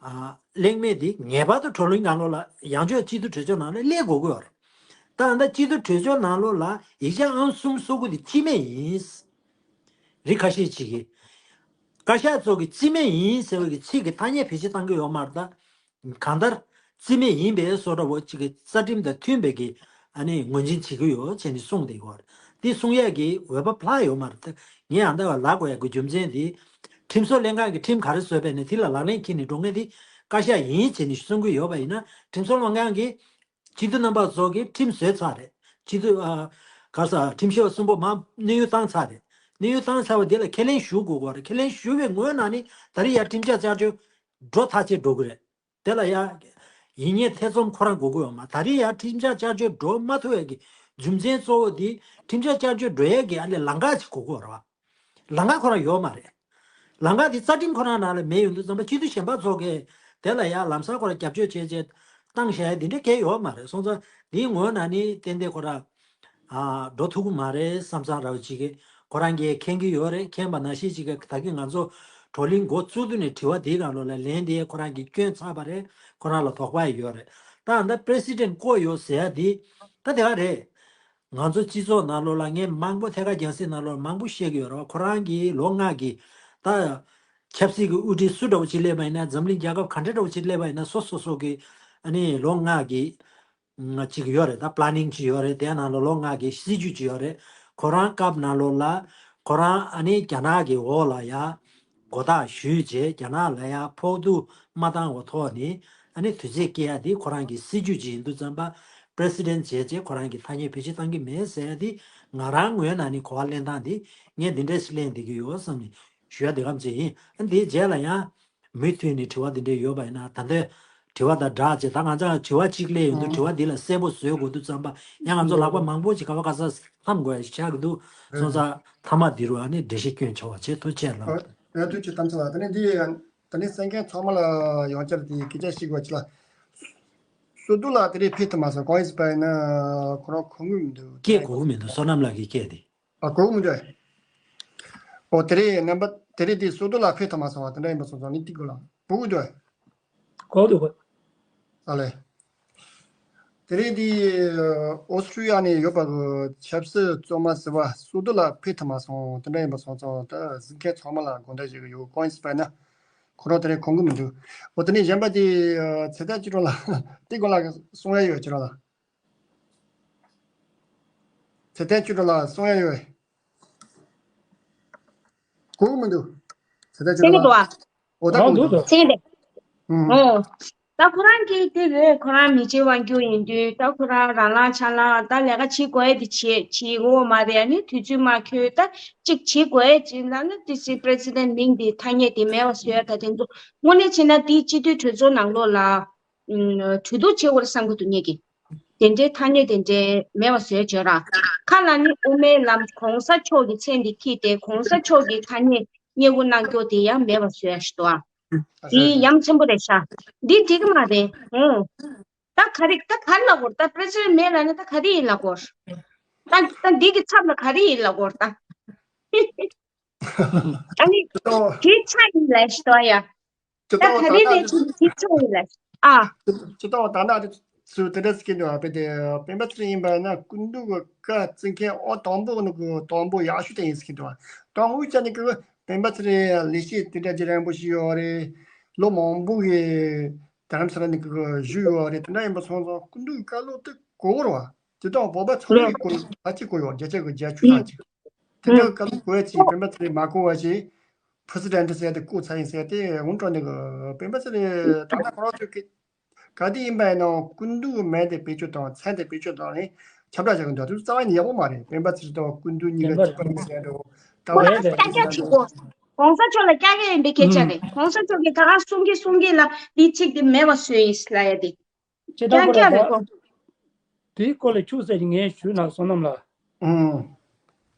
ཨ་གླེང་མོལ་འདི་ངེས་པར་དུ་བགྲོ་གླེང་ནང་ལོགས་ལ་ཡང་བསྐྱར་སྤྱི་འཐུས་གྲོས་ཚོགས་ནང་ལ་སླེབས་དགོས་ཀྱི་ཡོད་རེད། ད་ད་སྤྱི་འཐུས་གྲོས་ཚོགས་ནང་ལོགས་ལ་ཡིག་ཆ་ཨང་གསུམ་བཟོ་དགོས་དེ་སྤྱི་མོས་ཡིན། རིགས་ཁ་ཤས་ཅིག་གིས། བཀའ་ཤག་ཚོ་གི་སྤྱི་མོས་ཡིན་ཟེར་བའི་གི་ཚིག་གི་ཐ་སྙད་བེད་སྤྱོད་བཏང་གི་ཡོད་མ་རེད་ད། གང་ལྟར་སྤྱི་མོས་ཡིན་པའི་བཟོ་འདྲ་བོ་ཅིག་གི་རྩ་ཁྲིམས་དང་མཐུན་པའི་གི་ཨ་ནི་ངོས་འཛིན་བྱེད་ཀྱི་ཡོད་ཅེས་ནི་གསུངས་བསྡད་ཡོད་རེད། དེ་གསུང་ཡས་ཀྱི་འོས་བབ་ལྷག་ཡོད་མ་རེད། ངས་ཨ་ད་ལབ་དགོས་ཡ་གི་རྒྱུ་མཚན་དེ། ཁྲིམས་བཟོ་ལྷན་ཁང་གི་ཁྲིམས་ག་རེ་བཟོས་པས་ནས་དེ་ལ་ལག་ལེན་འཁྱེར་ནས་འགྲོ་མཁན་དེ་བཀའ་ཤག་ཡིན་ཅེས་ནི་གསུང་གི་ཡོད་པ་ཡིན་ན། ཁྲིམས་བཟོ་ལྷན་ཁང་གིས་སྤྱི་འཐུས་རྣམ་པ་ཚོ་གིས་ཁྲིམས་བཟོས་ཚར་རེད། སྤྱི་འཐུས་ཨ་ག་ས་ཁྲིམས་ཞིབ་པ་གསུམ་པོ་མར་གནས་དབྱུང་བཏང་ཚར་རེད། གནས་དབྱུང་བཏང་ཚར་བ་དེ་ལ་ཁས་ལེན་ཞུ་དགོས་ཀྱི་རེད། ཁས་ལེན་ཞུ་བའི་ངོས་ནས་ནི་ད་རེས་ཡར་ཁྲིམས་འཆར་བསྐྱར་བཅོས་འགྲོ་ཐག་ཆོད་འགྲོ་གི་རེད། དེ་ལ་ཡ། ཡིན་ངེས་ཐེ་ཚོམ་ཁོ་རང་དགོས་ཀྱི་ཡོད་མ། ད་རེས་ཡ་ཁྲིམས་འཆར་བསྐྱར་བཅོས་འགྲོ་མ་ཐུབ་ཡས་ཀྱི་རྒྱུ་མཚན་གཙོ་བོ་དེ་ཁྲིམས་འཆར་བསྐྱར་བཅོས་འགྲོ་ཡས་ཀྱི་ཨ་ལས་ལམ་ཁ་ཅིག་དགོས་ཀྱི་ཡོད་རེད་བ། ལམ་ཁ་ཁོ་རང་ཡོད་མ་རེད། ལམ་ཁ་དེ་རྩ་ཁྲིམས་ཁོ་རང་ནང་ལ་མེད་ཡོང་དུས་ཙམ་པ་སྤྱི་འཐུས་གཞན་པ་ཚོ་གིས་དེ་ལ་ཡ་ལམ་སང་ཁོ་རང་རྒྱབ་སྐྱོར་བྱས་བྱས་བཏང་བཞག་ཡ་དེ་འདྲ་གང་ཡང་ཡོད་མ་རེད། སོང་ཙང་དེའི་ངོས་ནས་ནི་ཏན་ཏན་ཁོ་རང་ཨ་འགྲོ་ཐུབ་ཀྱི་མ་རེད་བསམ་བསམ་ར་བ་ཅིག་གིས་ཁོ་རང་གིས་མཁྱེན་གྱི་ཡོད་རེད། མཁྱེན་པ་ནང་བཞིན་ཅིག་གིས་ད་གིན་ང་ཚོ་བགྲོ་གླེང་འགོ་བཙུགས་དུས་ནས་དྲི་བ་དེའི་སྒང་ལོགས་ལ་ལན་དེ་ཁོ་རང་གིས་བསྐྱོན་ཚར་བ་རེད། ཁོ་རང་ལ་དོགས་པ་ཡོད་རེད། ད་ད་པི་རེ་སི་ཌེན་ཊི་བསྐོས་ཡོད་ཟེར་ཡ་དེ་ད་དེ་ག་རེད། ང་ཚོ་སྤྱི་ཚོགས་ནང་ལོགས་ལ་ངས་མང་པོ་ཐད་ཀར་རྒྱང་སྲིང་ནང་ལོགས་མང་པོ་བཤད་ཀྱི་ཡོད་རེད་བ། ཁོ་རང་གིས་ལོ་ལྔ་གི་ད་ཆབ་སྲིད་ཀྱི་དབུ་ཁྲིད་སུ་འདྲ་བོ་ཅིག་སླེབས་པ་ཡིན་ན། འཛམ་གླིང་རྒྱལ་ཁབ་ག་འདྲ་འདྲ་བོ་ཅིག་སླེབས་པ་ཡིན་ན་སོ་སོ་སོ་གི་ཨ་ནི་ལོ་ལྔ་གི་ང་ཅིག་ཡོད་རེད། ད་པི་ལེ་ནིང་ཅིག་ཡོད་རེད། དེ་ནང་ལོགས་ལོ་ལྔ་གི་སྲིད་ཇུས་ཅིག་ཡོད་རེད། ཁོ་རང་སྐབས་ནང་ལོགས་ལ་ཁོ་རང་ཨ་ནི་རྒྱ་ནག་གི་འོག་ལ་ཡ་མགོ་བཏགས་ཞུས་རྗེས་རྒྱ་ནག་ལ་ཡ་ཕོག་ཐུག་མ་བཏང་བ་ཐོག་ནས་ཨ་ནི་དུས་ཚོད་སྐྱེལ་ཡ་དེ་ཁོ་རང་གི་སྲིད་ཇུས་ཅིག་ཡིན་དུས་ཙམ་པ། པི་རེ་སི་ཌེན་ཊི་བྱས་རྗེས་ཁོ་རང་གི་ཐ་སྙད་བེད་སྤྱོད་བཏང་གི་མེད་ཟེར་ཡ་དེ་ང་རང་ངོས་ནས་ནི་གོ་བ་ལེན་སྟངས་དེ་ངས་འདི་འདྲས་ལེན་བསྡད་ཀྱི་ཡོད་བསམ་ནས་ཞུ་ཡ་དེ་གམ་ཅིག་ཡིན། ཨ་འདིའི་རྗེས་ལ་ཡང་མུ་མཐུད་ནས་དྲི་བ་འདི་འདྲས་ཡོད་པ་ཡིན་ན། ད་ལྟའི་དྲི་བ་དང་སྦྲགས་བྱས་ད་ང་ཚོ་དྲི་བ་གཅིག་སླེབས་ཡོང་དུས་དྲི་བ་འདི་ལ་གསལ་པོ་བཟོ་དགོས་དུས་ཙམ་པ་ཡང་ང་ཚོ་ལག་པ་མང་པོ་ཅིག་ག་བ་ག་ས་འཐམ་དགོས་ཡ་ཞིག་ཆགས་ཀྱི་འདུག་སོང་ཙང་མཐའ་མ་འདི་རུ་ཨ་ནི་འགྲེལ་བཤད་སྐྱོན་ཆོག་པ་བྱེད། ཐུགས་རྗེ་ཆེ་ལགས། ཨ་ཐུགས་རྗེ་ཆེ། དམ་ཚིག་ལགས། དེ་ནས་འདི་ད་ནི་གསན་མཁན་ཚང་མ་ལ་ཡང་བསྐྱར་དེ་སྐད་ཆ་ཞིག་བ་ཅི་ལ། སོ་ཏོ་ལགས་དེ་རིང་ཕེབས་ཐུབ་མ་སོང་། གང་ཡིན་ཟེར་བ་ཡིན་ན་ཁོ་རང་གོ་གི་མི་འདུག་སྐད་གོ་གི་མི་འདུག་བསོད་ནམས་ལགས་ཀྱི་སྐད་དེ། ཨ་གོ་གི་མི་འདུག་ཨོ་དེ་རིང་རྣམ་པ་དེ་རིང་དེ་སོ་ཏོ་ལགས་ཕེབས་ཐུབ་མ་སོང་བ་དེ་འདྲ་ཡིན་པ་སོང་ཙང་ནི་ཏི་གོ་ལ་གོ་གི་འདུག་གོ་འདུག་ཨ་ལེ། དེ་རིང་དེ་ཨོ་སི་ཀྲི་ཡ་ནས་ཡོད་པ་གི་ཆབ་སྲིད་བཙོན་པ་ཟེར་བ་སོ་ཏོ་ལགས་ཕེབས་ཐུབ་མ་སོང་། དེ་འདྲ་ཡིན་པ་སོང་ཙང་ད་གཟིགས་མཁན་ཚང་མ་ལ་དགོངས་དག་ཞུ་གི་ཡོད། གང་ཡིན་ཟེར་བ་ཡིན་ན། ཁོ་རང་དེ་རིང་གོ་གི་མི་འདུག་འོ་དེ་ནས་གཞན་པ་དེ་ཚེ་བརྟན་ཆོས་སྒྲོན་ལགས་ཏི་གོ་ལགས་གསུང་ཡ་ཡོད་ཁྱེད་རང་ལ། ཚེ་བརྟན་ཆོས་སྒྲོན་ལགས་གསུང་ཡ་ཡོད། གོ་གི་མི་འདུག་ཚེ་བརྟན་ཆོས་སྒྲོན་ལགས། འོ་ད་གོ་གི་འདུག་ཚེ་བརྟན། ཨོ། ད་ཁོ་རང་གིས་དེ་རེད། ཁོ་རང་མི་བྱེད་དབང་སྒྱུར་ཡིན་དུས་ད་ཁོ་རང་རང་ལངས་ཆ་ལངས་ད་ལས་ཀ་བྱེད་དགོས་ཡ་དེ་བྱེད་བྱེད་དགོས་མ་རེད། ཨ་ནི་དུས་ཚོད་མ་འཁྱོལ་ད་ཅིག་བྱེད་དགོས་ཡ་ཅིག་ལབ་ན། དེ་སི་པི་རེ་སི་ཌེན་ཊི་མིང་དེ་ཐ་སྙད་དེ་མེད་པ་བཟོ་ཡ་ད་དེ་ཚོ་དངོས་གནས་བྱས་ན་དེ་སྤྱི་འཐུས་གྲོས་ཚོགས་ནང་ལོགས་ལ་གྲོས་བསྡུར་བྱེད་དགོས་རེད་བསམ་གྱི་འདུག་ངེད་ཀྱིས། དེ་འདྲའི་ཐ་སྙད་དེ་འདྲའི་མེད་པ་བཟོས་བྱས་ར། ཁ་ལ་ནི་དབུ་མའི་ལམ་གོང་ས་མཆོག་གི་མཚན་དེ་འཁྱེར་ཏེ་གོང་ས་མཆོག་གི་ཐ་སྙད་མཉེས་པོ་གནང་རྒྱུ་དེ་ཡང་མེད་པ་བཟོས་ཡ་ཞིག་འདུག་ཨ། དེ་ཡ་མཚན་པོ་རེད་ཤག་འདི་འགྲིག་གི་མ་རེད། ཨོ། ད་ག་རེ་ད་ག་རེ་ལབ་དགོས་རེད། ད་པི་རེ་སི་ཌེན་ཊི་མེད་ལབ་ན་ད་ག་རེ་ཡིན་ལབ་དགོས་རེད། ད་ད་འདི་གི་ཚབ་ལ་ག་རེ་ཡིན་ལབ་དགོས་རེད་ད། ཨ་ནི་དེ་ཆ་ཡིན་ལབ་ཞིག་འདུག་ཨ་ཡ། ད་ག་རེ་རེད་ཅེས་དེ་ཆ་ཡིན་ལབ། ཨ། ཅི་ཏོ་ད་ན་ཚུ་དེ་འདྲ་སྐྱིད་འདུག་ཨ། དཔེ་དེ་སྤེན་པ་ཚེ་རིང་ཡིན་པ་ན་སྐུ་མདུན་གྱི་བཀའ་བརྩི་མཁན་ཨོ་དང་པོ་ནི་གི་དང་པོ་ཡག་ཤོས་དེ་ཡིན་སྐྱིད་འདུག་ཨ། དང་པོ་ཆ་ནི་གི་སྤེན་པ་ཚེ་རིང་ལས་བྱེད་དེ་འདྲ་ཅིག་རིང་པོ་ཞིག་ཡོད་རེད། ལོ་མང་པོ་གི་དྷ་རམ་ས་ལ་ནི་གི་བཞུགས་ཡོད་རེད། དེ་འདྲ་ཡིན་པ་སོང་ཙང་སྐུ་མདུན་གྱི་བཀའ་སློབ་དེ་གོ་བོར་བ། དེ་དག་བོད་པ་ཚང་མས་གོ་ཡོད། ད་ཅི་གོ་ཡོད། བརྒྱ་ཆ་གི་བརྒྱད་ཅུ་ལྷག་ཅིག་དེ་འདྲ་བཀའ་སློབ་གོ་ཡ་ཅིག་སྤེན་པ་ཚེ་རིང་མ་གོ་བ་ཞིག་པི་རེ་སི་ཌེན་ཊི་ཟེར་ཏེ་བཀོད་ཚར་ཡིན་ཟེར་ཏེ་འུན་སྤྲོ་ནི་གི་སྤེན་པ་ཚེ་རིང་ད་ལྟ་ཁོ་རང་ཚོས་གི་ག་དེ་ཡིན་པ་ཡིན་ནའང་སྐུ་མདུན་གི་མིང་དེ་བེད་སྤྱོད་དང་མཚན་དེ་བེད་སྤྱོད་དང་ནི་ཁྱབ་བསྒྲགས་བྱ་གི་འདུག་དེ་རྩ་བ་ནས་ཡག་པོ་མ་རེད། སྤེན་པ་ཚེ་རིང་དང་སྐུ་མདུན་གཉིས་ཀ་གཅིག་པ་ཡིན་ཟེར་འགྲོ། ད་ཁོ་བ་ལ་ཅིག་ཀྱག་ཀྱག་བྱེད་དགོས། གོང་ས་མཆོག་ལ་ཀྱག་ཀྱག་ཡིན་པའི་སྐད་ཆ་རེད། གོང་ས་མཆོག་གིས་ད་ག་གསུང་གི་གསུང་གི་ལ་འདི་ཚིག་འདི་མེད་པ་བཟོས་ཡིན་ལབ་ཡ་དེ། སྤྱིར་བཏང་ཀྱང་ཀྱང་ཁོ་ར་རེད་ཁོ། ད་དེའི་སྐོར་ལ་ཁྱུག་ཙམ་ཞིག་ངས་ཞུས་ན་བསོད་ནམས་ལགས། ཨང་།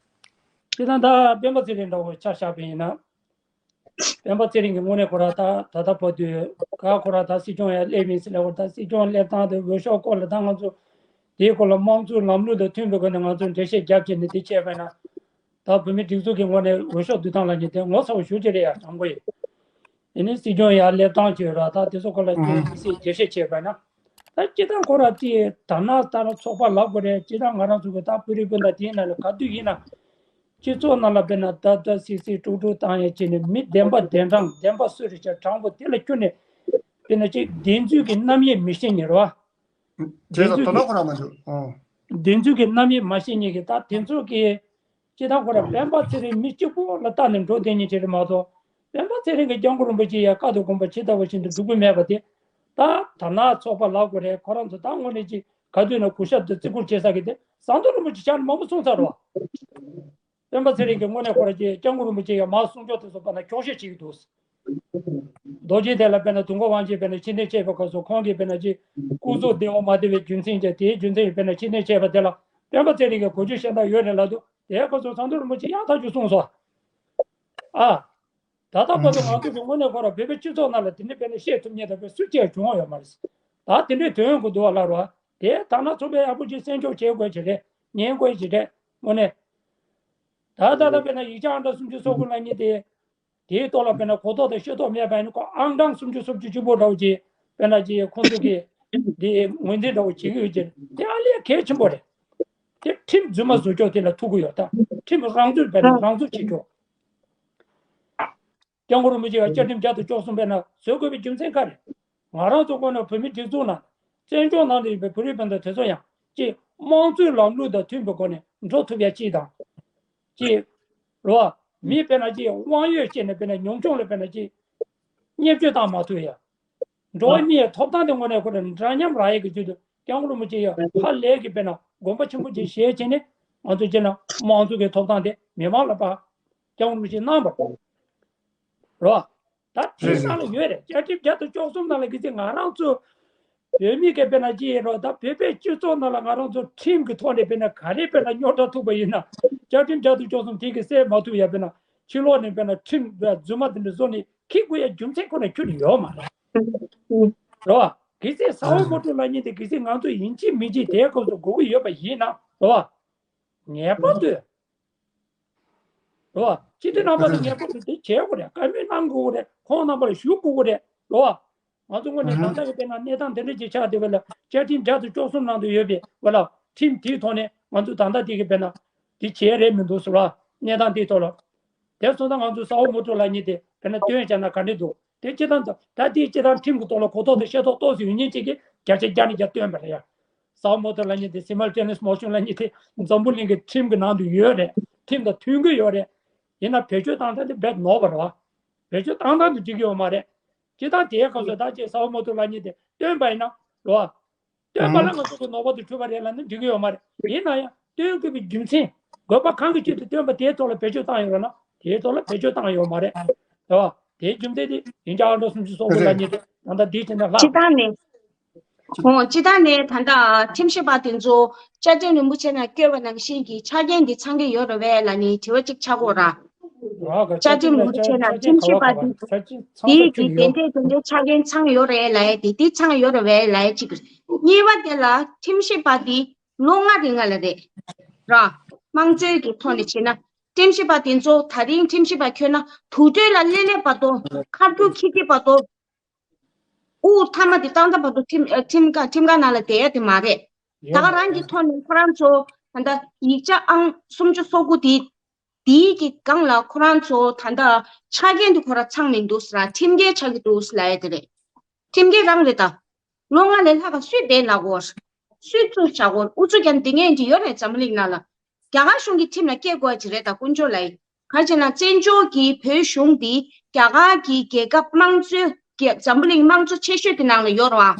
སྤྱིར་བཏང་ད་སྤེན་པ་ཚེ་རིང་འདྲ་བོ་ཆ་བཞག་པ་ཡིན་ན། སྤེན་པ་ཚེ་རིང་གི་དངོས་གནས་ཁོ་ར་ད་ད་ལྟ་བར་དུ་ག་ཁོ་ར་ད་སྲིད་སྐྱོང་ཡར་སླེབས་ཡིན་ཟེར་ལབ་ཁོ་ར་ད་སྲིད་སྐྱོང་སླེབས་སྟངས་དེ་འོས་ཤོག་སྐོར་ལ་ད་ང་ཚོ་དེའི་སྐོར་ལ་དམངས་གཙོའི་ལམ་ལུགས་དང་མཐུན་པའི་སྒོ་ནས་ང་ཚོས་འགྲེལ་བཤད་རྒྱབ་བྱས་ནས་དེ་བྱས་པ་ཡིན་ན། ད་བོད་མི་སྒྲིག་འཛུགས་ཀྱི་ངོས་ནས་འོས་ཤོག་བསྡུ་སྟངས་ལ་ཉེ་དེ་ངོ་ཚ་བོ་ཞེ་པོ་ཅིག་རེད་ཡ། དྲང་པོ་ཡིན། དེ་ནས་སྲིད་སྐྱོང་ཡར་སླེབས་སྟངས་བྱོས་ར། ད་དེ་ཚོ་སྐོར་ལ་ཨུ་ཧུམ། དམིགས་བསལ་རྒྱས་བཤད་བྱས་པ་ན། ད་སྤྱིར་བཏང་ཁོ་ར་དེ་ད་ན་ད་ར་ཚོགས་པ་ལབ་དགོས་རེད། སྤྱིར་བཏང་ང་རང་ཚོ་གི་ད་བོད་རིགས་སྤུན་ཟླ་དེའི་ནང་ལ་ག་དུས་ཡིན་ན། སྤྱི་ཚོགས་ནང་ལ་དཔེར་ན་ད་ད་སིག་སིག་དཀྲུག་དཀྲུག་བཏང་ཡས་བྱས་ནས། མི་བདེན་པ་བདེན་དྲང་བདེན་པ་སུ་རེད་ཅེས་དྲང་པོ་དེ་ལ་ཁྱོན་ནས་དཔེར་ན་ཅིག་བདེན་རྫུན་གྱི་རྣམ་དབྱེ་མི་ཤེས་མཁན་རེད་བ། བདེན་རྫུན་གྱི་དོ་སྣང་ཁོ་རང་མ་འདུག་ཨོ། བདེན་རྫུན་གྱི་རྣམ་དབྱེ་མ་ཤེས་མཁན་གྱི་ད་དེ་ཚོ་གི། སྤྱིར་བཏང་ཁོ་ར་སྤེན་པ་ཚེ་རིང་མི་གཅིག་པོ་ལ་ལྟ་ནས་འགྲོ་བསྡད་མཁན་ཅིག་རེད་མ་གཏོགས། སྤེན་པ་ཚེ་རིང་གིས་སྐྱབས་མགོན་རིན་པོ་ཆེ་ཡ་བཀའ་དང་དགོངས་པ་ཇི་ལྟ་བ་བཞིན་དུ་སྒྲུབ་ཀྱི་མེད་པ་དེ། ད་དར་ནག་ཚོགས་པ་ལབ་དགོས་རེད། ཁོ་རང་ཚོ་ད་དངོས་གནས་ཅིག་ག་དུས་ན་གུས་ཞབས་དང་བརྩི་བཀུར་བྱེད་ས་གི་དེ་ཟམ་གདོང་རིན་པོ་ཆེ་ཕྱག་ལས་མང་པོ་གསུངས་ཚར་བ། སྤེན་པ་ཚེ་རིང་གིས་དངོས་གནས་ཁོ་ར་ཅིག་སྐྱབས་མགོན་རིན་པོ་ཆེ་ཡ་མར་གསུང་ཕྱོགས་དེ་ཚོ་དཔེར་ན་འཁྱོག་བཤད་བྱེད་ཀྱི་འདུག་རྡོ་རྗེ་གདན་ལ་དཔེར་ན་དུས་འཁོར་དབང་ཆེན་དཔེར་ན་ཕྱི་ནས་ཆད་པའི་སྐབས་སུ་ཁོང་གིས་དཔེར་ན་ཅིག་སྐུ་གཟུགས་བདེ་བོ་མ་བདེ་བའི་རྒྱུ་མཚན་གྱིས། དེའི་རྒྱུ་མཚན་ཡིན་པས་ན་ཕྱི་ནས་ཆད་པ་དེ་ལ་སྤེན་པ་ཚེ་རིང་གིས་གོ་རྒྱུ་ཤེས་སྟངས་ཡོད་རེད་ལབ་དུས། དེའི་སྐབས་སུ་ཟམ་གདོང་རིན་པོ་ཆེ་ཡང་ཐག་ཆོད་གསུངས་སོང་། ཨ། ད་ལྟ་བར་དུ་ང་ཚོ་གི་དངོས་གནས་ཁོ་ར་བོད་པའི་སྤྱི་ཚོགས་ནང་ལ་དེ་འདྲའི་དཔེར་ན་བཤད་ཐུབ་མཁན་དང་དཔེ་སུ་གཅིག་བྱུང་ཡོད་མ་རེད། ད་དེ་འདྲའི་དོན་གོ་འདུག་བ་ལ་རོ། དེ་ད་ན་ཚོགས་པའི་ཡག་པོ་ཅིག་སེམས་ཤུགས་བྱེད་དགོས་ཅིག་རེད། ཉན་དགོས་ཅིག་རེད། དངོས་གནས། ད་ད་ལྟ་དཔེར་ན་ཡིག་ཆ་ཨང་གྲངས་སུམ་ཅུ་སོ་དགུ་ལབ་མཁན་དེ། དེའི་ཐོག་ལ་དཔེར་ན་གོ་རྟོགས་དང་ཤེས་རྟོགས་མེད་པ་ཡིན་ན། ཁོ་ཨང་གྲངས་སུམ་ཅུ་སོ་བཅུ་གཅིག་པོ་འདྲ་བོ་ཅིག་དཔེར་ན་ཅིག་ཁོང་ཚོ་གི་དེ་ངོས་འཛིན་འདྲ་བོ་བྱེད་ཀྱི་ཡོད་ཅེ། དེ་ཨ་ལས་གལ་ཆེན་པོ་རེད། དེ་ཁྲིམས་རྫུན་མ་བཟོ་ཕྱོགས་དེ་ལ་ཐུག་གི་ཡོད། ད་ཁྲིམས་རང་ཚུགས་དཔེར་ན་རང་ཚུགས་བྱེད་ཕྱོགས། སྐྱབས་མགོན་རིན་པོ་ཆེ་ཡ་བཅའ་ཁྲིམས་བརྒྱ་དང་བཅུ་གསུམ་དཔེར་ན་བཟོ་དགོས་པའི་རྒྱུ་མཚན་ག་རེ། ང་རང་ཚོ་ཁོ་ན་བོད་མི་སྒྲིག་འཛུགས་ནང་བཙན་བྱོལ་ནང་དུ་ཡོད་པའི་བོད་རིགས་སྤུན་ཟླ་དེ་ཚོ་ཡང་ཅིག་དམངས་གཙོའི་ལམ་ལུགས་དང་མཐུན་པའི་སྒོ་ནས་འགྲོ་ཐུབ་ཡ་ཅིག་དང་། ཅིག་རོ། མི་དཔེར་ན་ཅིག་དབང་ཡོད་བྱས་ནས་དཔེར་ན་ཉམ་ཆུང་ལ་དཔེར་ན་ཅིག་བརྙས་བཅོས་བཏང་མ་ཐུབ་ཡ། འགྲོ་བ་མིའི་ཐོབ་ཐང་དེ་དངོས་གནས་ཁོ་རང་འདྲ་མཉམ་རག་ཡས་ཀྱི་ཆེད་དུ་སྐྱབས་མགོན་རིན་པོ་ཆེ་ཡ་ཧ་ལས་ཀྱི་དཔེར་ན་དགོངས་པ་ཆེན་པོ་ཅིག་བཞེས་བྱས་ནས། ང་ཚོ་སྤྱིར་ན་དམངས་གཙོ་གི་ཐོབ་ཐང་དེ་མི་མང་ལ་ཕར་སྐྱབས་མགོན་རིན་པོ་ཆེས་གནང་བ་རོ། ད་དེ་ནང་ལ་ཡོད་རེད། བཅའ་ཁྲིམས་བརྒྱ་དང་བཅུ་གསུམ་ནང་ལ་གི་ཚེ་ང་རང་ཚོ་བོད་མི་གི་དཔེར་ན་ཅི་ཡིན་རོ། ད་བོད་པའི་སྤྱི་ཚོགས་ནང་ལ་ང་རང་ཚོ་ཁྲིམས་ཀྱི་ཐོག་ནས་དཔེར་ན་ག་རེ་དཔེར་ན་རྙོག་དྲ་ཐུག་པ་ཡིན་ན། བཅའ་ཁྲིམས་བརྒྱ་དང་བཅུ་གསུམ་དེ་གི་སེལ་མ་ཐུབ་ཡ། དཔེར་ན་ཕྱི་ལོགས་ནས་དཔེར་ན་ཁྲིམས་རྫུན་མ་དེ་འདྲ་བཟོ་ནས་འཁྱེར་དགོས་ཡ་རྒྱུ་མཚན་ཁོ་ན་ཁྱོན་ནས་ཡོད་མ་རེད། རོ། གལ་སྲིད་ས་འོག་མོ་ཊ་ལབ་མཁན་དེ་གལ་སྲིད་ང་ཚོ་ཡིན་གཅིག་མིན་གཅིག་དེའི་སྐབས་སུ་དགོས་ཀྱི་ཡོད་པ་ཡིན་ན་རོ། ངེས་པར་དུ་རོ། སྤྱི་འཐུས་རྣམ་པ་ཚོ་ངེས་པར་དུ་དེ་བྱེད་དགོས་རེད། བཀའ་མོལ་གནང་དགོས་རེད། ཁོང་རྣམ་པ་ལ་ཞུ་དགོས་རེད་རོ། ང་ཚོ་དངོས་གནས་ད་ལྟ་གི་དཔེར་ན་གནས་སྟངས་དེ་འདྲ་ཅིག་ཆགས་བསྡད་པ་ལ། བཅའ་ཁྲིམས་བརྒྱ་དང་བཅུ་གསུམ་ནང་དུ་ཡོད་པའི་བ་ལ་ཁྲིམས་དེའི་ཐོག་ནས་ང་ཚོ་ད་ལྟ་དེ་གི་དཔེར་ན་དེ་བྱས་རེད་མི་འདུག་ཟེར་བ། གནས་སྟངས་དེའི་ཐོག་ལ། དེ་སོང་ཙང་ང་ཚོ་ས་འོག་མོ་ཊ་ལབ་མཁན་དེ་དཔེར་ན་སྟོན་བྱས་ན་ག་འདྲ་འདུག་དེ་སྤྱིར་བཏང་ད་ལྟའི་སྤྱིར་བཏང་ཁྲིམས་ཀྱི་ཐོག་ལ་གོ་རྟོགས་དང་ཤེས་རྟོགས་ཏོག་ཙམ་ཡོད་མཁན་ཅིག་གིས་བརྒྱ་ཆ་བརྒྱ་ནས་བརྒྱ་སྟོན་པ་རེད་ཡ། ས་འོག་མོ་ཊ་ལབ་མཁན་དེ། simultaneous motion ལབ་མཁན་དེ་འཛམ་བུ་གླིང་གི་ཁྲིམས་ཀྱི་ནང་དུ་ཡོད་རེད། ཁྲིམས་དང་མཐུན་གྱི་ཡོད་རེད། ཡིན་ན་བེད་སྤྱོད་བཏང་སྟངས་དེ་རྦད་ནོར་བ་རེད་བ། བེད་སྤྱོད་བཏང་སྟངས་དེ་འགྲིག་གི་ཡོད་མ་རེད། སྤྱིར་བཏང་དེའི་སྐབས་སུ་ད་ཅིག་ས་འོག་མོ་ཊ་ལབ་མཁན་དེ་སྟོན་པ་ཡིན་ན་རེད་བ། སྟོན་པ་ལ་ང་ཚོ་གི་ནོར་བ་དེ་འཁྲུལ་པ་རེད་ལབ་ན་འགྲིག་གི་ཡོད་མ་རེད། ཡིན་ན་ཡང་སྟོན་དགོས་པའི་རྒྱུ་མཚན། དགོས་པ་གང་གི་ཆེད་དུ་སྟོན་པ་དེའི་ཐོག་ལ་བེད་སྤྱོད་བཏང་ཡོད་རེད་ན། དེའི་ཐོག་ལ་བེད་སྤྱོད་བཏང་ཡོད་མ་རེད། རེད་བ། དེའི་རྒྱུ་མཚན་དེ་ཡིན་ཀྱང་ཨ་འགྲོ་སུམ་ཅུ་སོ་དགུ་ལབ་མཁན་དེ་ད་ལྟ་འདིའི་དེ་ནས་ལྷག་སྤྱིར་བཏང་ནས། འོ། སྤྱིར་བཏང་ནས་ད་ལྟ་ཁྲིམས་ཞིབ་པ་དེ་ཚོ་བཅའ་ཁྲིམས་རིན་པོ་ཆེ་ནང་བཀོད་པ་ནང་བཞིན་གྱི་ཆ་རྐྱེན་འདི་ཚང་གི་ཡོད་རེད་པས་ལབ་ནས་དྲི་བ་གཅིག་ཆགས་ཀྱི་ཡོད་རེད། བཅའ་ཁྲིམས་རིན་པོ་ཆེ་ནང་ཁྲིམས་ཞིབ་པ་དེ་དེའི་གི་དེ་འདྲའི་དེ་འདྲའི་ཆ་རྐྱེན་ཚང་ཡོད་རེད་ལབ་ཡས་དེ། དེ་ཚང་ཡོད་རེད་པས་ལབ་ཡས་གཅིག་རེད། གཉིས་པ་དེ་ལ་ཁྲིམས་ཞིབ་པ་དེ་ལོ་ལྔ་རིང་ལ་རེད། ར། དམངས་གཙོའི་གི་ཐོག་ནས་བྱས་ན། ཁྲིམས་ཞིབ་པ་དེ་ཚོ་ད་རིང་ཁྲིམས་ཞིབ་པ་ཁྱོན་ན་དུག་སྦྲུལ་ལ་སླེབས་སླེབས་བར་དུ། ཁ་རྒྱུག་འཁྱེར་འཁྱེར་བར་དུ། དབུགས་ཐ་མ་དེ་བཏང་ཐ་བར་དུ་ཁྲིམས་ཨ། ཁྲིམས་ཁང་ཁྲིམས་ཁང་ནང་ལ་བསྡད་ཡ་དེ་མ་རེད། ད་ག་རང་གི་ཐོག་ནས་ཁོ་རང་ཚོ་ད་ལྟ་ཡིག་ཆ་ཨང་སུམ་ཅུ་སོ་དགུ་དེ། དེའི་གི་སྒང་ལ་ཁོ་རང་ཚོ་ད་ལྟ་ཆ་རྐྱེན་དེ་ཁོ་རང་ཚང་མི་འདུག་ཟེར་ར། ཁྲིམས་འགལ་ཆགས་ཀྱི་འདུག་ཟེར་ལབ་ཡ་དེ་རེད། ཁྲིམས་འགལ་རང་རེད་ད། ལོ་ལྔ་ལས་ལྷག་ག་སུས་བསྡད་ལབ་དགོས། སུས་བཙུགས་བཞག་དགོས། ཨུ་ཚུགས་རྒྱག་འདི་ངས་འདི་ཡོད་རེད་འཛམ་བུ་གླིང་ནང་ལ། རྒྱ་གར་གཞུང་གི་ཁྲིམས་ལ་སྐྱེལ་དགོས་ཀྱི་རེད་ད་དཀོན་མཆོག་ལ། ག་རེ་བྱས་ན་བཙན་བྱོལ་གྱི་བོད་གཞུང་འདི་རྒྱ་གར་གྱི་རྒྱལ་ཁབ་དམངས་གཙོའི་རྒྱལ་འཛམ་བུ་གླིང་དམངས་གཙོ་ཆེ་ཤོས་ཀྱི་ནང་ལ་ཡོད་རེད་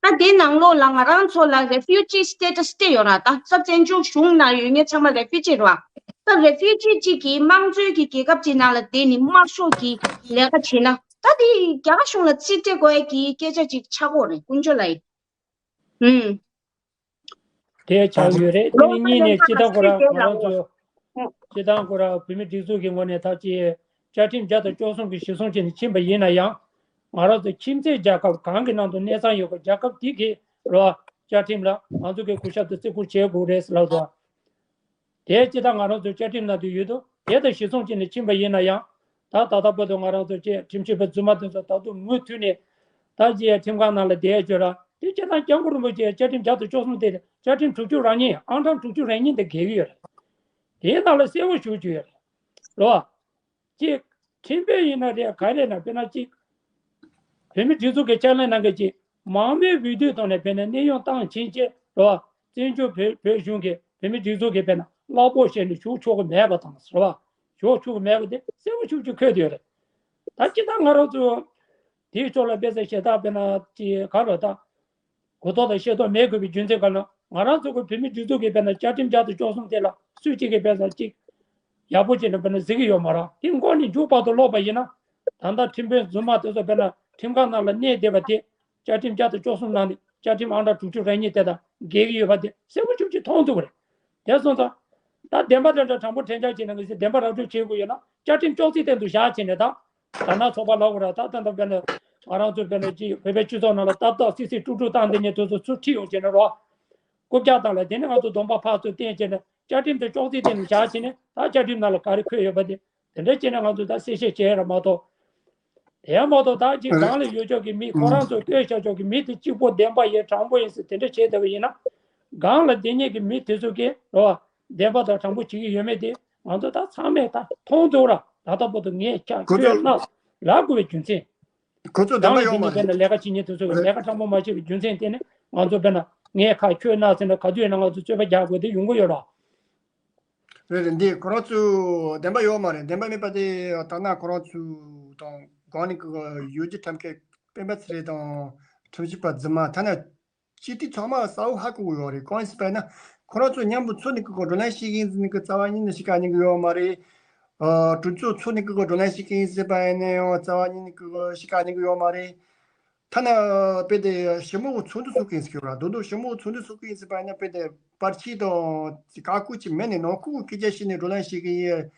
བ། ད་དེ་ནང་ལོགས་ལ་ང་རང་ཚོ་ལ་refugee status སྤྲད་ཡོད་ར། ད་ས་བཙན་བྱོལ་གཞུང་ནང་ཡོད་མཁན་ཚང་མ་refugee རེད་བ། ད་refugee གཅིག་གིས་དམངས་གཙོའི་གི་རྒྱལ་ཁབ་ཅིག་ནང་ལ་བསྡད་ནས་དམར་ཤོག་གི་ལས་ཀ་བྱས་ན། ད་དེ་རྒྱ་གར་གཞུང་ལ་རྩིས་སྤྲད་དགོས་ཡ་གི་སྐད་ཆ་ཅིག་ཆགས་ཀྱི་ཡོད་རེད་དཀོན་མཆོག་ལ། ཨུམ། དེ་ཆགས་ཡོད་རེད། དེ་ནས་གཉིས་ནས་སྤྱིར་བཏང་ཁོ་རང་ང་རང་ཚོ་སྤྱིར་བཏང་ཁོ་རང་བོད་མི་སྒྲིག་འཛུགས་ཀྱི་ངོས་ནས་ད་ཅི་བཅའ་ཁྲིམས་བརྒྱ་དང་བཅུ་གསུམ་གྱི་གཞི་བཟུང་བྱས་ནས་ཕྱིན་པ་ཡིན་ན་ཡང་། ང་རང་ཚོ་ཁྱིམ་མཚེས་རྒྱལ་ཁབ་གང་གི་ནང་དུ་གནས་ཚང་ཡོད་པ། རྒྱལ་ཁབ་དེ་གི་རོ། བཅའ་ཁྲིམས་ལ་ང་ཚོ་གི་གུས་ཞབས་དང་བརྩི་བཀུར་བྱེད་དགོས་རེད་ཟེར་ལབ་འདུག་དེ་སྤྱིར་བཏང་ང་རང་ཚོ་བཅའ་ཁྲིམས་ནང་དུ་ཡོད་དུས་དེ་དང་གཞི་བཟུང་བྱས་ནས་ཕྱིན་པ་ཡིན་ན་ཡང་། ད་ད་ལྟ་བར་དུ་ང་རང་ཚོ་ཀྱི་ཁྲིམས་ཞིབ་པ་རྫུན་མ་དེ་ཚོ་ད་དུང་མུ་མཐུད་ནས་ད་ཀྱི་ཁྲིམས་ཁང་ནང་ལ་བསྡད་ཡོད་ར། དེ་སྤྱིར་བཏང་སྐྱབས་མགོན་རིན་པོ་ཆེ་བཅའ་ཁྲིམས་བརྒྱ་དང་བཅུ་གསུམ་དེ་བཅའ་ཁྲིམས་དྲུག་ཅུ་རེ་གཉིས་ཨང་གྲངས་དྲུག་ཅུ་རེ་གཉིས་དེ་འགལ་གྱི་ཡོད་རེད། དེའི་ནང་ལ་གསལ་པོ་ཞུ་རྒྱུ་ཡོད་རེད། རོ། གཅིག་ཁྲིམས་དཔོན་ཡིན་ན་རེད། ག་རེ་ན་དཔེར་ན་གཅིག་བོད་མི་སྒྲིག་འཛུགས་ཀྱི་ཕྱག་ལས་གནང་མཁན་གྱི་མང་མོས་འོས་བསྡུའི་ཐོག་ནས་དཔེར་ན་གནས་དབྱུང་བཏང་ཕྱིན་ཆད་རེད་བ། བཙན་བྱོལ་བོད་བོད་གཞུང་གི་བོད་མི་སྒྲིག་འཛུགས་ཀྱི་དཔེར་ན་གླ་ཕོགས་བཤད་ནས་ཞུགས་ཆོག་གི་མེད་པ་དང་རེད་བ། ཞུགས་ཆོག་གི་མེད་པ་དེ་གསལ་པོ་ཞིབ་ཅིག་འཁོད་ཡོད་རེད། ད་སྤྱིར་བཏང་ང་རང་ཚོ་དེའི་ཕྱོགས་ལ་དཔེ་ཆ་ཞེ་དྲག་དཔེར་ན་ཅི་ག་རེ་ད་གོ་རྟོགས་དང་ཤེས་རྟོགས་མེད་དགོས་པའི་རྒྱུ་མཚན་ག་ལ། ང་རང་ཚོ་གི་བོད་མི་སྒྲིག་འཛུགས་ཀྱི་དཔེར་ན་བཅའ་ཁྲིམས་བརྒྱ་དང་བཅུ་གསུམ་དེ་ལ་སུས་གཅིག་གིས་དཔེར་ན་གཅིག་ཡག་པོ་བྱས་ནས་དཔེར་ན་གཟིགས་ཀྱི་ཡོད་མ་རེད། དེ་མགོ་ནས་མཇུག་བར་དུ་ཀློག་པ་ཡིན་ན། ད་ལྟ་ཁྲིམས་དཔོན་རྫུན་མ་དེ་ཚོ་དཔེར་ན་ཁྲིམས་ཁང་ནང་ལ་གནས་བསྡད་པ་དེ་བཅའ་ཁྲིམས་བརྒྱ་དང་བཅུ་གསུམ་ནང་ནས་བཅའ་ཁྲིམས་ཨང་གྲངས་དྲུག་ཅུ་རེ་གཉིས་དེ་དང་འགལ་གྱི་ཡོད་པ་དེ་གསལ་པོ་ཞིབ་ཅིག་མཐོང་ཐུབ་པ་རེད། དེ་སོང་ཙང་། ད་བདེན་པ་དེ་འདྲ་དྲང་པོ་དྲན་འཆར་བྱས་ན་ང་ཚོས་བདེན་པ་ར་སྤྲོད་བྱེད་དགོས་ཡོད་ན་བཅའ་ཁྲིམས་ཅོག་ཙེའི་སྟེང་དུ་བཞག་བྱས་ནས་ད། དར་ནག་ཚོགས་པ་ལབ་དགོས་ར། ད་ད་ད་དཔེར་ན་ང་རང་ཚོ་དཔེར་ན་ཅིག་བོད་པའི་སྤྱི་ཚོགས་ནང་ལ་ཏག་ཏག་སིག་སིག་དཀྲུག་དཀྲུག་བཏང་བསྡད་མཁན་དེ་ཚོ་ཚུར་ཁྲིད་ཡོང་བྱས་ནས་རོ། རྐུབ་བཀྱག་བཏང་ལ་དེ་ནས་ང་ཚོ་གདོང་པ་ཕར་ཚུར་བསྟན་བྱས་ནས་བཅའ་ཁྲིམས་དེ་ཅོག་ཙེའི་སྟེང་ལ་བཞག་བྱས་ནས་ད་བཅའ་ཁྲིམས་ནང་ལ་ག་རེ་འཁོད་ཡོད་པ་དེ་དེ་འདྲ་བྱས་ནས་ང་ཚོ་ད་གསལ་བཤད་བྱས་ར་མ་གཏོགས། དེ་ཡང་མ་གཏོགས་ད་ཅིག་སྒང་ལ་ཡོད་ཆོག་གི་མི་ཁོ་རང་ཚོ་བསྐོས་བཞག་ཆོག་གི་མི་དེ་གཅིག་པོ་བདེན་པ་ཡིན་དྲང་པོ་ཡིན་ཟེར་དེ་འདྲ་བྱས་བསྡད་པ་ཡིན་ན། སྒང་ལ་བསྡད་མཁན་གྱི་མི་དེ་ཚོ་གིས་རོ། བདེན་པ་དང་དྲང་པོ་བྱེད་ཀྱི་ཡོད་མེད་དེ་ང་ཚོ་ད་ཚང་མས་ད་མཐོང་ཐུབ་ར། ད་ལྟ་བར་དུ་ངས་ཁྱ་ཁོ་ཁྱོད་ཚོ་རྣ་ལབ་དགོས་པའི་རྒྱུ་མཚན། ཁོ་ཚོ་བདེན་པ་ཡོད་མ་རེད། སྒང་ལ་བསྡད་མཁན་དཔེར་ན་ལས་ཀ་བྱེད་མཁན་དེ་ཚོ་གིས་ལས་ཀ་དྲང་པོ་མ་བྱས་པའི་རྒྱུ་མཚན་དེ་ནི་ང་ཚོ་དཔེར་ན་ངས་ཁ་ཁྱོད་རྣ་ཟེར་ན་ག་དུས་ཡིན་ན་ང་ཚོ་རྩོད་པ་རྒྱག་དགོས་དེ་ཡོང་གི་ཡོད་ར། རེད་རེད། འདི་ཁོ་རང་ཚོ་བདེན་པ་ཡོད་མ་རེད། བདེན་པ་མེད་པ་དེ་ད་ནང་ཁོ་རང་ཚོ་དང་སྒང་ནས་གི་ཡུལ་གྱི་ཁྲིམས་ཁང་སྤེན་པ་ཚེ་རིང་དང་ཁྲིམས་ཞིབ་པ་རྫུན་མ་ཐ་ན་སྤྱི་འཐུས་ཚང་མ་གསལ་པོ་ཧ་གོ་གི་ཡོད་རེད། གང་ཡིན་ཟེར་བ་ཡིན་ན་ཁོ་རང་ཚོ་མཉམ་པོ་ཚུར་ནས་གི་བགྲོ་གླེང་བྱེད་ཀྱི་ཡིན་ཟེར་ནས་གི་རྩ་བ་ཉིད་ནས་གཤིས་ཀ་རྙིང་གི་ཡོད་མ་རེད། ཨ། གྲོས་ཚོགས་ཚུར་ནས་གི་བགྲོ་གླེང་བྱེད་ཀྱི་ཡིན་ཟེར་བ་ཡིན་ན་ཡང་རྩ་བ་ཉིད་ནས་གི་གཤིས་ཀ་རྙིང་གི་ཡོད་མ་རེད། ཐ་ན་དཔེ་དེ་ཞི་མོལ་ཚོགས་འདུ་ཚོགས་ཀྱི་ཡིན་ཟེར་གྱི་ཡོད་ར། རྡོག་རྡོག་ཞི་མོལ་ཚོགས་འདུ་ཚོགས་ཀྱི་ཡིན་ཟེར་བ་ཡིན་ན་དཔེ་དེ་པར་ཆས་དང་ཀ་ཀུ་ཅིག་མེད་ནས་ནང་ཁུལ་གྱི་སྐད་ཆ་བཤད་ནས་བགྲོ་གླེང་བྱེད་ཀྱི་ཡིན།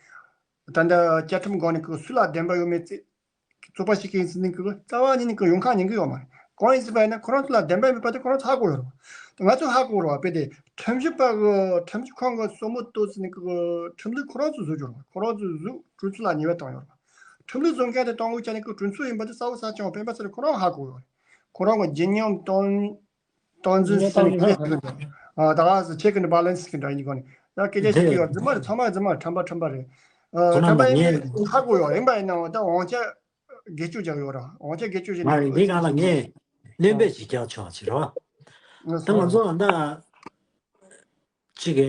ད་ལྟ་བཅའ་ཁྲིམས་སྒང་ནས་ཀྱི་སུ་ལ་བདེན་པ་ཡོད་མེད་རྩིས་རྩོད་པ་བྱེད་ཀྱི་ཡིན་ཟེར་ནས་ཀྱི་རྩ་བ་ཉིད་ནས་ཀྱི་ཡོང་ཁ་ཉན་གྱི་ཡོད་མ་རེད། གང་ཡིན་ཟེར་བ་ཡིན་ན་ཁོ་རང་ཚོ་ལ་བདེན་པ་མེད་པ་དེ་ཁོ་རང་ཚོ་ཧ་གོ་ཡོད་རེད་བ། ང་ཚོ་ཧ་གོ་རེད་བ། དཔེ་དེ་ཁྲིམས་ཞིབ་པ་གི་ཁྲིམས་ཞིབ་ཁང་གི་སྲོལ་མོ་གཏོད་ཟེར་ནས་ཀྱི་ཁྲིམས་ལུགས་ཁོ་རང་ཚོ་བཟོ་རྒྱུ་རེད་བ། ཁོ་རང་ཚོ་བཟོས་གྲོས་ཚོགས་ལ་ཉེས་པ་བཏང་ཡོད་རེད་བ། ཁྲིམས་ལུགས་བཟོ་མཁན་དེ་གཏོང་དགོས་ཆ་ནས་ཀྱི་གྲོས་ཚོགས་ཡིན་པ་དེ་གསལ་པོ་གསལ་རྐྱང་སྤེན་པ་ཚེ་རིང་ཁོ་རང་ཧ་གོ་ཡོད་རེད། ཁོ་རང་གི་བརྗིད་ཉམས་གཏོང་སྟངས་འཛིན་ཉེས་སྟངས་ཟེར་ནས་ཉེས་ཁ་སྟངས་ཡོད་ཀྱི་རེད། ཨ། ད་ག་ཟེར་check and balance་གི་འདྲ་ཡིན་གོ་ནི། ད་སྐད་ཆ་བཤད་ཀྱི་ཡོད། རྫུན་མ་རེད། ཚང་མ་རྫུན་མ་རེད། ཁྲམ་པ་ཁྲམ་པ་རེད། ཨ། ཁོ་རང་ཁྲམ་པ་ཡིན་ངས་ཧ་གོ་ཡོད་རེད། ཡིན་པ་ཡིན་ནའང་ད་དབང་ཆ་སྒེར་གཅོད་རྒྱག་ཡོད་ར། དབང་ཆ་སྒེར་གཅོད་བྱས་མ་ནས་རེད། འདི་སྒང་ལ་ངས་གླེང་འབོད་ཅིག་རྒྱག་ཆོག་ཅིག་རེད་བ། ད་ང་ཚོ་ཨ་ད། གཅིག་གི་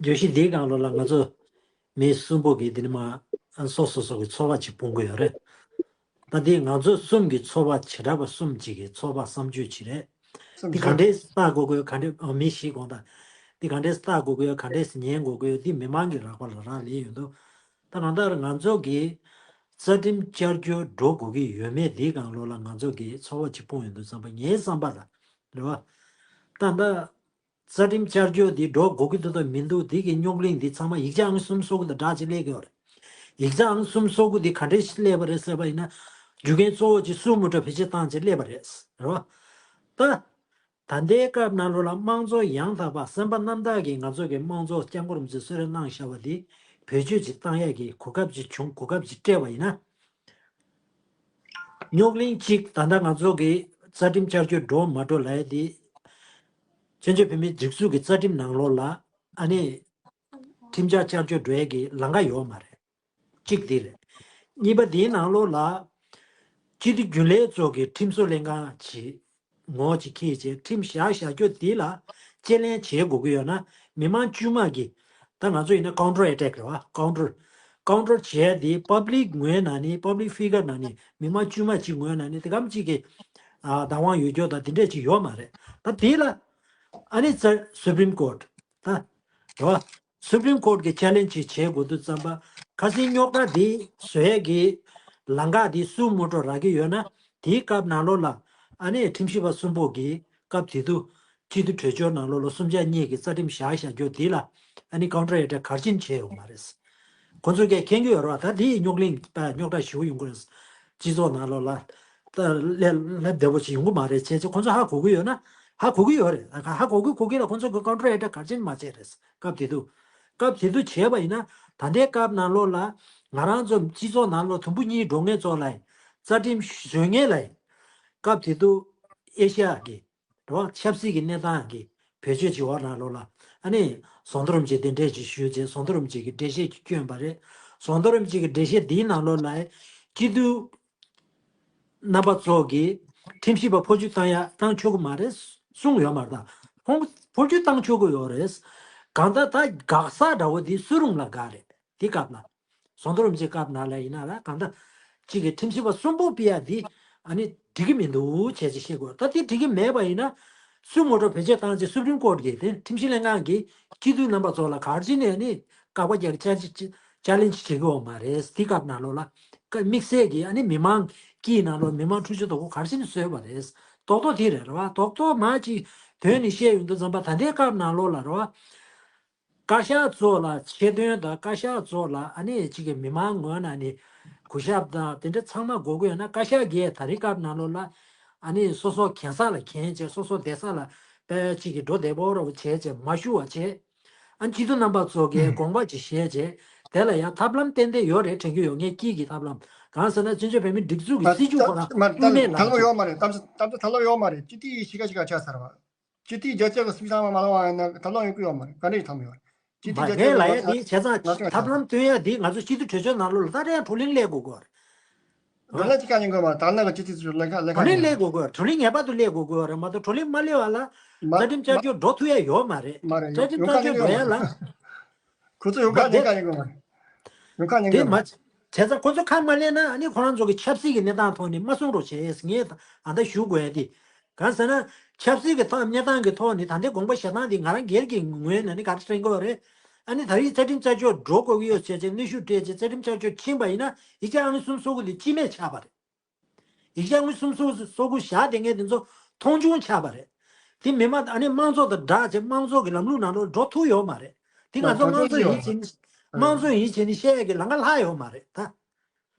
བརྗོད་གཞི་འདིའི་སྒང་ལོགས་ལ་ང་ཚོ་མི་གསུམ་པོ་གིས་འདི་ནི་མ་སོ་སོ་སོ་གི་ཚོར་བ་ཅིག་སྤུངས་ཀྱི་ཡོད་རེད། ད་འདི་ང་ཚོ་གསུམ་གྱི་ཚོར་བ་བྱེ་བྲག་པ་གསུམ་གཅིག་གི་ཚོར་བ་བསམ་ཚུལ་ཅིག་རེད། འདི་ག་འདྲས་ལྟ་དགོས་ཀྱི་ཡོད། ག་འདྲས་མི་བཞི་དགོངས་དག་འདི་ག་འདྲས་ལྟ་དགོས་ཀྱི་ཡོད། ག་འདྲས་ཉན་དགོས་ཀྱི་ཡོད། འདི་མི་མང་གི་རགས་པ་ལ་རག་ལས་ཡོད་འདུག་ད་གང་ལྟར་ང་ཚོ་གིས་རྩ་ཁྲིམས་བསྐྱར་བཅོས་འགྲོ་དགོས་ཀྱི་ཡོད་མེད་འདིའི་སྒང་ལོགས་ལ་ང་ཚོ་གིས་ཚོར་བ་ཅིག་སྤུངས་ཡོང་དུས་ཙམ་པ་ངའི་བསམ་པ་ལ་རེད་བ། ད་ལྟ། རྩ་ཁྲིམས་བསྐྱར་བཅོས་འདི་འགྲོ་དགོས་ཀྱི་འདུག་དང་མི་འདུག་འདི་གི་རྙོག་གླེང་འདི་ཚང་མ་ཡིག་ཆ་ཨང་གསུམ་སོ་དགུ་དང་སྦྲགས་ཅིག་སླེབས་ཀྱི་ཡོད་རེད། ཡིག་ཆ་ཨང་གསུམ་སོ་དགུ་འདི་ག་འདྲས་སླེབས་པ་རེད་ཟེར་བ་ཡིན་ན། རྒྱུ་རྐྱེན་གཙོ་བོ་གཅིག་སུའུ་མོ་ཊོ་བེད་སྤྱོད་བཏང་ཅིག་སླེབས་པ་རེད། རེད་བ། ད། ད་ལྟའི་སྐབས་ནང་ལོགས་ལ་དམངས་གཙོ་ཡང་དག་པ་སེམས་པ་རྣམ་དག་གིས་ང་ཚོ་གི་དམངས་གཙོ་སྐྱབས་མགོན་རིན་པོ་ཆེས་གསོལ་རས་གནང་བཞག་པ་འདི་བེད་སྤྱོད་ཅིག་བཏང་ཡས་ཀྱི་གོ་སྐབས་ཅིག་བྱུང་། གོ་སྐབས་ཅིག་སྤྲད་པ་ཡིན་ན། རྙོག་གླེང་གཅིག་ད་ལྟ་ང་ཚོ་གི་རྩ་ཁྲིམས་བསྐྱར་བཅོས་འགྲོ་མ་འགྲོ་ལབ་ཡ་དེ། བཙན་བྱོལ་བོད་མིའི་སྒྲིག་འཛུགས་ཀྱི་རྩ་ཁྲིམས་ནང་ལོགས་ལ་ཨ་ནི་ཁྲིམས་འཆར་བསྐྱར་བཅོས་འགྲོ་ཡ་གི་ལམ་ཁ་ཡོད་མ་རེད། གཅིག་དེ་རེད། གཉིས་པ་དེའི་ནང་ལོགས་ལ་སྤྱི་འཐུས་རྒྱུན་ལས་ཚོ་གི་ཁྲིམས་བཟོ་ལྷན་ཁང་གི་ངོ་ཅིག་འཁྱེར་བྱས་ཁྲིམས་བཞག་བཞག་རྒྱུ་དེ་ལ་དཔྱད་གླེང་བྱེད་དགོས་ཀྱི་ཡོད་ན་མི་མང་དཀྱུས་མ་གི། ད་ང་ཚོ་ཡིན་ན་ཀའུན་ཊར་ཨེ་ཊེག་རེད་བ། ཀའུན་ཊར། ཀའུན་ཊར་བྱས་དེ་པབ་ལིག་ངོས་ནས་ནི་པབ་ལིག་ཕི་གར་ནས་ནི་མི་མང་དཀྱུས་མ་གཅིག་ངོས་ནས་ནི་དེ་གམ་གཅིག་གི་ཨ་བདག་དབང་ཡོད་རྒྱུ་དང་དེ་འདྲས་ཅིག་ཡོད་མ་རེད། ད་དེ་ལ་ཨ་ནི་ཙར་སུ་པྲིམ་ཀོར་ཊི་ད་རེད་བ། སུ་པྲིམ་ཀོར་ཊི་གི་ཆེ་ལེན་ཇི་བྱེད་དགོས་དུས་ཙམ་པ་ཁ་སང་རྙོག་དྲ་དེ་བཟོ་ཡས་ཀྱི་ལམ་ཁ་དེ་སུའུ་མོ་ཊོ་རག་གི་ཡོད་ན་དེའི་སྐབས་ནང་ལོགས་ལ་ཨ་ནི་ཁྲིམས་ཞིབ་པ་གསུམ་པོ་གིས་སྐབས་དེ་དུས། སྤྱི་འཐུས་གྲོས་ཆོད་ནང་ལོགས་ལ་གསུམ་ཆ་གཉིས་ཀྱི་རྩ་ཁྲིམས་བཞག་བཞག་རྒྱུ་དེ་ལ་ཨ་ནི་ཀའུན་ཊར་ཨེ་ཊེག་ག་རེ་བྱས་ཡོད་མ་རེད། ཁོ་ཚོས་ཀྱང་མཁྱེན་གྱི་ཡོད་རེད་བ། ད་དེ་ཡི་རྙོག་གླེང་ད་རྙོག་དྲ་ཞེ་པོ་ཡོང་གི་རེད། སྤྱི་ཚོགས་ནང་ལོགས་ལ་ད་ལས་ལས་བདེ་པོ་ཞིག་ཡོང་གི་མ་རེད་བྱས་ཚེ་ཁོ་ཚོ་ཧ་གོ་གི་ཡོད་ན་ཧ་གོ་གི་ཡོད་རེད། ཧ་གོ་གི་གོ་གི་ལ་ཁོ་ཚོ་གི་ཀའུན་ཊར་ཨེ་ཊེག་ག་རེ་བྱས་མ་བྱས་རེད། སྐབས་དེ་དུས་སྐབས་དེ་དུས་བྱས་པ་ཡིན་ན་ད་ལྟའི་སྐབས་ནང་ལོགས་ལ་ ང་རང་ཚོ་སྤྱི་ཚོགས་ནང་ལོགས་དུམ་བུ་གཉིས་འགྲོ་མཁན་ཚོ་ལ་རྩ་ཁྲིམས་བཟོས་མཁན་ལ་སྐབས་དེ་དུས་ཨེ་ཤ་ཡ་གི་རེད་བ། ཆབ་སྲིད་ཀྱི་གནས་སྟངས་ཀྱི་བེད་སྤྱོད་བྱེད་བ་ནང་ལོགས་ལ་ཨ་ནི་ཟོང་དོ་རིན་པོ་ཆེ་དེ་འདྲས་ཅིག་ཞུས་རྗེས་ཟོང་དོ་རིན་པོ་ཆེ་གི་འགྲེལ་བཤད་ཅིག་བསྐྱོན་པ་རེད། ཟོང་དོ་རིན་པོ་ཆེ་གི་འགྲེལ་བཤད་འདིའི་ནང་ལོགས་ལ་སྤྱི་འཐུས་རྣམ་པ་ཚོ་གིས་ཁྲིམས་ཞིབ་པ་འཕོ་འགྱུར་བཏང་ཡ་བཏང་ཆོག་གི་མ་རེད་གསུངས་ཡོད་མ་རེད། ད་ཁོང་འཕོ་འགྱུར་བཏང་ཆོག་གི་ཡོད་རེད། གང་ལྟར་ད་འགག་ས་འདྲ་བོ་འདི་སུ་རུང་ལ་འགག་རེད། དེ་སྐབས་ལ། ཟོང་དོ་རིན་པོ་ཆེ་སྐབས་ནང་ལ་ཡིན་ན་ལ་གང་ལྟར་གཅིག་གི་ཁྲིམས་ཞིབ་པ་གསུམ་པོ་ཕུད་ཡ་འདི་ཨ་ནི་འགྲིག་གི་མི་འདུག་བྱས་ཅིག་བཤད་དགོས། ད་དེ་འགྲིག་གི་མེད་པ་ཡིན་ན་སུ་ངོ་སྤྲོད་བེད་སྤྱོད་བཏང་ཅིག་སུ་པྲིམ་ཀོར་གྱི་དེ་ཁྲིམས་ཞིབ་ལྷན་ཁང་གིས་སྤྱི་འཐུས་རྣམ་པ་ཚོ་ལ་ག་རེ་བྱས་ནས་ཨ་ནི་བཀག་པ་རྒྱག་ཅ་ཅ་ལེན་ཇི་བྱེད་ཀྱི་ཡོད་མ་རེད། དེ་སྐབས་ནང་ལོགས་ལ་ཀ་དམིགས་བསལ་གྱི་ཨ་ནི་མི་མང་སྐྱིད་ནང་ལོགས་མི་མང་འཁྲུག་ཆ་དོག་པོ་ག་རེ་བྱས་ནས་བཟོས་པ་རེད། རྡོག་རྡོག་དེ་རེད་རེད་བ། རྡོག་རྡོག་མ་ཅིག་དོན་ནི་བཤད་ཡོང་དུས་ཙམ་པ་ད་ལྟའི་སྐབས་ནང་ལོགས་ལ་རེད་བ། བཀའ་ཤག་ཚོ་ལ་ཆེད་དོན་དང་བཀའ་ཤག་ཚོ་ལ་ཨ་ནི་གཅིག་གི་མི་མང་ངོས་ནས་ནི་གུས་ཞབས་དང་དེ་འདྲ་ཚང་མ་དགོས་ཀྱི་ཡོད་ན་བཀའ་ཤག་གིས་ད་རེས་སྐབས་ནང་ལོགས་ལ་ཨ་ནི་སོ་སོ་གན་ས་ལ་གན་བྱས་སོ་སོ་བསྡད་ས་ལ་དཔེ་གཅིག་གི་འགྲོ་བདེ་པོ་ར་བོ་བྱས་བྱས་མ་ཞུ་བ་བྱས། ཨ་ནི་སྤྱི་འཐུས་རྣམ་པ་ཚོ་གིས་དགོངས་པ་ཅིག་བཞེས་བྱས་དེ་ལ་ཡང་ཐབས་ལམ་ཏན་ཏན་ཡོད་རེད་དྲན་གྱི་ཡོད། ངས་སྐྱིད་ཀྱི་ཐབས་ལམ་གང་ཟེར་ན་བཙན་བྱོལ་བོད་མིའི་སྒྲིག་འཛུགས་ཀྱི་སྲིད་བྱུས་ཁོ་རང་མ་བསྐུལ་མེད་ལ་ཐབས་ལམ་ཡོད་མ་རེད། ཐབས་ཐབས་ཐབས་ལམ་ཡོད་མ་རེད། སྤྱི་འཐུས་ཤི་ཁ་ཤི་ཁ་ཆགས་ཚར་བ། སྤྱི་འཐུས་བརྒྱ་ཆ་གི་སུམ་ཅུ་ཐམ་པ་མ་ལངས་པ་ཡིན་ན་ཐབས་ལམ་ཡོང་གི་ཡོད་མ་རེད། ག་འདྲ་ཞིག་ཐབས་ཡོད་རེད། སྤྱི་འཐུས་བརྒྱ་ཆ་གི་ལ་ཡ་དེ་བྱས་ཙང་ཐབས་ལམ་སྟོན་ཡ་དེ་ང་ཚོ་སྤྱི་འཐུས་གྲོས་ཚོགས་ནང་ལོགས་ལ་ད་ལྟ་ཡང་བགྲོ་གླེང་སླེབས་དགོས་ཀྱི་ཡོད་རེད། ད་ལྟ་ཅི་ག་ཡིན་དགོས་མ་ད་ལྟ་གི་སྤྱི་འཐུས་ཚོས་ལས་ཀ་ལས་ཀ་བགྲོ་གླེང་ཡིན་སླེབས་དགོས་ཀྱི་ཡོད་རེད། བགྲོ་གླེང་ངེས་པར་དུ་སླེབས་དགོས་ཀྱི་ཡོད་རེད་མ་གཏོགས་བགྲོ་གླེང་མ་སླེབས་པ་ལ་མ་རྩ་ཁྲིམས་བསྐྱར་བཅོས་འགྲོ་ཐུབ་ཡ་ཡོད་མ་རེད། མ་རེད། རྩ་ཁྲིམས་ཡོང་ཁ་བསྐྱར་བཅོས་ཉན་གྱི་འགྲོ་ཡ་ཡོད་མ་ལ་རེད། ཁོ་ཚོ་ཡོང་ཁ་ཉན་ག་ཡིན་དགོས་མ་རེད། ཡོང་ཁ་ཉན་དེ་གི་མ་མ་རེད། བྱས་ཙང་ཁོ་ཚོ་ཁ་མ་ལེན་ན་ཨ་ནི་ཁོ་རང་ཚོ་གི་ཆབ་སྲིད་ཀྱི་གནས་སྟངས་ཐོག་ནས་མ་གསུང་རོགས་བྱས་ངས་ཨ་ད་ཞུ་དགོས་ཡ་དེ། གང་ཟེར་ན་ཆབ་སྲིད་ཀྱི་ཐོག་གནས་སྟངས་ཀྱི་ཐོག་ནས་ད་ལྟའི་དགོངས་པ་བཞེས་སྟངས་དེ་ང་རང་སྒེར་གྱི་ངོས་ནས་ནི་ག་རེ་དྲན་གྱི་ཡོད་རེད། ཨ་ནི་ད་རེས་རྩ་ཁྲིམས་བསྐྱར་བཅོས་འགྲོ་དགོས་ཀྱི་ཡོད་བྱས་བྱས་གནོན་ཤུགས་སྤྲད་བྱས་རྩ་ཁྲིམས་བསྐྱར་བཅོས་ཕྱིན་པ་ཡིན་ན་ཡིག་ཆ་ཨང་གསུམ་སོ་དགུ་དེ་སྤྱི་མེད་ཆགས་པ་རེད། ཡིག་ཆ་ཨང་གསུམ་སོ་དགུ་བཞག་བསྡད་མཁན་དེ་ཚོ་མཐོང་ཆུང་ཆགས་པ་རེད། དེ་མི་མང་ཨ་ནི་དམངས་གཙོ་དང་སྦྲགས་བྱས་དམངས་གཙོ་གི་ལམ་ལུགས་ནང་ལོགས་འགྲོ་ཐུབ་ཡོད་མ་རེད། དེ་ང་ཚོ་དམངས་གཙོ་ཡིན་བྱས་ནི་དམངས་གཙོ་ཡིན་བྱས་ནི་བཤད་ཡས་ཀྱི་ལམ་ཁ་ལྷག་ཡོད་མ་རེད་ད།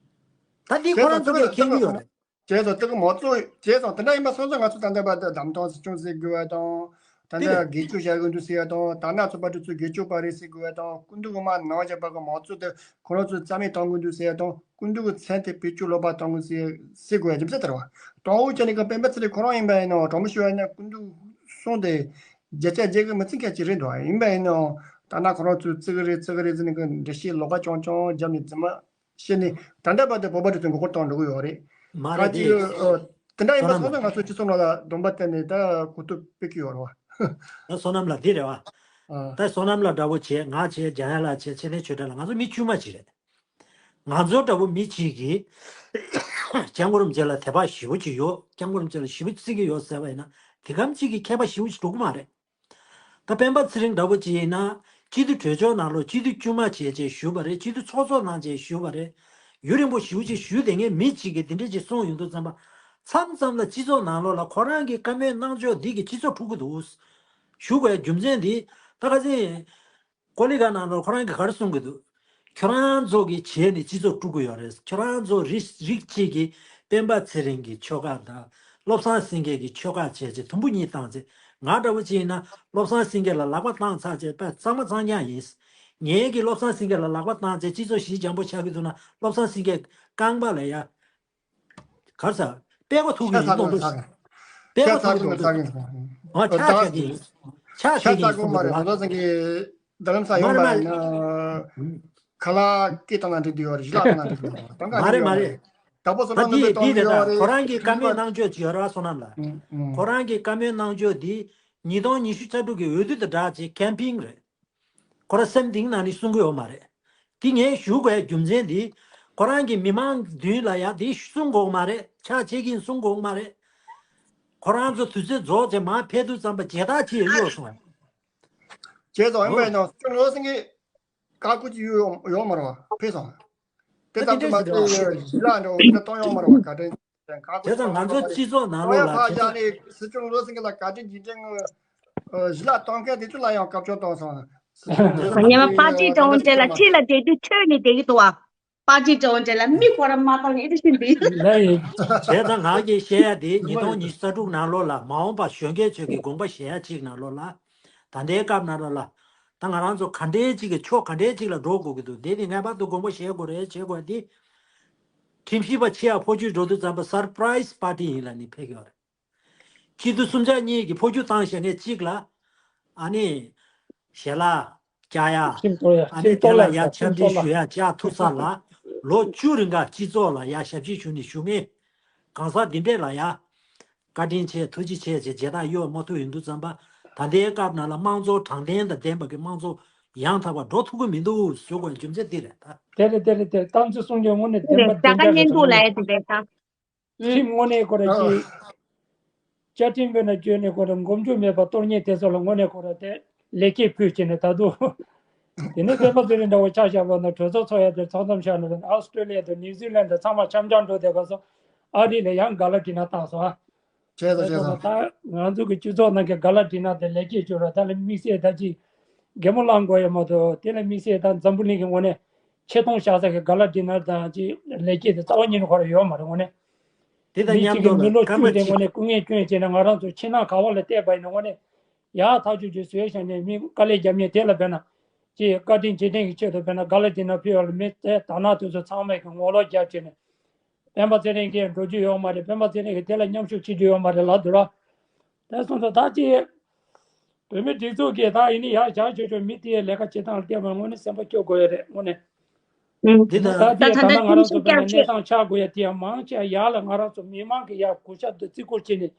ད་འདི་ཁོ་རང་ཚོ་གིས་མཁྱེན་གྱི་ཡོད་རེད། བྱས་ཙང་དེ་གི་མང་གཙོ་བྱས་ཙང་དེ་འདྲ་ཡིན་པ་སོང་ཙང་ང་ཚོ་ད་ལྟ་བར་དུ་བདམས་ཐོན་སྲིད་སྐྱོང་ཟེར་དགོས་པ་དང་། ད་ལྟ་དེ་རེད། སྒེར་གཅོད་བྱ་དགོས་འདུག་ཟེར་ཡ་དང་། དར་ནག་ཚོགས་པ་དེ་ཚོས་སྒེར་གཅོད་པ་རེད་ཟེར་དགོས་པ་དང་། སྐུ་མདུན་གི་མར་ནང་བཞིན་པ་གི་མང་གཙོ་དེ་ཁོ་རང་ཚོས་རྩ་མེད་གཏོང་དགོས་འདུག་ཟེར་ཡ་དང་། སྐུ་མདུན་གི་མཚན་དེ་བེད་སྤྱོད་ལོག་པ་གཏོང་དགོས་ཟེར་ཟེར་དགོས་ཡ་རྒྱུ་མཚན་དེ་རེད་བ། དང་པོ་བྱས་ནས་ཀྱི་སྤེན་པ་ཚེ་རིང་ཁོ་རང་ཡིན་པ་ཡིན་ནའང་དྲང་པོ་ཞུ་བ་ཡིན་ན་སྐུ་མདུན་གསུང་དེ་བརྒྱ་ཆ་བརྒྱ་གི་མི་ཚིག་ཁ་ཅིག་རེད་འདུག་བ། ཡིན་པ་ཡིན་ནའང་དར་ནག་ཁོ་རང་ཚོས་བརྩི་གི་རེད་བརྩི་གི་རེད་ཟེར་ནས་ཀྱི་འགྲེལ་བཤད་ལོག་པ་རྐྱང་རྐྱང་བརྒྱབ་ནས་རྫུན་མ་བཤད་ནས་ད་ལྟ་བར་དུ་བོད་པ་དེ་ཚོ་མགོ་སྐོར་བཏང་འགྲོ་གི་ཡོད་རེད། མ་ད་རེད་དེ། ཅིག་ཨ། དེ་འདྲ་ཡིན་པ་སོང་ཙང་ང་ཚོ་སྤྱི་ཚོགས་ནང་ལ་སྡོམ་པ་བསྟན་ནས་ད་གོ་རྟོགས་སྤེལ་གྱི་ཡོད་རེད་བ། ད་བསོད་ནམས་ལགས་འདི་རེད་བ། ཨ། ད་བསོད་ནམས་ལགས་འདྲ་བོ་བྱས་ང་བྱས་འཇམ་དབྱངས་ལགས་བྱས་ཚེ་བརྟན་ཆོས་གྲགས་ལགས་ང་ཚོ་མི་དཀྱུས་མ་ཅིག་རེད། ང་ཚོ་འདྲ་བོ་མི་གཅིག་གིས་སྐྱབས་མགོན་རིན་པོ་ཆེ་ལ་དད་པ་ཞེ་པོ་ཅིག་ཡོད། སྐྱབས་མགོན་རིན་པོ་ཆེ་ལ་ཞེ་པོ་བརྩི་གི་ཡོད་ཟེར་བ་ཡིན་ན་དེ་གམ་གཅིག་གིས་ཁྱད་པར་ཞེ་པོ་ཅིག་འགྲོ་གི་མ་རེད། ད་སྤེན་པ་ཚེ་རིང་འདྲ་པོ་ཅིག་ཡིན་ན་སྤྱི་འཐུས་གྲོས་ཚོགས་ནང་ལོགས་སྤྱི་འཐུས་དཀྱུས་མ་བྱས་བྱས་བཞུགས་པ་རེད། སྤྱི་འཐུས་ཚོགས་གཙོ་གནང་བྱས་བཞུགས་པ་རེད། ཡུན་རིང་པོ་ཞེ་པོ་ཅིག་བཞུགས་བསྡད་མཁན་མི་གཅིག་གིས་འདི་འདྲས་ཅིག་གསུངས་ཡོང་དུས་ཙམ་པ། མཚམས་མཚམས་ལ་སྤྱི་ཚོགས་ནང་ལོགས་ལ་ཁོ་རང་གི་བཀའ་མོལ་གནང་ཕྱོགས་འདི་གིས་སྤྱི་ཚོགས་འཁྲུག་གི་འདུག་ཞུ་དགོས་རྒྱུ་མཚན་འདི་ད་ཁ་སང་ཀོ་ལི་གྷལ་ནང་ལོགས་ཁོ་རང་གིས་ག་རེ་གསུང་གི་འདུག་ཁྱོད་རང་ཚོ་གིས་བྱས་ནས་སྤྱི་ཚོགས་དཀྲུག་གི་ཡོད་རེད། ཁྱོད་རང་ཚོ་རིགས་རིགས་གཅིག་གིས་སྤེན་པ་ཚེ་རིང་གི་ཆོལ་ཁ་དང་བློ་བཟང་སེང་གེ་གི་ཆོལ་ཁ་བྱས་རྗེས་དུམ་བུ་གཉིས་བཏང་ཚེ་ང་འདྲ་བོ་ཅིག་ཡིན་ན་བློ་བཟང་སེང་གེ་ལ་ལག་པ་བཏང་ཚར་རྗེས་དཔེ་གཙང་མ་གཙང་རྐྱང་ཡིན། ངེད་ཀྱིས་བློ་བཟང་སེང་གེ་ལ་ལག་པ་བཏང་ཚེ་སྤྱི་ཚོགས་ཞི་འཇམ་པོ་ཆགས་ཀྱི་འདུག་ན་བློ་བཟང་སེང་གེ་རྐང་པ་ལ་ཡ། གར་ས། པད་གོ་ཐུག་གི་ཡིན་ཤ་ཚ་གཏོང་དུས། པད་གོ་ཐུག་གི་ཡིན་ཤ་ཚ་གཏོང་དུས། ཨོ་ཆ་ཆ་གི་ཡིན། ཆ་ཆ་ཆ་གི་ཡིན་གོ་མ་རེད། ང་ཚོ་ཚང་གི་རྡ་རམ་ས་ཡོང་པ་ཡིན་ན་ཁ་ལག་སྐད་བཏང་ན་འགྲིག་གི་ཡོད་རེད། ཞི་ལག་བཏང་ན་འགྲིག་གི་ཡོད་རེད། གཏོང་ག་མ་རེད་མ་རེད། དག་པོ་བསོད་ད་ནམས་དེ་དེ་དེ་གཏོང་གི་རེད་ཡོད་ད་རེད། ཁོ་རང་གི་བཀའ་མོལ་གནང་ཕྱོགས་ཅིག་ཡོད་རེད་བསོད་ནམས་ལ། ཁོ་རང་གི་བཀའ་མོལ་གནང་ཕྱོགས་དེ་ཉིས་སྟོང་ཉི་ཤུ་རྩ་དྲུག་གི་འོས་བསྡུ་དང་སྦྲགས་ཅིག་ཀེམ་པིང་རེད། ཁོ་རང་སེམས་གཏིང་ནང་ནས་གསུང་གི་ཡོད་མ་རེད། དེ་ངས་ཞུ་དགོས་རྒྱུ་མཚན་དེ། ཁོ་རང་གི་མི་མང་མདུན་ལ་ཡ་དེ་གསུང་དགོས་མ་རེད། ཕྱག་བྱེད་ཀྱིན་གསུང་དགོས་མ་རེད། ཁོ་རང་ཚོ་དུས་ཚོད་རྫོགས་རྗེས་མར་ཕེབས་དུས་ཙམ་པ་མཇལ་དར་ཅིག་གཡོགས་སོང་། བྱས་ཙང་ཡིན་པས་ན་སྐྱོ་ནོར་སེང་གེ་བཀའ་བཀོད་ཅིག་ཡོད་ཡོད་མ་རེད་བ་ཕེབས་སོང་། དེ་ད་ཙམ་དུ་མ་ཟད་ཞི་ལ་འགྲོ་བ་གཏོང་ཡོང་མ་རེད་བ་ག་དྲན། བྱས་ཙང་ང་ཚོ་སྤྱི་ཚོགས་ནང་ལོགས་ལ་ཕ་ཡ་ནི་སྲིད་སྐྱོང་བློ་སེང་གི་ལ་བཀའ་དྲིན་རྗེས་དྲན་ཞི་ལ་གཏོང་མཁན་དེ་ཚོ་ལ་ཡང་སྐབས་བཅོལ་གཏོང་སོང་། ཉི་མ་པ་ཅི་ཀྲོང་ཅེ་ལ་ཁྲིད་ལ་བསྡད་དུས་ཐོས་ནས་བསྡད་ཀྱི་འདུག་བ། པ་ཅི་ཀྲོང་ཅེ་ལ་མི་ཁོ་ར་མ་གཏོང་ཨེ་འདྲ་ཞིག་འདུག་ལ་ཡིན། བྱས་ཙང་ང་གིས་བཤད་ཡ་དེ་ཉིས་སྟོང་ཉི་ཤུ་རྩ་དྲུག་ནང་ལོགས་ལ་མ་འོངས་པ་གཞོན་སྐྱེས་ཚོས་ཀྱི་དགོངས་པ་བཞེས་ཡ་གཅིག་ནང་ལོགས་ལ། ད་ལྟའི་སྐབས་ནང་ལོགས་ལ། ད་ང་རང་ཚོ་ག་འདྲའི་ཅིག་གི་ཕྱོགས་ག་འདྲའི་ཅིག་ལ་འགྲོ་དགོས་ཀྱི་འདུག་དེ་ནི་ངེས་པར་དུ་དགོངས་པ་བཞེས་དགོས་རེད། བྱེད་དགོས་དེ། ཁྲིམས་ཞིབ་པ་ཆེ་ཡ་ཕོ་ཆུ་འགྲོ་དུས་ཙམ་པ་སར་པ་རའི་སི་པར་ཊི་ཡིན་ལ་ནི་ཕེབས་ཡོད་རེད། སྤྱི་འཐུས་གསུམ་ཆ་གཉིས་ཀྱི་ཕོ་ཆུ་བཏང་བཞག་མཁན་གཅིག་ལ། ཨ་ནི། ཞལ་ལག་བཀྱག་ཡ། ཁྲིམས་གཏོར་ཡ། ཨ་ནི་ཁྲིམས་གཏོར་དེ་ལ་ལ་ཡ་ཁྲིམས་འཆམ་མཐུན་གཏོར་ལ། ཞུ་ཡ་བཅར་ཐུབ་ས་ལ། ལོ་བཅུ་རིང་ག་སྤྱི་ཚོགས་ལ་ཡ་ཞབས་ཕྱི་ཞུ་ནི་ཞུ་མཁན། གང་ཟག་འདི་འདྲས་ལ་ཡ། བཀའ་དྲིན་ཆེ་ཐུགས་རྗེ་ཆེ་ཞེས་མཇལ་དར་གཡོག་མ་ཐུབ་ཡོང་དུས་ཙམ་པ། ད་ལྟའི་སྐབས་ནང་ལ་དམངས་གཙོ་དྲང་བདེན་དང་ལྡན་པ་གི་དམངས་གཙོ་ཡང་དག་པ་འགྲོ་ཐུབ་ཀྱི་མི་འདུག་ཞུ་དགོས་རྒྱུ་མཚན་འདི་རེད་ད། དེ་རེད་དེ་རེད་དེ་རེད། གཏམ་ཚོད་གསུང་རྒྱུ་དངོས་གནས་བདེན་པ་བདེན་འཇགས་རེད་སོང་ནས། ཁྲིམས་དངོས་གནས་ཁོ་ར་ཅིག་བཅའ་ཁྲིམས་དཔེར་ན་བརྗོད་ནས་ཁོ་ར་མགོ་མཇུག་མེད་པ་གཏོར་མཁན་དེ་ཚོ་ལ་དངོས་གནས་ཁོ་ར་དེ་ལེགས་སྐྱེས་ཕུལ་བྱས་ནས་ད་དུང་དེ་ནས་སྤེན་པ་ཚེ་རིང་འདྲ་བོ་ཆ་བཞག་པ་ན་གྲོས་ཚོགས་ཚོགས་ཡ་དེ་ཚོགས་མཚམས་བཞག་ནས་ཨོ་སི་ཀྲོ་ལི་ཡ་དང་ནིའུ་ཛི་ལན་དང་ཚང་མ་འཆམ་འཆམ་འགྲོ་བསྡད་པ་སོང་། ཨ་རི་ལ་ཡང་ག་ལ་འགྲིག་ན་བཏང་སོང་ཨ། བྱས་ཙང་བྱས་ཙང་། ད་ང་ཚོ་གི་སྤྱི་ཚོགས་ནང་གི་ག་ལ་འགྲིག་ན་དེ་ལེགས་སྐྱེས་བཅོལ་ར་ད་ལ་དམིགས་བསལ་ད་ཅི། རྒན་མོ་གླང་མགོ་ཡོད་མ་གཏོགས་དེ་ལ་དམིགས་བསལ་ད་འཛམ་བུ་གླིང་གི་ངོས་ནས་ཆེ་མཐོང་བཞག་ས་གི་ག་ལ་འགྲིག་ན་ད་ཅི་ལེགས་སྐྱེས་དེ་རྩ་བ་ཉིད་ནས་ཁོ་ར་ཡོད་མ་རེད་དངོས་གནས། དེ་དང་མི་མཉམ་གཅིག་གིས་དུ་མི་ལོ་སྐར་མ་བཅུ་དེ་གཅིག་དངོས་གནས་སྐུ་ངལ་སྐྱོན་བྱས་ན་ང་རང་ཚོ་ཕྱི་ནང་ག་བ་ལ་བལྟས་པ་ཡིན་ན་དངོས་གནས་ཡག་ཐག་ཆོད་ཅིག་བཟོས་བཞག་ནས་མི་དཀའ་ལས་རྒྱབ་མཁན་དེ་ལ་དཔེར་ན་ཅི་བཀའ་དྲིན་རྗེས་དྲན་གྱི་ཆེད་དུ་དཔེར་ན་ག་ལ་འགྲིག་ན་ཕུལ་བ་ལ་མི་དེ་དར་ནག་དེ་ཚོ་ཚང་མས་གི་ངོ་ལོག་རྒྱབ་བྱས་ནས། སྤེན་པ་ཚེ་རིང་གིས་འགྲོ་རྒྱུ་ཡོད་མ་རེད། སྤེན་པ་ཚེ་རིང་གིས་དེ་ལ་མཉམ་ཞུགས་བྱེད་རྒྱུ་ཡོད་མ་རེད་ལབ་འདུག་ར། དེ་སོང་ཙང་ད་ཅི། བོད་མི་སྒྲིག་འཛུགས་ཀྱིས་ད་ཡིན་ནི་ཡག་བཞག་ཆོག་ཆོག་མི་དེའི་ལས་ཀ་བྱེད་སྟངས་ལ་བལྟས་པ་དངོས་གནས་སེམས་པ་སྐྱོ་དགོས་ཡ་རེད་དངོས་གནས། ཨང་། འདི་ད་ད་ད་ལྟའི་ད་ད་ད་ད་ང་རང་ཚོ་ཁྲིམས་ཞིབ་བཀའ་ཆོས། བོད་ནས་གནས་སྟངས་ཆགས་དགོས་ཡ་དེ་ཡང་མང་ཆེ་ཡག་ལ་ང་རང་ཚོ་མི་མང་གི་ཡག་གུས་ཞབས་དང་བརྩི་བཀུར་བྱས་ནས།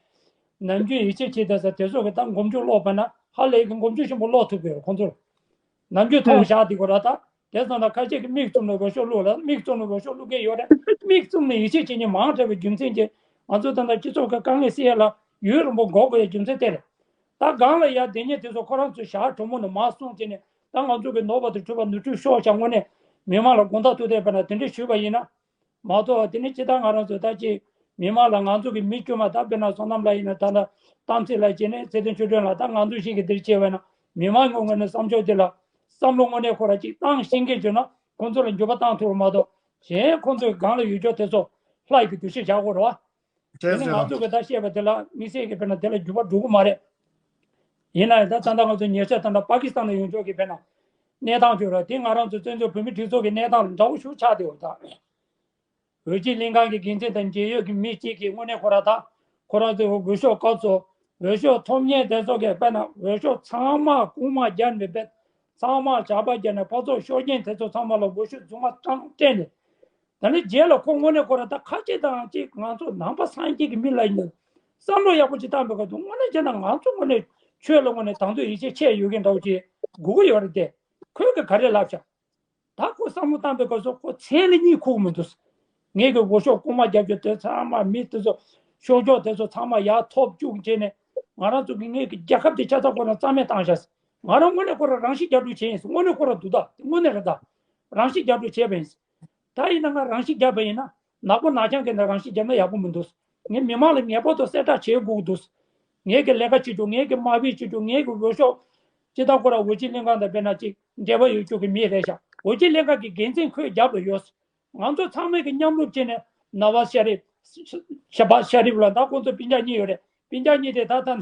ནམ་རྒྱུན་ཡིད་ཆེས་བྱེད་ད་ས་དེ་ཚོ་གི་ད་མགོ་མཇུག་ཀློག་པ་ན་ཧ་ལས་ཀྱི་མགོ་མཇུག་ཆེན་པོ་ཀློག་ཐུབ་དགོས་རེད་ཁོང་ཚོར། ནམ་རྒྱུན་མཐོང་བཞག་དེ་གོ་ར་ད། དེ་ཙམ་ལ་ཁ་ཤས་ཀྱིས་མིག་བཙུམ་ནས་འོས་ཤོག་བླུགས་ལ་མིག་བཙུམ་ནས་འོས་ཤོག་བླུགས་མཁན་ཡོད་རེད། མིག་བཙུམ་ནས་ཡིད་ཆེས་བྱེད་མཁན་མང་དྲགས་པའི་རྒྱུ་མཚན་གྱིས་ང་ཚོ་ད་ལྟ་སྤྱི་ཚོགས་ཀྱི་དཀའ་ངལ་སེལ་ཡ་ལ་ཡུན་རིང་པོ་འགོར་དགོས་ཡ་རྒྱུ་མཚན་དེ་རེད། ད་སྒང་ལ་ཡ་དེ་ཉིད་དེ་ཚོ་ཁོ་རང་ཚོའི་ཞག་གྲོགས་མོ་ནས་མར་སོང་བྱས་ནས་ད་ང་ཚོ་གི་ནོར་བ་དང་འཁྲུལ་པ་ནོར་འཁྲུལ་ཤོར་བཞག་དངོས་གནས་མི་མང་ལ་དགོངས་དག་ཐུགས་གཏད་པ་ན་དེ་འདྲ་ཞུས་པ་ཡིན་ན། མ་གཏོགས་དེ་ནི་ཅི་ལྟར་ང་རང་ཚོ་ད་ཅི་མི་མང་ལ་ང་ཚོ་གི་མི་དཀྱུས་མ་ད་དཔེར་ན་བསོད་ནམས་ལགས་ཡིན་ན་ད་ལྟ་གཏམ་ཚེ་ལགས་ཀྱིས་ནི་ཚེ་བརྟན་ཆོས་སྒྲོན་ལགས་ད་ང་ཚོ་ཞིག་གི་འདིར་བྱས་པ་ན་མི་མང་ངོ་ངོས་ནས་བསམ་ཕྱོགས་དེ་ལ་བསམ་བློ་དངོས་གནས་ཁོ་ར་ཅིག་བཏང་ཤེས་མཁན་བྱུང་ན་ཁོང་ཚོ་ལ་འགྱུར་བ་བཏང་ཐུབ་པ་མ་གཏོགས་གཞན་ཁོང་ཚོའི་སྒང་ལ་ཡོད་ཕྱོགས་དེ་ཚོ་ལྷ་ཡི་གི་འདུ་ཤེས་བཞག་དགོས་རེད་བ། དེ་ནི་ང་ཚོ་གི་ད་བཤད་པ་དེ་ལ་དམིགས་བསལ་གྱི་དཔེར་ན་དེ་ལ་འགྱུར་བ་འགྲོ་གི་མ་རེད། ཡིན་ན་ཡང་ད་ད་ལྟ་ང་ཚོ་ཉེ་ཆར་ད་ལྟ་པ་ཀི་སི་ཐན་ལ་ཡོང་ཕྱོགས་ཀྱི་དཔེར་ན་གནས་སྟངས་བྱུང་ར་དེ་ང་རང་ཚོ་བཙན་བྱོལ་བོད་མི་སྒྲིག་འཛུགས་ཀྱི་གནས་སྟངས་ལ་འདྲ་བོ་ཞིག་ཆགས་བསྡད་ཡོད་ད། འོས་སྦྱིས་ལྷན་ཁང་གི་འགན་འཛིན་དང་འབྲེལ་ཡོད་ཀྱི་མི་གཅིག་གིས་དངོས་གནས་ཁོ་ར་དང་ཁོ་རང་ཚོའི་འོས་ཤོག་སྐབས་སུ་འོས་ཤོག་ཐོབ་མཁན་དེ་ཚོ་གིས་དཔེར་ན་འོས་ཤོག་ཚང་མ་རྐུན་མ་བརྒྱབ་ནས་དཔེ་ཚང་མ་ཇག་པ་བརྒྱབ་ནས་ཕར་ཚུར་ཤོར་མཁན་དེ་ཚོ་ཚང་མ་ལ་འོས་ཤོག་རྫུན་མ་སྤྲད་ནས་ད་ནི་རྗེས་ལ་ཁོ་དངོས་གནས་ཁོ་ར་ད་ཁ་ལྕེ་དང་གཅིག་ང་ཚོ་ནང་པ་སངས་རྒྱས་ཀྱི་མི་ལ་ཡིན་ན་བསམ་བློ་ཡག་པོ་ཅིག་བཏང་པའི་སྐབས་སུ་དངོས་གནས་བྱས་ན་ང་ཚོ་དངོས་གནས་ཆོས་ལ་དངོས་གནས་དང་དུ་ཡིད་ཆེས་ཆེ་ཡོད་མཁན་འདྲ་བོ་ཅིག་དགོས་ཀྱི་ཡོད་རེད་དེ་ཁོས་ཀྱི་ག་རེ་ལབ་བྱ། ད་ཁོ་བསམ་བློ་བཏང་པའི་སྐབས་སུ་ཁོ་མཚན་ལ་གཉིད་ཁུག་མི་འདུག་ངས་ཀྱི་འོས་ཤོག་རྐུན་མ་རྒྱབ་རྒྱུ་དེ་ཚང་མ་མི་དེ་ཚོ་ཤོག་ཆོག་དེ་ཚོ་ཚང་མ་ཡར་ཐོབ་བཅུག་བྱས་ནས་ང་རང་ཚོ་གི་ངས་ཀྱི་རྒྱལ་ཁབ་དེ་ཆ་ཚང་ཁོ་རང་རྩ་མེད་བཏང་བཞག་ང་རང་དངོས་གནས་ཁོ་རང་རང་ཤི་རྒྱབ་འགྲོ་བྱས་ཡིན་དངོས་གནས་ཁོ་རང་འདུག་ད་དེ་དངོས་གནས་རེད་ད། རང་ཤི་རྒྱབ་འགྲོ་བྱས་པ་ཡིན། ད་ཡིན་ན་ང་རང་ཤི་རྒྱབ་པ་ཡིན་ན་ནག་པོ་ནག་རྐྱང་གི་ནང་རང་ཤི་རྒྱབ་ན་ཡག་པོ་མི་འདུག་ངས་མི་མང་ལ་ངེས་པར་དུ་གསལ་བསྒྲགས་བྱེད་དགོས་འདུག་ངས་ཀྱི་ལས་ཀ་བྱེད་རྒྱུ་ངས་ཀྱི་དམའ་འབེབས་བྱེད་རྒྱུ་ངས་ཀྱི་འོས་ཤོག་སྤྱི་བཏང་ཁོ་རང་འོས་སྦྱིས་ལྷན་ཁང་དང་དཔེར་ན་ཅིག་འབྲེལ་བ་ཡོད་རྒྱུ་གི་མི་རེད་ཤག་འོས་སྦྱིས་ལྷན་ཁང་གི་འགན་འཛིན་ཁོའི་རྒྱབ་ལ་ཡོད། ང་ཚོ་ཚང་མས་ཀྱི་མཉམ་རུབ་བྱས་ནས་ནཱ་ཝཱ་ཤ་རིབ། ཤ་བཱ་ཤ་རིབ་ལ་ད་ཁོང་ཚོ་སྤུན་ཀྱག་གཉིས་ཡོད་རེད་སྤུན་ཀྱག་གཉིས་དེ་ད་ད་ད།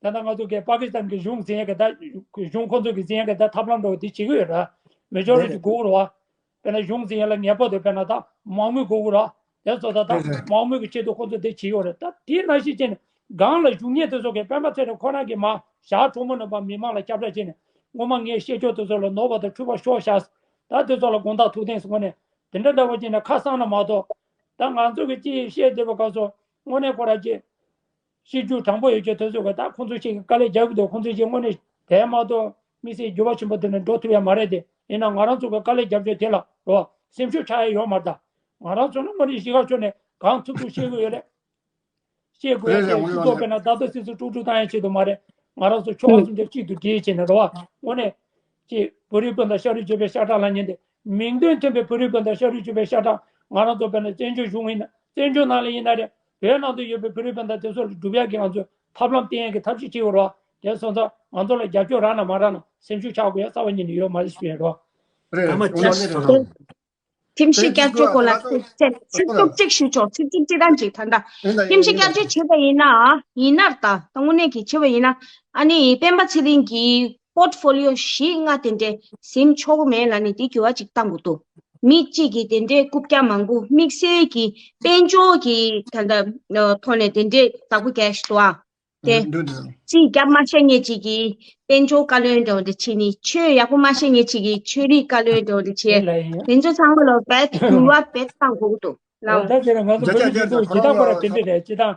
ད་ལྟ་ང་ཚོ་གི་པ་ཀི་སི་ཐན་གྱི་གཞུང་འཛིན་ཡ་གི་ད་གཞུང་ཁོང་ཚོ་གི་འཛིན་ཡ་གི་ད་ཐབས་ལམ་འདྲ་བོ་དེ་བྱེད་ཀྱི་ཡོད་ར། མེ་ཇོ་རི་ཊི་དགོས་ར་བ། དཔེར་ན་གཞུང་འཛིན་ཡ་ལ་ངེས་པར་དུ་དཔེར་ན་ད་མང་མོས་དགོས་ར། དེ་ཚོ་ད་ད་མང་མོས་ཀྱི་ཆེད་དུ་ཁོང་ཚོ་དེ་བྱེད་ཡོད་རེད་ད་དེ་ནང་བཞིན་བྱས་ནས་སྒང་ལ་བཞུགས་མཁན་དེ་ཚོ་གི་སྤེན་པ་ཚེ་རིང་ཁོ་རང་གི་མ་ཞག་གྲོགས་མོ་རྣམ་པ་མི་མང་ལ་ཁྱབ་བསྒྲགས་བྱས་ནས་སྔོན་མ་ངས་བཤད་ཕྱོགས་དེ་ཚོ་ལ་ནོར་བ་དང་འཁྲུལ་པ་ཤོར་ཤག་ད་དེ་ཚོ་ལ་དགོངས་དག་ཐུགས་གཏན་སོང་ནས་དེ་འདྲ་འདྲ་བོ་བྱས་ནས་ཁ་གསང་ན་མ་གཏོགས་ད་ང་ཚོ་གི་ཅི་བཤད་བསྡད་པ་ག་ཚོ་དངོས་གནས་ཁོ་རང་ཅི། སྲིད་ཇུས་དྲང་པོ་ཡོད་ཀྱི་དེ་ཚོ་གི་ད་ཁོང་ཚོ་ཞིག་གི་དཀའ་ལས་རྒྱག་གི་འདུག་ཁོང་ཚོ་ཞིག་དངོས་གནས་དེ་མ་གཏོགས་དམིགས་བསལ་འགྱུར་བ་ཆེན་པོ་དེ་ནས་འགྲོ་ཐུབ་ཡ་མ་རེད་དེ་ཡིན་ན་ང་རང་ཚོ་གི་དཀའ་ལས་རྒྱབ་ཕྱོགས་དེ་ལ་རོ་སེམས་ཤུགས་ཆག་ཡ་ཡོད་མ་རེད་ད། ང་རང་ཚོ་ནི་དངོས་གནས་གཞིས་ཀ་ཕྱོགས་ནས་གང་ཐུབ་ཐུབ་བཤད་གི་ཡོད་རེད། བཤད་དགོས་ཡ་དེ་སྤྱི་ཚོགས་དཔེར་ན་ད་ལྟ་སི་སི་དཀྲུག་དཀྲུག་བཏང་ཡ་ཆེད་དུ་མ་རེད། ང་རང་ཚོ་ཆོལ་ཁ་གསུམ་ཆ་གཅིག་ཏུ་སྒྲིལ་བྱས་ནས་རོ་བ་དངོས་གནས། ཅེས་བོད་རིགས་སྤུན་ཟླ་ཤ་རུས་གཅོད་པའི་ཤ་ཁྲག་ལ་ཉན་ཏེ། མིང་དོན་མཐུན་པའི་བོད་རིགས་སྤུན་ཟླ་ཤ་རུས་གཅོད་པའི་ཤ་ཁྲག་ང་རང་ཚོ་དཔེར་ན་བཙན་བྱོལ་གཞུང་ཡིན་ན་བཙན་བྱོལ་ནང་ལ་ཡིན་ན་རེད། བོད་ནང་དུ་ཡོད་པའི་བོད་རིགས་སྤུན་ཟླ་དེ་ཚོ་ལ་སྒྲུབ་ཡག་གི་ང་ཚོས་ཐབས་ལམ་བསྟེན་ཡག་གི་ཐབས་ཤེས་བྱེད་དགོས་རེད་བ། དེ་སོང་ཙང་ང་ཚོ་ལ་རྒྱབ་སྐྱོར་རག་ན་མ་རག་ན་སེམས་ཤུགས་ཆག་དགོས་ཡ་རྩ་བ་ཉིད་ནས་ཡོད་མ་རེད་ཞུ་ཡ་རེད་བ། རེད་ཨ་མ་རེད་ཅེས་ཨ་མ་རེད་སོང་། ཁྲིམས་ཞིབ་བསྐྱར་བཅོས་སྐོར་ལ་ཚིག་ཚིག་ཚིག་ཐུབ་གཅིག་ཞུ་ཆོག་ཚིག་ཐུབ་གཅིག་དང་གཅིག་ད་ལྟ་ཡིན་ད་ཁྲིམས་ཞིབ་ཡིན་བསྐྱར་ད་བཅོས་བྱེད་པ་ཡིན་ན་ཡིན་ནར་ད་ད་དངོས་གནས་ཀྱི་བྱེད་པ་ཡིན་ན་ཨ་ནི་སྤེན་པ་ཚེ་རིང་གིས། པོར་ཊི་ཕོ་ལི་ཡོ་བཞི་ལྔ་དེ་འདྲས་ཟིན་ཆོག་གི་མེད་ལབ་ནས་དེ་འགྱུར་བ་ཅིག་བཏང་དགོས་འདུག་མི་གཅིག་གིས་དེ་འདྲའི་རྐུབ་བཀྱག་མང་པོ་དམིགས་བསལ་གྱི་དཔལ་འབྱོར་གྱི་ད་ལྟ་ཐོག་ནས་དེ་འདྲའི་བདག་པོ་རྒྱག་ཞིག་འདུག་ཨ། དེ་འདུག་འདུག་རྩིས་རྒྱབ་མ་ཤེས་མཁན་གཅིག་གིས་དཔལ་འབྱོར་བཀའ་བློན་འདྲ་བོ་འདྲ་བྱས་ནས། ཆོས་ཡག་པོ་མ་ཤེས་མཁན་གཅིག་གིས་ཆོས་རིག་བཀའ་བློན་འདྲ་བོ་འདྲ་བྱས། དེ་ཚོ་ཚང་མ་ལ་རྦད་འགྱུར་བ་རྦད་བཏང་དགོས་ཀྱི་འདུག་ལགས། ད་དེ་ལ་ང་ཚོ་བོད་ཀྱི་སྤྱི་ཚོགས་སྤྱི་བཏང་པ་ར་དེ་འདྲ་རེད། སྤྱི་བཏང་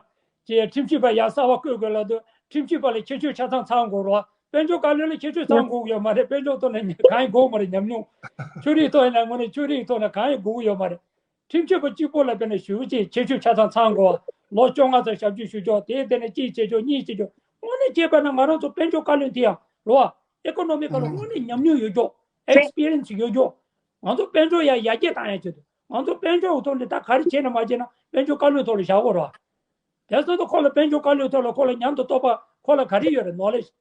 ཅེས་ཁྲིམས་ཞིབ་པ་ཡར་གསར་པ་བསྐོས་དགོས་ལབ་དུས། ཁྲིམས་ཞིབ་པ་ལ་ཁྱད་ཆོས་ཆ་ཚང་ཚང་དགོས་རོགས། དཔལ་འབྱོར་བཀའ་བློན་ལ་ཁྱད་ཆོས་ཚང་དགོས་ཀྱི་ཡོད་མ་རེད། དཔལ་འབྱོར་ཐོག་ནས་གང་ཡང་དགོས་མ་རེད། ཉམས་མྱོང་ཆོས་རིག་ཐོག་ཡིན་ན་དངོས་གནས་ཆོས་རིག་ཐོག་ནས་གང་ཡང་དགོས་ཀྱི་ཡོད་མ་རེད། ཁྲིམས་ཞིབ་པ་གཅིག་པོ་ལ་དཔེར་ན་ཞུ་ཅེས་ཁྱད་ཆོས་ཆ་ཚང་ཚང་དགོས། ལོ་བཅོ་ལྔ་ཙམ་ཞབས་ཞུ་ཞུ་ཆོག་དེའི་སྟེང་ནས་གཅིག་བྱེད་ཆོག་གཉིས་བྱེད་ཆོག་དངོས་གནས་བྱས་པ་ན་ང་རང་ཚོ་དཔལ་འབྱོར་བཀའ་བློན་དེ་ཡང་རོ། ཨེ་ཀོ་ནོ་མི་ཀལ་དངོས་གནས་ཉམས་མྱོང་ཡོད་ཆོག་ཨེག་སི་པི་རི་ཡན་སི་ཡོད་ཆོག་ང་ཚོ་དཔལ་འབྱོར་ཡར་ཡར་རྒྱས་བཏང་ཡ་ཆེད་དུ། ང་ཚོ་དཔལ་འབྱོར་གྱི་ཐོག་ནས་ད་ག་རེ་བྱས་ན་མ་བྱས་ན་དཔལ་འབྱོར་བཀའ་བློན་ཐོག་ལ་བཞག་དགོས་རེད་བ། དེ་ཚོ་ད་ཁོ་ལ་དཔལ་འབྱོར་བཀའ་བློན་ཐོག་ལ་ཁོ་ལ་ཉམས་དང་རྟོགས་པ་ཁོ་ལ་ག་རེ་ཡོད་རེད། ནོ་ལེ་ཇི།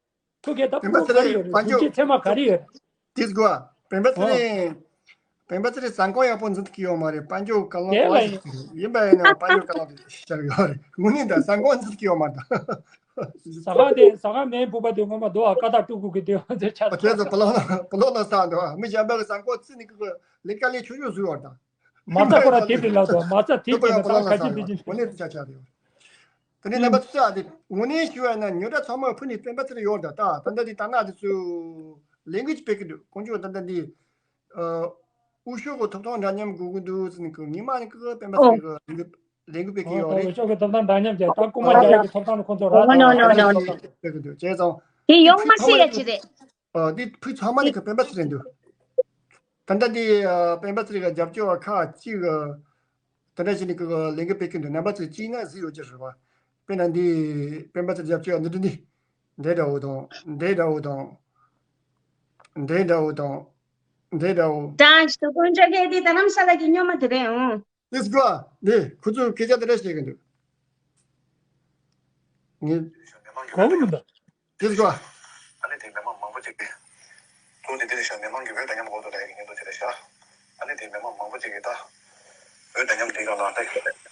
ཐུགས་ཀྱི་ད་སྤེན་པ་ཕུགས་ཚེ་ག་རེ་རིང་ཡོད་རེད། དཔལ་དགུ་ཅི་འབྱོར་ཚད་མ་ག་རེ་ཡོད་རེད། དེ་སྒོ་དཔལ་པ་ཚེ་ཨོ། རིང་། དཔལ་པ་ཚེ་རིང་བཟང་ཀོ་ཡག་པོ་འཛིན་ཐུབ་ཀྱི་ཡོད་མ་རེད། དཔལ་འབྱོར་བཀའ་བློན་དེ་ལ་ཡིན་ཡིན་པ་ཡིན་ན་དཔལ་འབྱོར་བཀའ་བློན་དེ་ཤར་ཡོད་རེད། དངོས་གནས་ད་བཟང་ཀོ་འཛིན་ཐུབ་ཀྱི་ཡོད་མ་རེད། ཟ་ཁང་དེ་ཟ་ཁང་མེད་ཕུག་པ་དེ་ངོ་མ་འདུག་ཨ། ཀ་དག་སྤྲུལ་སྐུ་གི་དེ་ཚོ་ཆ་ཨ་ཁྱེད་ཚོ་བ་ལོ་བ་ལོ་ན་ས་འདུག་ཨ། མི་གཞན་པ་གི་བཟང་ཀོ་བརྩིས་ནས་ཀི་ཀི་ལས་ཀ་ལས་ཆོག་ཆོག་བཟོས་ཡོད་རེད་ད། མ་རྩ་ཁོ་ར་དེབ་དེ་ལ་དོ། མ་རྩ་དེབ་དེ་ལ་ད་ཁ་ཅིག་པི་ཅིག་དངོས་གནས་དེ་ཆ་ཆ་རེད། དེ་ནས་རྣམ་པ་ཚོ་ཨ་དེ་དངོས་གནས་ཞུ་བ་ན་ཉོ་གྲྭ་ཚང་མ་ཕུ་ནས་སྤེན་པ་ཚེ་རིང་ཡོད་རེད་ད། ད་ལྟ་དེ་ད་ན་དེ་ཚོ་ལས་འགུལ་ཅིག་སྤེལ་གི་འདུག་དཀོན་མཆོག་ད་ལྟ་འདི་ཨུ་ཤོག་གི་ཐོབ་ཐང་འདྲ་མཉམ་དགོས་ཀྱི་འདུག་ཟེར་ནས་ཀི་ཉི་མ་ནས་ཀི་སྤེན་པ་ཚེ་རིང་གི་ལས་འགུལ་ལས་འགུལ་སྤེལ་གི་ཡོད་རེད། ཨུ་ཤོག་གི་ཐོབ་ཐང་འདྲ་མཉམ་བྱས་ད་རྐུ་མ་རྒྱག་ཡག་གི་ཐོབ་ཐང་ནི་ཁོང་ཚོ་རག་ད་ཨུ་ཤོག་གི་ཐོབ་ཐང་སྤེལ་གི་འདུག་བྱས་ཙང་དེ་ཡོང་མ་སྲིད་ཡ་ཅི་རེད། ཨ་འདི་ཕུད་ཚང་མ་ནི་གི་སྤེན་པ་ཚེ་རིང་འདུག་ད་ལྟ་འདི་ཨ་སྤེན་པ་ཚེ་རིང་གི་རྒྱབ་སྐྱོར་བ་ཁག་ཅིག་ཨ་ད་ལྟ་ཞིག་ནི་གི་ལས་འགུལ་སྤེལ་གི་འདུག་རྣམ་པ་ཚོས་གཅིག་ན་གཟིགས་ཡོད་ཀྱི་རེད་བ། དཔེར་ན་འདི་སྤེན་པ་ཚེ་རྒྱབ་སྐྱོར་འདི་འདི་འདི་འདྲ་བོ་དང་འདི་འདྲ་བོ་དང་འདི་འདྲ་བོ་དང་འདི་འདྲ་བོ། ཀྲང་ཞི་ཏུ་དཀོན་མཆོག་གིས་འདི་ད་རྣམ་ས་ལ་གི་སྨྱོན་མ་དེ་རེད་ཨང་། དེ་སྒོ་ནས་ཁོ་ཚོས་སྐད་ཆ་དེ་འདྲ་བཤད་གི་འདུག་ངས་གོ་གི་མི་འདུག་དེ་སྒོ། ཨ་ནི་དེ་མི་མང་མང་པོ་ཅིག་གིས། ཐུགས་དེ་དེ་རེད་ཤག་མི་མང་གིས་བོད་འདྲ་མཉམ་འགོག་ཐབས་ལ་ཡ་གི་ཉེན་རྟོག་བྱེད་རེད་ཤག་ཨ་ནི་དེ་མི་མང་མང་པོ་ཅིག་གིས་ད། བོད་འདྲ་མཉམ་དེའི་སྒང་ལ་ད་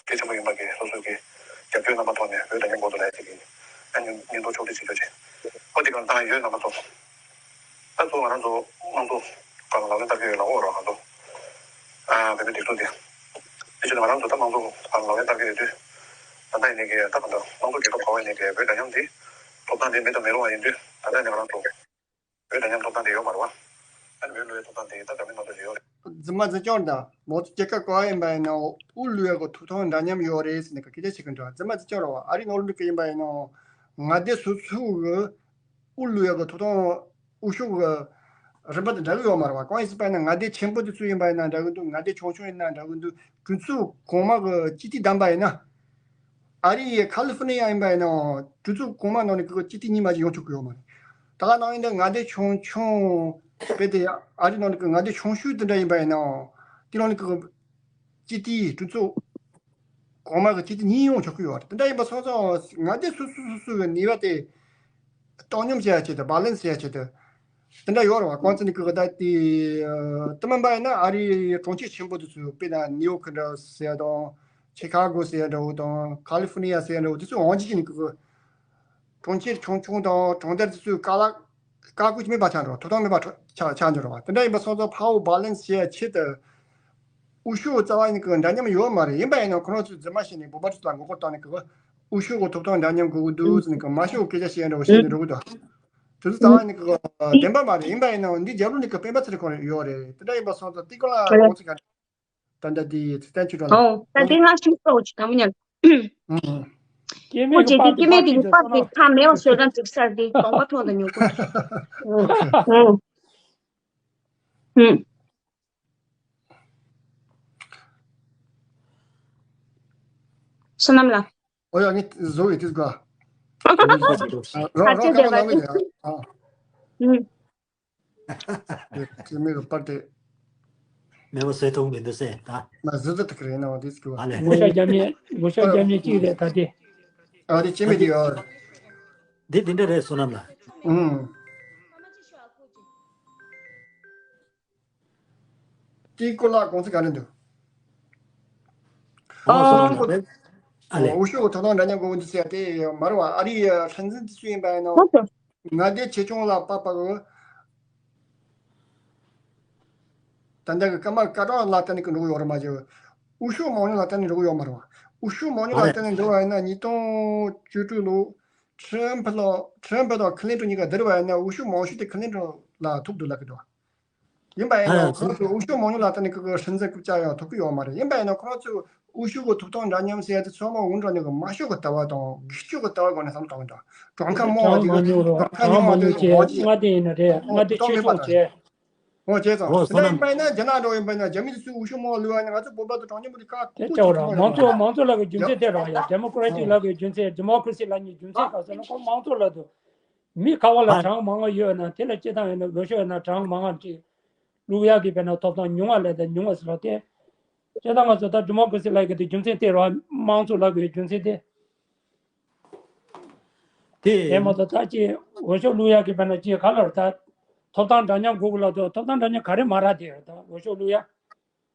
གལ་ཆེན་པོ་ཡིན་པ་གི་སོ་སོ་གི་རྒྱབ་སྐྱོར་རྣམ་པ་ཐོག་ནས་བོད་འདྲ་མཉམ་འགོག་ཐབས་ལ་ཡ་ཅིག་གི་ཨ་ནི་ཉེན་རྟོག་ཕྱོགས་སྒྲིག་བྱེད་རྒྱུ་བྱས། ཨོ་དེ་གང་ལྟར་ཡོད་རྣམ་པ་ཚོ། ད་གཙོ་བོ་ང་རང་ཚོ་དམངས་གཙོ་སྒང་ལ་ལག་ལེན་བསྟར་གྱི་ཡོད་ལ་ཨོ་རོགས་ང་ཚོ། ཨ་བོད་མིའི་སྒྲིག་འཛུགས་འདི། དེ་བཞིན་ང་རང་ཚོ་ད་དམངས་གཙོ་སྒང་ལ་ལག་ལེན་བསྟར་གྱི་ཡོད་དུས། ད་ལྟ་ཡིན་ནའི་གི་ད་གང་ལྟར་དམངས་གཙོ་རྒྱལ་ཁབ་ག་བ་ཡིན་ནའི་གི་བོད་འདྲ་མཉམ་འདི་ཐོབ་ཐང་འདི་མེད་དུ་མི་རུང་བ་ཡིན་དུས་ད་ལྟ་ནས་ང་རང་ཚོ་བོད་འདྲ་མཉམ་ཐོབ་ཐང་འདི་ཡོད་མ་རེད་བ། ཨ་ནི་བོད་བླུ་བའི་ཐོབ་ཐང་འདི་ད་འདྲ་མིན་སྣ་ཚོགས་ཤིག་ཡོད་རེད། རྫུན་མ་རྫུན་སྐྱོང་དང་མོ་ཚོ་རྒྱལ་ཁབ་ག་བ་ཡིན་པ་ཡིན་ནའང་དབུ་བླུག་ཡག་གི་ཐོབ་ཐང་འདྲ་མཉམ་ཡོད་རེད་ཟེར་ནས་སྐད་ཆ་བཤད་གི་འདུག་རྫུན་མ་རྫུན་སྐྱོང་རེད་བ། ཨ་རིའི་ནང་ལ་འགྲོ་གི་ཡིན་པ་ཡིན་ནའང་མངའ་སྡེ་སོ་སོ་གི་དབུ་བླུག་ཡག་གི་ཐོབ་ཐང་དབུ་ཤོག་གི་རིམ་པ་དང་འདྲ་གི་ཡོད་མ་རེད་བ། གང་ཡིན་ཟེར་བ་ཡིན་ན་མངའ་སྡེ་ཆེན་པོ་དེ་ཚོ་ཡིན་པ་ཡིན་ན་འདྲ་གི་འདུག་མངའ་སྡེ་ཆུང་ཆུང་ཡིན་ན་འདྲ་གི་འདུག་གྲོས་ཚོགས་གོང་མ་གི་སྤྱི་འཐུས་བདམས་པ་ཡིན་ན། ཨ་རིའི་ཁ་ལི་ཧྥོ་ནི་ཡ་ཡིན་པ་ཡིན་ནའང་གྲོས་ཚོགས་གོང་མ་ནང་ནས་ཀྱི་སྤྱི་འཐུས་གཉིས་མ་ཅིག་ཡོང་ཆོག་གི་ཡོད་མ་རེད། ད་ག་ནང་ཡིན་ན་མངའ་སྡེ་ཆུང་ཆུང་དཔེ་དེ་ཨ་རི་ནང་ནས་ཀྱི་མངའ་སྡེ་ཆུང་ཤོས་དེ་འདྲ་ཡིན་པ་ཡིན་ནའང་དེ་ནང་ནས་ཀྱི་སྤྱི་འཐུས་གྲོས་ཚོགས་གོང་མ་གི་སྤྱི་འཐུས་གཉིས་ཡོང་ཆོག་གི་ཡོད་རེད། དེ་འདྲ་ཡིན་པ་སོང་ཙང་མངའ་སྡེ་སོ་སོ་སོ་སོ་གི་ནུས་པ་དེ་བཏང་སྙོམས་བྱེད་ཡ་ཆེད་དུ་བྷ་ལན་སི་བྱེད་ཡ་ཆེད་དུ། དེ་འདྲ་ཡོད་རེད་བ། གང་ཚེ་ནི་ཀི་ཀི་ད་དེ་དེ་མིན་པ་ཡིན་ན་ཨ་རིའི་གྲོང་ཁྱེར་ཆེན་པོ་དེ་ཚོ་དཔེར་ན་ནིའུ་ཡོག་གི་འདྲ་ཟེར་ཡ་དང་ཆི་ཁ་གོ་ཟེར་ཡ་འདྲ་བོ་དང་ཁ་ལི་ཧྥོ་ནི་ཡ་ཟེར་ཡ་འདྲ་བོ་དེ་ཚོ་འོང་ཅི་ཅི་ནི་ཀི་ཀི་གྲོང་ཁྱེར་ཆུང་ཆུང་དང་གྲོང་རྡལ་དེ་ཚོའི་ཀ་ལ་ཀ་ཀུ་ཅི་མེད་པ་ཆགས་འགྲོ། ཐོབ་ཐང་མེད་པ་ཆགས་ཆགས་འགྲོ་རེད་བ། དེ་འདྲ་ཡིན་པ་སོང་ཙང་ཕ་ཝར་བྷ་ལན་སི་བྱེད་ཡ་ཆེད་དུ། དབུ་ཤོག་རྩ་བ་ཉིད་ཀྱི་འདྲ་མཉམ་ཡོད་མ་རེད། ཡིན་པ་ཡིན་ན་ཁོ་རང་ཚོས་རྫུན་མ་བཤད་ནས་བོད་པ་ཚོ་ལ་མགོ་སྐོར་བཏང་ནས་ཀྱི་དབུ་ཤོག་གི་ཐོབ་ཐང་འདྲ་མཉམ་དགོས་ཀྱི་འདུག་ཟེར་ནས་ཀྱི་མ་ཤོག་སྐད་ཆ་བཤད་འདྲ་བོ་བཤད་ནས་འགྲོ་གི་འདུག་དེ་ཚོ་རྩ་བ་ཉིད་ཀྱི་བདེན་པ་མ་རེད། ཡིན་པ་ཡིན་ན་འདི་རྒྱབ་ལོགས་ནས་ཀྱི་སྤེན་པ་ཚེ་རིང་ཁོ་རང་ཡོད་རེད། དེ་འདྲ་ཡིན་པ་སོང་ཙང་ཏི་ཀོ་ལ་ཁོང་ཚོ་ག་ད་ལྟ་དེ་ཚེ་བརྟན་ཆོས་གྲགས་ལ་ཨོ་ད་དེ་ང་ཞིག་གསོག་ཅིག་དང་མི་ཉན། ཨུ། སྐྱེ་ཁོ་མེད་ཀྱི་རྗེས་ཀྱི་སྐྱེ་མེད་དེ་གི་པར་དེ་ཁ་མེད་པ་བཟོས་རང་གཟིགས་ས་དེ་གདོང་པ་ཐོག་ཏུ་ཉོ་དགོས། ཨུ། ཨུ། བསོད་ནམས་ལགས། ཨོ་ཡ་ངས་བཟོ་བའི་དུས་ག་ཨ་རོ་ཁ་རོ་ཆེ་ཁ་བདེ་བ་ལ་མི་དེ་རེད་ཨ། ཨུ། དེ་མི་གི་པར་དེ། མེ་མོ་བཟོས་ཐུབ་མི་འདུག་ཟེར་ད། མ་བཟོས་ད་དེ་ག་རེད་ན་བ་དེ་གི་བ། ཨ་ལེ། ངོ་ཤ་རྒྱབ་མཁན་ངོ་ཤ་རྒྱབ་མཁན་གཅིག་རེད་ད་དེ། ཨ་དེ་ཅི་མི་དེ་ཡོད། འདི་འདི་འདྲ་རེད་བསོད་ནམས་ལགས། ཨུ། ཏི་ཀོ་ལ་གོང་ཚད་ག་རེ་འདུག་ཨོ་སོ་རང་ལ་ཨ་ལེ། འུ་ཤོག་ཐོབ་ཐང་འདྲ་མཉམ་དགོས་འདུག་ཟེར་ཏེ་མ་རེད་བ། ཨ་རིའི་ཧྲན་ཙིན་དེ་ཚོ་ཡིན་པ་ཡིན་ནོ། ང་དེ་ཆེ་ཆུང་ལ་དཔག་པ་གི་ ད་ལྟ་གི་སྐར་མ་སྐར་གྲངས་ལ་བརྟེན་ནས་འགྲོ་གི་ཡོད་རེད་མ་གཞི། འོས་ཤོག་མང་ཉུང་ལ་བརྟེན་ནས་འགྲོ་གི་ཡོད་མ་རེད་བ། འོས་ཤོག་མང་ཉུང་ལ་བརྟེན་ནས་འགྲོ་བ་ཡིན་ན་ཉིས་སྟོང་བཅུ་དྲུག་ལོ་ཁྲམ་ཕུ་ལ་ཁྲམ་ཕུ་དང་ཁི་ལིན་ཊོན་གཉིས་ཀ་བསྡུར་བ་ཡིན་ན་འོས་ཤོག་མང་ཤོས་དེ་ཁི་ལིན་ཊོན་ལ་ཐོབ་འདུག་ལབ་ཀྱི་འདུག་ཡིན་པ་ཡིན་ནའང་ཁོ་རང་ཚོས་འོས་ཤོག་མང་ཉུང་ལ་བརྟེན་ནས་ཁོ་གི་སྲིད་འཛིན་སྐུ་བཅར་ཡང་ཐོབ་ཀྱི་ཡོད་མ་རེད། ཡིན་པ་ཡིན་ནའང་ཁོ་རང་ཚོས་འོས་ཤོག་གི་ཐོབ་ཐང་འདྲ་མཉམ་ཟེར་ཡ་དེ་ཚང་མ་འུར་འགྲོ་ནས་གི་མང་ཤོས་ཀྱི་ལྟ་བ་དང་སྒེར་གཅོད་ཀྱི་ལྟ་བ་སྒང་ནས་བསམ་བློ་བཏང་གི་འདུག་གྲངས་ཀ་མང་བ་དེ་གྲངས་མང་ཉུང་རོ་གྲངས་ཀ་ཉུང་མང་བ་དེ་ཉུང་གི་བྱས་མང་ཆེ་མངའ་སྡེ་ཡིན་ན་རེད། མངའ་སྡེ་ཆོས་ཕྱོགས་བྱས། འོ་བྱས་ཙང་འོ་དེ་བསོད་ནམས། འདྲ་ཡིན་པ་ཡིན་ན་རྒྱ་ནག་འདྲ་ཡིན་པ་ཡིན་ན་རྒྱ་མི་དེ་ཚོས་འོས་ཤོག་མང་བ་བླུགས་པ་ཡིན་ན་ང་ཚོ་བོད་པ་དང་གྲངས་ཉུང་མི་དེ་ཁག་དེ་ཁུག་ཅག་ཅིག་ར་ཐོན་མང་གི་གཙོ་རེད། མང་གཙོ་ལབ་དགོས་རྒྱུ་མཚན་དེ་རང་ཡ་ཌེ་མོ་ཀ་རེ་ཊིག་ལབ་དགོས་རྒྱུ་མཚན་ཌེ་མོ་ཀ་རེ་སི་ལབ་ནི་རྒྱུ་མཚན་ག་ཟེར་ན་ཁོ་མང་གཙོ་ལབ་འདུག་མི་ཁ་བ་ལ་ཨ་གྲངས་མང་བ་ཡོད་ན་དེ་ལ་སྤྱི་བཏང་ཡོད་ན་འོས་ཤོག་ཡོད་ན་གྲངས་མང་བ་ཅིག་བླུག་ཡག་གི་དཔེར་ན་ཐོབ་ཐང་ཉུང་བ་ལས་ད་ཉུང་བ་ཟེར་བ་དེ། སྤྱི་བཏང་ང་ཚོ་ད་ཌེ་མོ་ཀ་རེ་སི་ལབ་ཀྱི་དེ་རྒྱུ་མཚན་དེ་རང་མང་གཙོ་ལབ་དགོས་རྒྱུ་མཚན་དེ། དེ་དེ་མ་གཏོགས་ད་ཅི་འོས་ཤོག་བླུག་ཡག་གི་དཔེར་ན་ཅི་ག་ལ་རེད་ད། ཐོབ་ཐང་འདྲ་མཉམ་དགོས་གི་ལབ་དུས་ཐོབ་ཐང་འདྲ་མཉམ་ག་རེ་མ་རག་དེ་རེད་ད་འོས་ཤོག་བླུག་ཡག་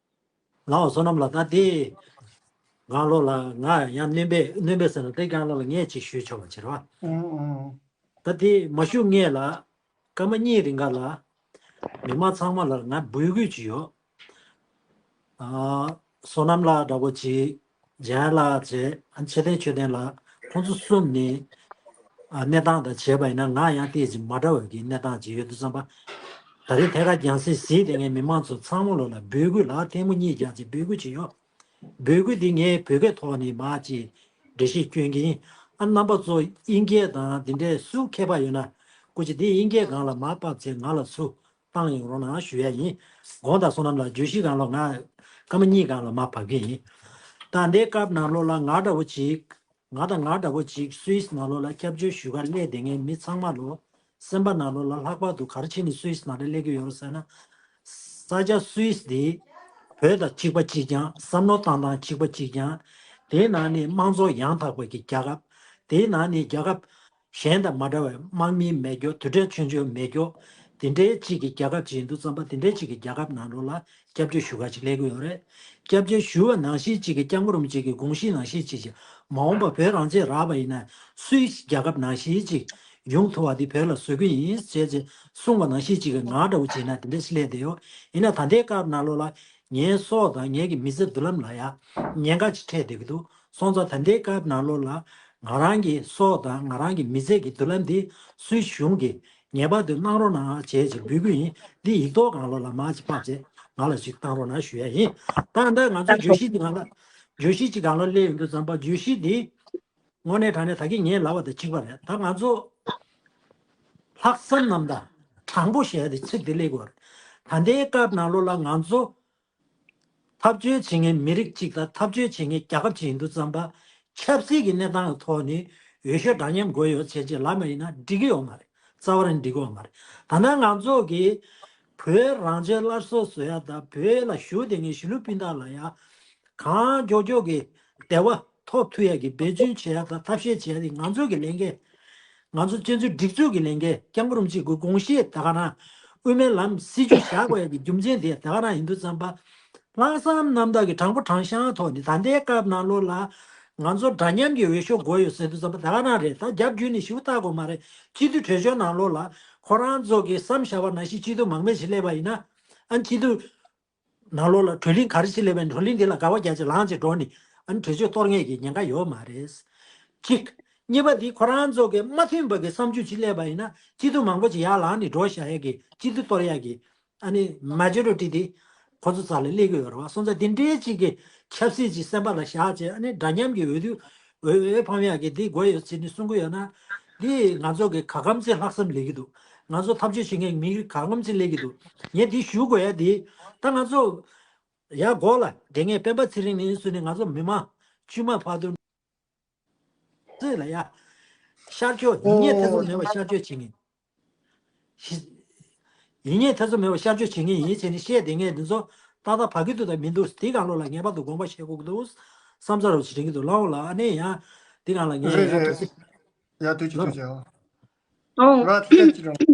ལའོ་བསོད་ནམས་ལགས། ད་དེ་སྒང་ལོགས་ལ་ང་ཡང་སྣོན་པས་སྣོན་པས་ཟེར་ན་དེ་སྒང་ལོགས་ལ་ངས་ཅིག་ཞུས་ཆོག་པ་བྱེད་རོགས། ཨང་ཨང་། ད་དེ་མ་ཞུ་སྔས་ལ་སྐར་མ་གཉིས་རིང་ག་ལ་མི་མང་ཚང་མ་ལ་ང་འབོད་སྐུལ་ཅིག་ཡོད། ཨ། བསོད་ནམས་ལགས་འདྲ་པོ་ཅིག་འཇམ་དབྱངས་ལགས་བྱས་ཨ་ཆེ་བསྟན་ཆོས་ལྡན་ལགས་ཁོང་ཚོ་གསུམ་ནས་ཨ་གནས་སྟངས་དང་བྱས་པ་ཡིན་ན་ང་ཡང་ཏོག་ཙམ་མ་འདྲ་བའི་གི་གནས་སྟངས་ཅིག་ཡོད་དུས་ཙམ་པ། ད་རེས་ཐད་ཀར་རྒྱང་སྲིང་གཟིགས་བསྡད་མཁན་མི་མང་ཚོ་ཚང་མ་ལོ་ལ་འབོད་སྐུལ་ལ་ཐལ་མོ་གཉིས་རྒྱག་ཅིག་འབོད་སྐུལ་ཅིག་ཡོད། འབོད་སྐུལ་འདི་ངས་བོད་སྐད་ཐོག་ནས་མར་ཅིག་འགྲེལ་བཤད་སྐྱོན་གྱི་ཡིན། ཨ་རྣམ་པ་ཚོ་དབྱིན་སྐད་དང་འདི་འདྲའི་སུ་མཁས་པ་ཡོད་ན་སྐུ་མཁྱེན་འདི་དབྱིན་སྐད་སྒང་ལ་མར་ཕབ་བྱས་ང་ལ་ཚུར་བཏང་ཡོང་རོགས་གནང་ཞུ་ཡ་ཡིན། དགོངས་དག་བསོད་ནམས་ལགས། བརྗོད་གཞི་སྒང་ལ་ང་སྐར་མ་གཉིས་སྒང་ལ་མར་ཕབ་ཀྱི་ཡིན། ད་ལྟའི་སྐབས་ནང་ལོགས་ལ་ང་འདྲ་བོ་ཅིག་ང་དང་ང་འདྲ་བོ་ཅིག་སུད་སི་ནང་ལོགས་ལ་སྐྱབས་བཅོལ་ཞུ་གར་སླེབས་བསྡད་མཁན་མི་ཚང་མ་ལོ་སེམས་པ་ནང་ལོགས་ལ་ལྷག་པར་དུ་ག་རེ་བྱས་ནས་སུད་སི་ནང་ལ་སླེབས་ཀྱི་ཡོད་རེད་ཟེར་ན། ས་ཆ་སུད་སི་དེ་བོད་དང་གཅིག་པ་གཅིག་རྐྱང་། བསམ་བློ་བཏང་སྟངས་གཅིག་པ་གཅིག་རྐྱང་། དེའི་ནང་ནས་དམངས་གཙོ་ཡང་དག་པའི་གི་རྒྱལ་ཁབ། དེའི་ནང་ནས་རྒྱལ་ཁབ་གཞན་དང་མ་འདྲ་བའི་དམག་མི་མེད་རྒྱུ། དུད་འགྲོ་ཆུང་ཆུང་མེད་རྒྱུ། དེ་འདྲའི་གཅིག་གི་རྒྱལ་ཁབ་ཅིག་ཡིན་དུས་ཙམ་པ་དེ་འདྲའི་གཅིག་གི་རྒྱལ་ཁབ་ནང་ལོགས་ལ་སྐྱབས་བཅོལ་ཞུ་ག་ཅིག་སླེབས་ཀྱི་ཡོད་རེད། སྐྱབས་བཅོལ་ཞུ་བ་ནང་བཞིན་གཅིག་གི་སྐྱབས་མགོན་རིན་པོ་ཆེ་གི་དགོངས་གཞི་ནང་བཞིན་གཅིག་ཅིག་མ་འོངས་པ་བོད་རང་བཙན་རག་པ་ཡིན་ན་སུད་སི་རྒྱལ་ཁབ་ནང་བཞིན་གཅིག་ཡོང་ཐུབ་པ་དེ་བོད་ལ་བཟོ་གི་ཡིན་ཅེས་ཅེས་གསུངས་པ་ནང་བཞིན་གཅིག་གི་ང་འདྲ་བོ་བྱས་ན་དེ་འདྲ་ཞིག་སླེབས་བསྡད་ཡོད། ཡིན་ན་ད་ལྟའི་སྐབས་ནང་ལོགས་ལ་ངའི་སྲོག་དང་ངའི་གི་མི་ཚེ་མདུན་ལམ་ལ་ཡ་ཉེན་ཁ་ཅིག་འཕྲད་བསྡད་ཀྱི་འདུག་སོང་ཙང་ད་ལྟའི་སྐབས་ནང་ལོགས་ལ་ང་རང་གི་སྲོག་དང་ང་རང་གི་མི་ཚེ་གི་མདུན་ལམ་དེ་སུད་སི་གཞུང་གིས་ངེས་པར་དུ་གནང་རོགས་གནང་ཞེས་ཅིག་འབོད་སྐུལ་ཡིན། འདི་ཡིག་ཐོག་སྒང་ལོགས་ལ་མར་ཅིག་ཕབ་བྱས་ང་ལ་ཅིག་བཏང་རོགས་གནང་ཞུ་ཡ་ཡིན། ད་ལྟ་ང་ཚོ་བརྗོད་གཞི་འདི་སྒང་ལ་བརྗོད་གཞི་ཅིག་སྒང་ལ་སླེབས་ཡོང་དུས་ཙམ་པ་བརྗོད་གཞི་འདི་དངོས་གནས་དྲང་གནས་ད་གིན་ངས་ལབ་པ་དང་གཅིག་པ་རེད། ད་ང་ཚོ་ལྷག་བསམ་རྣམ་དག་དྲང་པོ་ཞེས་པ་དེ་ཚིག་དེ་སླེབས་དགོས་རེད། ད་ལྟའི་སྐབས་ནང་ལོགས་ལ་ང་ཚོ་འཐབ་རྩོད་བྱེད་མཁན་མི་རིགས་གཅིག་དང་འཐབ་རྩོད་བྱེད་མཁན་རྒྱལ་ཁབ་ཅིག་ཡིན་དུས་ཙམ་པ་ཆབ་སྲིད་ཀྱི་གནས་སྟངས་ཀྱི་ཐོག་ནས་འོས་ཤོག་འདྲ་མཉམ་དགོས་ཡོད་ཅེས་ཅིག་ལབ་པ་ཡིན་ན་འགྲིག་གི་ཡོད་མ་རེད། རྩ་བ་རང་འགྲིག་གི་ཡོད་མ་རེད། ད་ནང་ང་ཚོ་གིས་བོད་རང་བཙན་སླར་གསོ་བཟོ་ཡ་དང་བོད་ལ་བཞུགས་བསྡད་མཁན་གཞིས་ལུས་སྤུན་ཟླ་ལ་ཡ་གང་མགྱོགས་མགྱོགས་ཀྱི་བདེ་བ་ཐོབ་ཐུབ་ཡ་གི་འབད་བརྩོན་བྱེད་ཡ་དང་ཐབས་ཤེས་བྱེད་ཡ་དེ་ང་ཚོ་གི་ལས་འགན། ང་ཚོ་སྤྱི་ཚོགས་སྒྲིག་འཛུགས་ཀྱི་ལས་འགན། སྐྱབས་མགོན་རིན་པོ་ཆེ་གི་དགོངས་གཞི་དེ་ག་རང་དབུ་མའི་ལམ་སྲིད་བྱུས་བཞག་དགོས་ཡ་གི་རྒྱུ་མཚན་དེ་དེ་ག་རང་ཡིན་དུས་ཙམ་པ། ལྷག་བསམ་རྣམ་དག་གི་དྲང་པོ་དྲང་གཞག་ཐོག་ནས་ད་ལྟའི་སྐབས་ནང་ལོགས་ལ་ང་ཚོ་འདྲ་མཉམ་གྱི་འོས་ཤོག་དགོས་ཡོད་ཟེར་དུས་ཙམ་པ་དེ་ག་རང་རེད། ད་རྒྱབ་བརྒྱུད་ནས་ཞིབ་བལྟ་དགོས་མ་རེད། སྤྱི་འཐུས་གྲོས་ཆོད་ནང་ལོགས་ལ་ཁོ་རང་ཚོ་གི་བསམ་བཞག་པ་ནང་བཞིན་སྤྱི་འཐུས་མང་པོ་ཞིག་སླེབས་པ་ཡིན་ན་ཨ་སྤྱི་འཐུས། ནང་ལོགས་ལ་གྲོས་གླེང་ག་རེ་ཞིག་སླེབས་པ་ཡིན་གྲོས་གླེང་དེ་ལ་དགག་པ་རྒྱག་ཅིག་ལངས་ཅིག་འགྲོ་ནི་ཨ་ནི་གྲོས་ཆོད་གཏོར་ངེས་ཀྱི་ཉེན་ཁ་ཡོད་མ་རེད། གཅིག་གཉིས་པ་འདི་ཁོ་རང་ཚོ་གི་མ་མཐུན་པ་གི་བསམ་ཚུལ་ཅིག་སླེབས་པ་ཡིན་ན་སྤྱི་འཐུས་མང་པོ་ཅིག་ཡར་ལངས་ནས་འགྲོ་བཞག་ཡ་གི་སྤྱི་འཐུས་གཏོར་ཡ་གི་ཨ་ནི་མ་ཇོ་རི་ཊི་དེ་ཁོ་ཚོ་རྩ་ལ་སླེབས་ཀྱི་ཡོད་རེད་བ། སོང་ཙང་དེ་འདྲའི་ཅིག་གི་ཆབ་སྲིད་ཅིག་སེམས་པ་ལ་བཞག་བྱས་ཨ་ནི་འདྲ་མཉམ་གི་འོས་བསྡུ་འོས་འོས་འཕང་ཡ་གི་འདི་དགོས་ཡོད་ཟེར་ནས་གསུང་གི་ཡོད་ན་འདི་ང་ཚོ་གི་ག་གམ་ཚེ་ལྷག་བསམ་ལས་ཀྱི་འདུག་ང་ཚོ་འཐབ་རྩོད་བྱེད་མཁན་མི་རིགས་ག་གམ་ཚེ་སླེབས་ཀྱི་འདུག་ངས་འདི་ཞུ་དགོས་ཡ་འདི་ད་ང་ཚོ། ཡ་གོ་ལ་དེ་ངས་སྤེན་པ་ཚེ་རིང་ནས་བཟུང་ནས་ང་ཚོ་མི་མང་དཀྱུས་མ་ཕར་དུ་ཚེ་ལ་ཡ་ཤར་ཕྱོགས་ཡིན་ངེས་ཐེ་ཚོམ་མེད་པ་ཤར་ཕྱོགས་བྱེད་ངེས་ཤི། ཡིན་ངེས་ཐེ་ཚོམ་མེད་པ་ཤར་ཕྱོགས་བྱེད་ངེས་ཡིན་བྱས་ནས་བཤད་དེ་ངས་འདི་ཚོ་ཏག་ཏག་བག་གི་འདུག་དང་མི་འདུག་དེ་གང་ལོ་ལ་ངེས་པར་དུ་དགོངས་པ་བཞེས་དགོས་ཀྱི་འདུག་བསམ་ཚར་བ་ཞིག་དྲན་གྱི་འདུག་ལའོ་ལ་ཨ་ནེ་ཡ་དེ་གང་ལ་ངས་རེད་ཡ་རེད་གྲོས་ཚིག་ཡ་དུས་ཅི་ལབ་དུས་ཅི་ཨོ་ཨོ་ང་ཚོ་ཅི་རང་